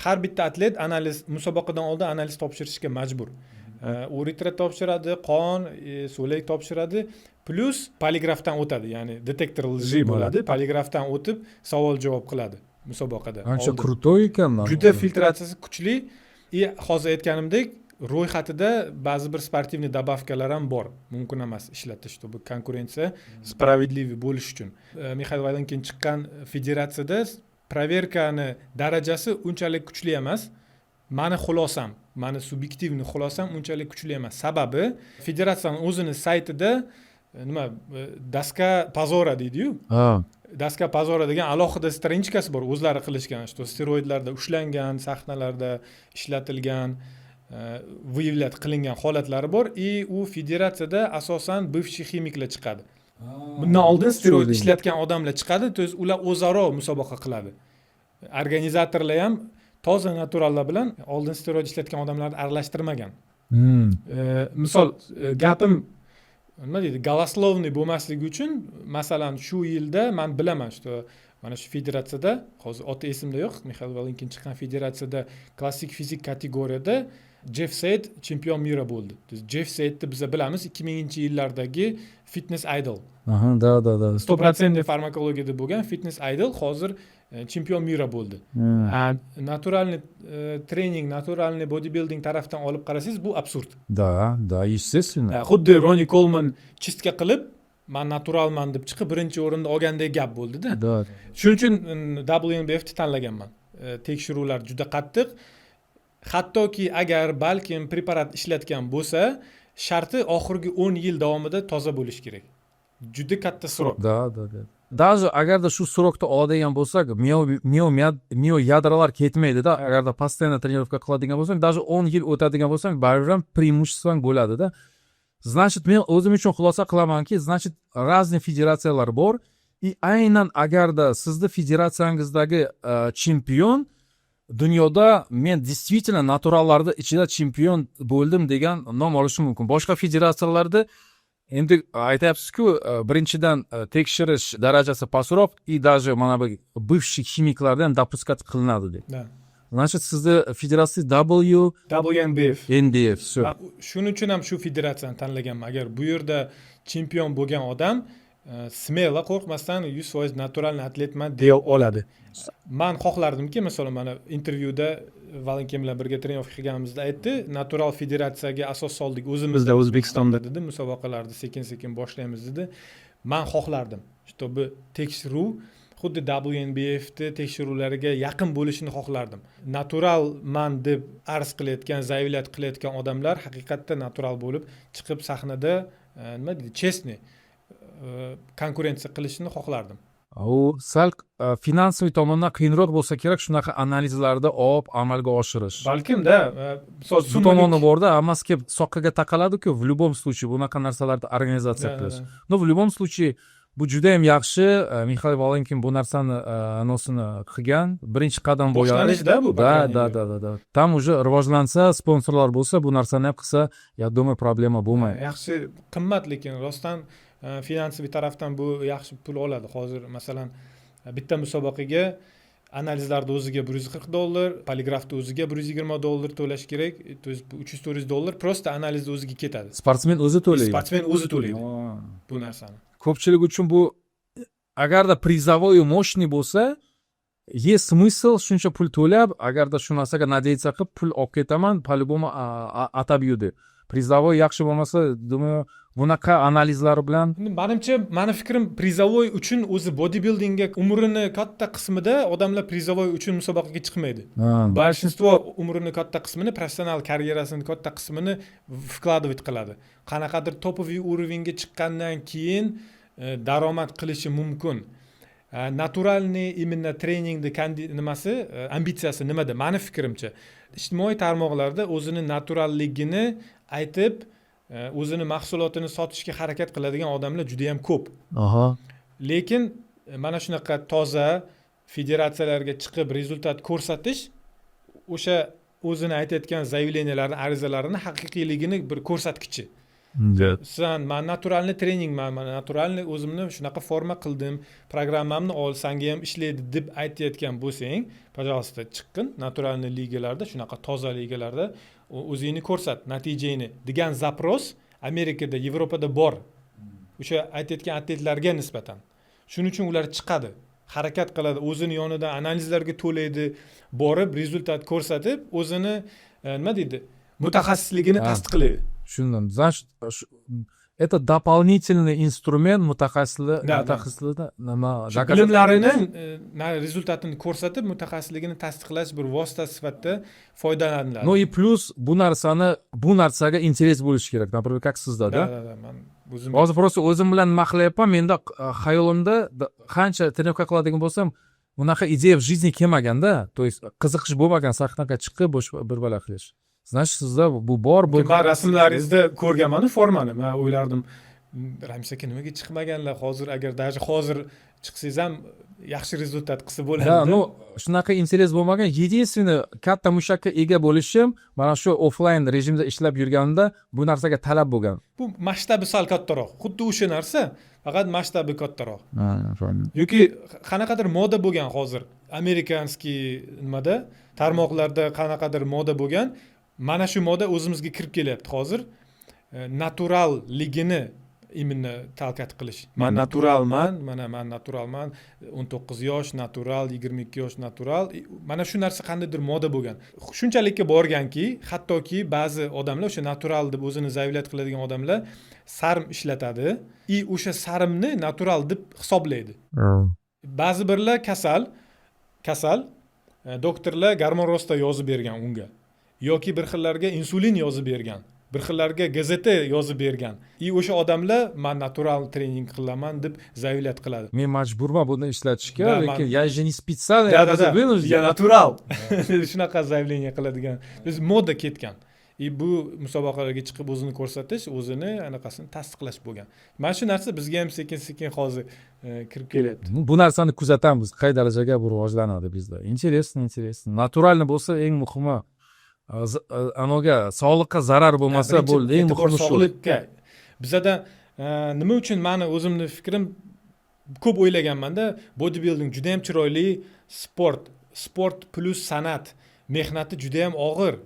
Har bitta atlet analiz, musobaqadan oldin analiz topshirishga majbur. Uretra topshiradi, qon, so'lak topshiradi, plyus poligrafdan o'tadi, ya'ni детектор лжи bo'ladi, poligrafdan o'tib, savol javob qiladi musobaqada Ancha oldin. Крутой ekan. Juda filtratsiyasi kuchli и hozir aytganimdek, ro'yxatida ba'zi bir спортивный добавка lar ham bor, mumkin emas ishlatish, чтобы konkurensiya справедливый bo'lishi uchun. Mixail Volynkin chiqqan federatsiyada проверка ni darajasi unchalik kuchli emas. Mani xulosam, mani субъективный xulosam, unchalik kuchli emas, sababi federatsiyani o'zini saytida nima, доска позора deydiyu, доска позора degan alohida страничка si bor, o'zlari qilishgan, что steroidlarda ushlangan, sahnalarda ishlatilgan, выявлять qilingan holatlari bor. И u federatsiyada asosan бывший ximiklar chiqadi, bundan oldin steroid ishlatgan odamlar chiqadi, то есть ular o'zaro musobaqa qiladi. Organizatorlar ham toza naturallar bilan oldin steroid ishlatgan odamlarni aralashtirmagan. Misol, gapim, nima deydi, голословный bo'lmasligi uchun, masalan, shu yilda man bilaman, что mana shu federatsiyada, hozir oti esimda yo'q, Mixail Volynkin chiqqan federatsiyada klassik fizik kategoriyada Jeff Seid чемпион мира bo'ldi. То есть Jeff Seidni biza bilamiz, 2000-yillardagi fitness idol. Aha, да. Стопроцентный farmakologiyada bo'lgan fitness idol hozir чемпион мира bo'ldi. Натуральный trening, натуральный bodybuilding tarafdan olib qarasangiz, bu absurd. Да, естественно. Xuddi Ronni Kolman чистка qilib, man naturalman deb chiqib, birinchi o'rinda olgandek gap bo'ldida. Shuning uchun WNBFni tanlaganman. Tekshiruvlar juda qattiq, hattoki agar balkim preparat ishlatgan bo'lsa, sharti oxirgi 10 yil davomida toza bo'lishi kerak, juda katta срок. Да. Даже agarda shu срок da oladigan bo'lsak, миоядра lar ketmaydida. Agarda постоянно тренировка qiladigan bo'lsang, даже 10 yil o'tadigan bo'lsang, baribir ham преимущество ng bo'ladida. Значит, men o'zim uchun xulosa qilamanki, значит, разный federatsiyalar bor и aynan agarda sizni federatsiyangizdagi chempion dunyoda men действительно naturallarni ichida chempion bo'ldim degan nom olishi mumkin. Boshqa federatsiyalarda endi aytyapsizku, birinchidan, tekshirish darajasi pastroq и даже mana bu бывший ximiklardan допускать qilinadi deb. Да. Значит, sizni federatsiya W WNBF. NBF, всё. Shuning uchun ham shu federatsiyani tanlaganman. Agar bu yerda chempion bo'lgan odam смело, qo'rqmasdan 100% натуральный atletman deya oladi. Man xohlardimki, masalan, mana intervyuda Volynkin bilan birga тренировка qilganimizda aytdi, natural federatsiyaga asos soldik o'zimizda, Bizda, O'zbekistonda. dedi, musobaqalarni sekin sekin boshlaymiz, dedi. Man xohlardim, чтобы tekshiruv xuddi WNBFni tekshiruvlariga yaqin bo'lishini xohlardim. Naturalman deb arz qilayotgan, заявлять qilayotgan odamlar haqiqatda natural bo'lib chiqib, sahnada nima deydi, честный konkurensiya qilishini xohlardim. U sal финансовый tomondan qiyinroq bo'lsa kerak shunaqa analizlarni olib amalga oshirish. Balkimda, misol, Bu tomoni borda, hammasi kelib soqqaga taqaladiku, в любом случае bunaqa narsalarni organizatsiya qilish. Но в любом случае bu judayam yaxshi. Mixail Volynkin bu narsani anosini qilgan, birinchi qadam bo'ladi. Boshlanishda bu, по Да, крайней да, мере. Да. Там уже rivojlansa, sponsorlar bo'lsa, bu narsani ham qilsa, я думаю, problema bo'lmaydi. Yaxshi, qimmat, lekin rostdan финансовый tarafdan bu yaxshi pul oladi. Hozir, masalan, bitta musobaqaga analizlarni o'ziga 140 dollar, poligrafni o'ziga 120 dollar to'lash kerak, то есть bu 300-400 dollar просто analizni o'ziga ketadi. Sportsmen o'zi to'laydi? Sportsmen o'zi to'laydi bu narsani. Ko'pchilik uchun bu Agarda призовой мощный bo'lsa, есть смысл shuncha pul to'lab, agarda shu narsaga надеяться qilib pul olib ketaman, по-любому отобью deb. Призовой yaxshi bo'lmasa, думаю, bunaqa analizlar bilan. Endi manimcha, mani fikrim, призовой uchun o'zi bodybuildingga umrini katta qismida odamlar призовой uchun musobaqaga chiqmaydi. Большинство umrini katta qismini, professional karyerasini katta qismini вкладывать qiladi. Qanaqadir топовый уровень ga chiqqandan keyin daromad qilishi mumkin. Натуральный именно treningni nimasi, ambitsiyasi nimada? Mani fikrimcha, ijtimoiy tarmoqlarda o'zini naturalligini aytib, o'zini mahsulotini sotishga harakat qiladigan odamlar juda yam ko'p. Lekin mana shunaqa toza federatsiyalarga chiqib результат ko'rsatish o'sha o'zini aytayotgan заявления larni, arizalarini haqiqiyligini bir ko'rsatkichi. San man натуральный treningman, man натуральный o'zimni shunaqa forma qildim, programmamni ol, sanga ham ishlaydi deb aytayotgan bo'lsang, пожалуйста, chiqqin натуральный ligalarda, shunaqa toza ligalarda o'zingni ko'rsat, natijangni degan запрос Amerikada, Yevropada bor o'sha aytayotgan atletlarga nisbatan. Shuning uchun ular chiqadi, harakat qiladi, o'zini yonidan analizlarga to'laydi, borib результат ko'rsatib, o'zini nima deydi, mutaxassisligini tasdiqlaydi. Tushundim. Значит, это дополнительный инструмент mutaxassislar Да. mutaxassislarda nima Shu bilimlarini результат ini ko'rsatib, mutaxassisligini tasdiqlash bir vosita sifatida foydalaniladi. Ну и плюс bu narsaga интерес bo'lishi kerak, например, как sizda. Да. Да. Да, man o'zim Hozir просто o'zim bilan nima qilyapman, menda xayolimda qancha тренировка qiladigan bo'lsam, bunaqa ideya в жизни kelmaganda, то есть qiziqish bo'lmagan sahnaga chiqib bo'sh bir bala qilish. Значит, sizda bu bor, bu Man rasmlaringizda ko'rganmanu formani, man o'ylardim: "Ramis aka nimaga chiqmaganlar hozir?" Agar даже hozir chiqsangiz ham, yaxshi результат qilsa bo'ladi. Да, ну shunaqa интерес bo'lmagan. Единственный katta mushakka ega bo'lishim mana shu offlayn rejimda ishlab yurganimda bu narsaga talab bo'lgan. Bu masshtabi sal kattaroq, xuddi o'sha narsa, faqat masshtabi kattaroq. Yoki qanaqadir moda bo'lgan hozir американский nimada, tarmoqlarda qanaqadir moda bo'lgan. Mana shu moda o'zimizga kirib kelyapti hozir. Naturalligini именно толкать qilish: man naturalman, mana man naturalman, 19 yosh natural, 22 yosh natural. Mana shu narsa qandaydir moda bo'lgan, shunchalikka borganki, hattoki ba'zi odamlar, o'sha natural deb o'zini заявлять qiladigan odamlar SARM ishlatadi и o'sha SARMni natural deb hisoblaydi. Ba'zi birlar kasal, doktorlar гормон роста yozib bergan unga yoki bir xillarga insulin yozib bergan, bir xillarga ГЗТ yozib bergan и o'sha odamlar man natural trening qilaman deb заявлять qiladi. Men majburman buni ishlatishga, Да, lekin я же не специально, Да, я да, просто да. вынужден. Я natural, shunaqa заявление qiladigan. Biz moda ketgan и bu musobaqalarga chiqib o'zini ko'rsatish, o'zini anaqasini tasdiqlash bo'lgan. Mana shu narsa bizga ham sekin sekin hozir kirib kelyapti. Bu narsani kuzatamiz, qay darajaga bu rivojlanadi bizda. Интересно, интересно. Натуральный bo'lsa, eng muhimi anaga sog'liqqa zarar bo'lmasa Birinchi bo'ldi, eng e'tibor muhimi shu. sog'liqqa. Bizada nima uchun, mani o'zimni fikrim, ko'p o'ylaganmanda, bodybuilding juda yam chiroyli sport, sport plyus san'at, mehnati juda yam og'ir.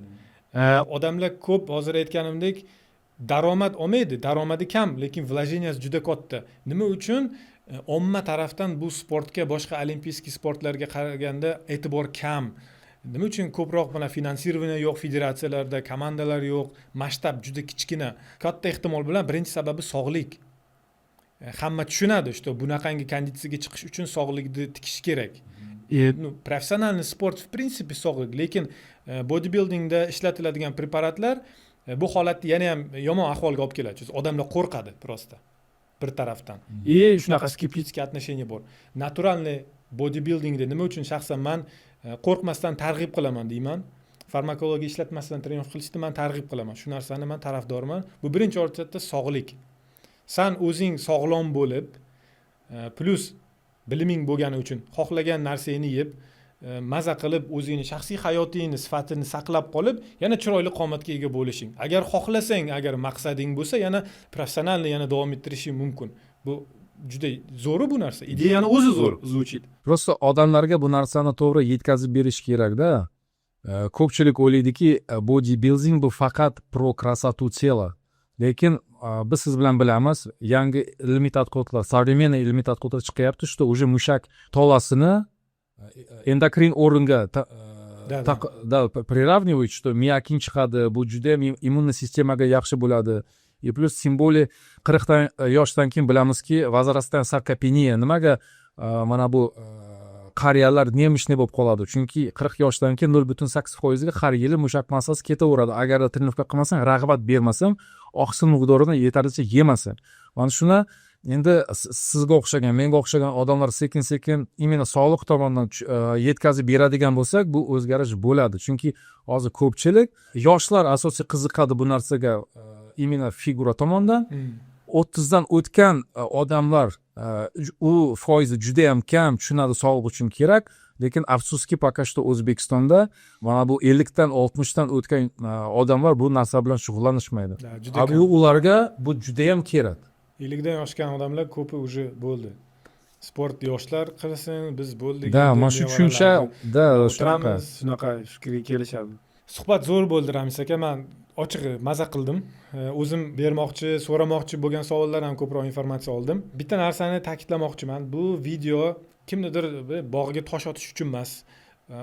Odamlar ko'p, hozir aytganimdek, daromad olmaydi, daromadi kam, lekin вложения si juda katta. Nima uchun omma tarafdan bu sportga boshqa олимпийский sportlarga qaraganda e'tibor kam? Nima uchun ko'proq mana финансирование yo'q federatsiyalarda, komandalar yo'q, masshtab juda kichkina? Katta ehtimol bilan birinchi sababi sog'lik. Hamma tushunadi, что bunaqangi konditsiyaga chiqish uchun sog'likni tikish kerak. Ну, профессиональный sport в принципе sog'lik, lekin bodybuildingda ishlatiladigan preparatlar bu holatni yana ham yomon ahvolga olib keladi, chunki odamlar qo'rqadi просто bir tarafdan и shunaqa скептический отношение bor. Натуральный bodybuildingda nima uchun shaxsan man qo'rqmasdan targ'ib qilaman deyman, farmakologiya ishlatmasdan тренировка qilishni man targ'ib qilaman, shu narsani man tarafdorman. Bu birinchi o'rinda sog'lik. San o'zing sog'lom bo'lib, plyus biliming bo'lgani uchun xohlagan narsangni yeb, maza qilib, o'zingni shaxsiy hayotingni sifatini saqlab qolib, yana chiroyli qomatga ega bo'lishing, agar xohlasang, agar maqsading bo'lsa, yana профессиональный yana davom ettirishing mumkin. Bu juda zo'ru, bu narsa Ideyani o'zi zo'r звучит. Просто odamlarga bu narsani to'g'ri yetkazib berish kerakda. Ko'pchilik o'ylaydiki, bodybuilding bu faqat про красоту тела, lekin Biz siz bilan bilamiz, yangi ilmiy tadqiqotlar, современный ilmiy tadqiqotlar chiqyapti, что уже mushak tolasini endokrin organga да, приравнивают, что миокин chiqadi, bu judayam иммунный sistemaga yaxshi bo'ladi. И плюс, тем более, 40 yoshdan keyin bilamizki, возрастная саркопения, nimaga mana bu qariyalar немощный bo'lib qoladi? Chunki 40 yoshdan keyin 0,8%ga har yili mushak massasi ketaveradi, agarda тренировка qilmasang, rag'bat bermasang, oqsil miqdorini yetarlicha yemasang. Mana shuni endi sizga o'xshagan, menga o'xshagan odamlar sekin sekin именно sog'liq tomondan yetkazib beradigan bo'lsak, bu o'zgarish bo'ladi. Chunki hozir ko'pchilik yoshlar asosiy qiziqadi bu narsaga, именно figura tomondan. 30dan o'tgan odamlar, u foizi judayam kam tushunadi, sog'liq uchun kerak. Lekin afsuski, пока что O'zbekistonda mana bu 50dan, 60dan o'tgan odamlar bu narsa bilan shug'ullanishmaydi. Да, juda A kam. bu ularga bu judayam kerak. 50dan oshgan odamlar ko'pi уже bo'ldi, sport yoshlar qilsin, biz bo'ldik Да, endi, mana shu tushuncha mevalarni да, shunaqa. o'tiramiz. Shunaqa fikrga kelishadi. Suhbat zo'r bo'ldi, Ramis aka. Man ochig'i maza qildim. O'zim bermoqchi, so'ramoqchi bo'lgan savollar ham ko'proq informatsiya oldim. Bitta narsani ta'kidlamoqchiman: bu video kimnidir bir bog'iga tosh otish uchun emas.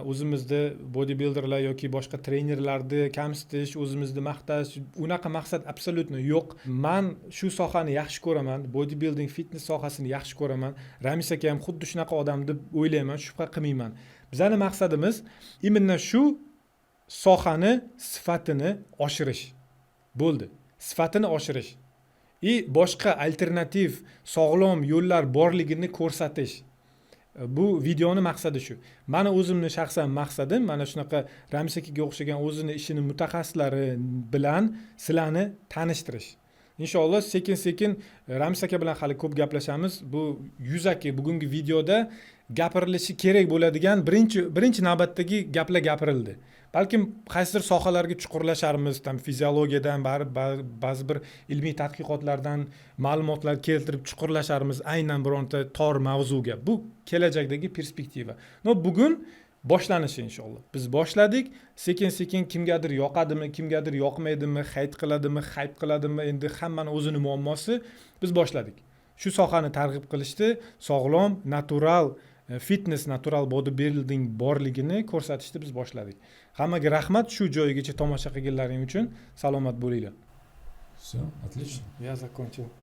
O'zimizni bodybuilderlar yoki boshqa trenerlarni kamsitish, o'zimizni maqtash, unaqa maqsad абсолютно yo'q. Man shu sohani yaxshi ko'raman, bodybuilding, fitness sohasini yaxshi ko'raman. Ramis aka ham xuddi shunaqa odam deb o'ylayman, shubha qilmayman. Bizani maqsadimiz именно shu sohani sifatini oshirish bo'ldi, sifatini oshirish и boshqa alternativ sog'lom yo'llar borligini ko'rsatish. Bu videoni maqsadi shu. Mani o'zimni shaxsan maqsadim mana shunaqa Ramis akaga o'xshagan o'zini ishini mutaxassislari bilan sizlarni tanishtirish. Inshaalloh, sekin sekin Ramis aka bilan hali ko'p gaplashamiz. Bu yuzaki bugungi videoda gapirilishi kerak bo'ladigan birinchi navbatdagi gaplar gapirildi. Balkim qaysidir sohalarga chuqurlasharmiz, там fiziologiyadan, ba'zi bir ilmiy tadqiqotlardan ma'lumotlar keltirib chuqurlasharmiz aynan bironta tor mavzuga. Bu kelajakdagi perspektiva, но bugun boshlanishi, inshaalloh. Biz boshladik sekin sekin. Kimgadir yoqadimi, kimgadir yoqmaydimi, хейт qiladimi, хайп qiladimi, endi hammani o'zini muammosi. Biz boshladik shu sohani targ'ib qilishni, sog'lom natural fitness, natural bodybuilding borligini ko'rsatishni biz boshladik. Hammaga rahmat shu joyigacha tomosha qilganlaring uchun. Salomat bo'linglar. Все, отлично. Я закончил.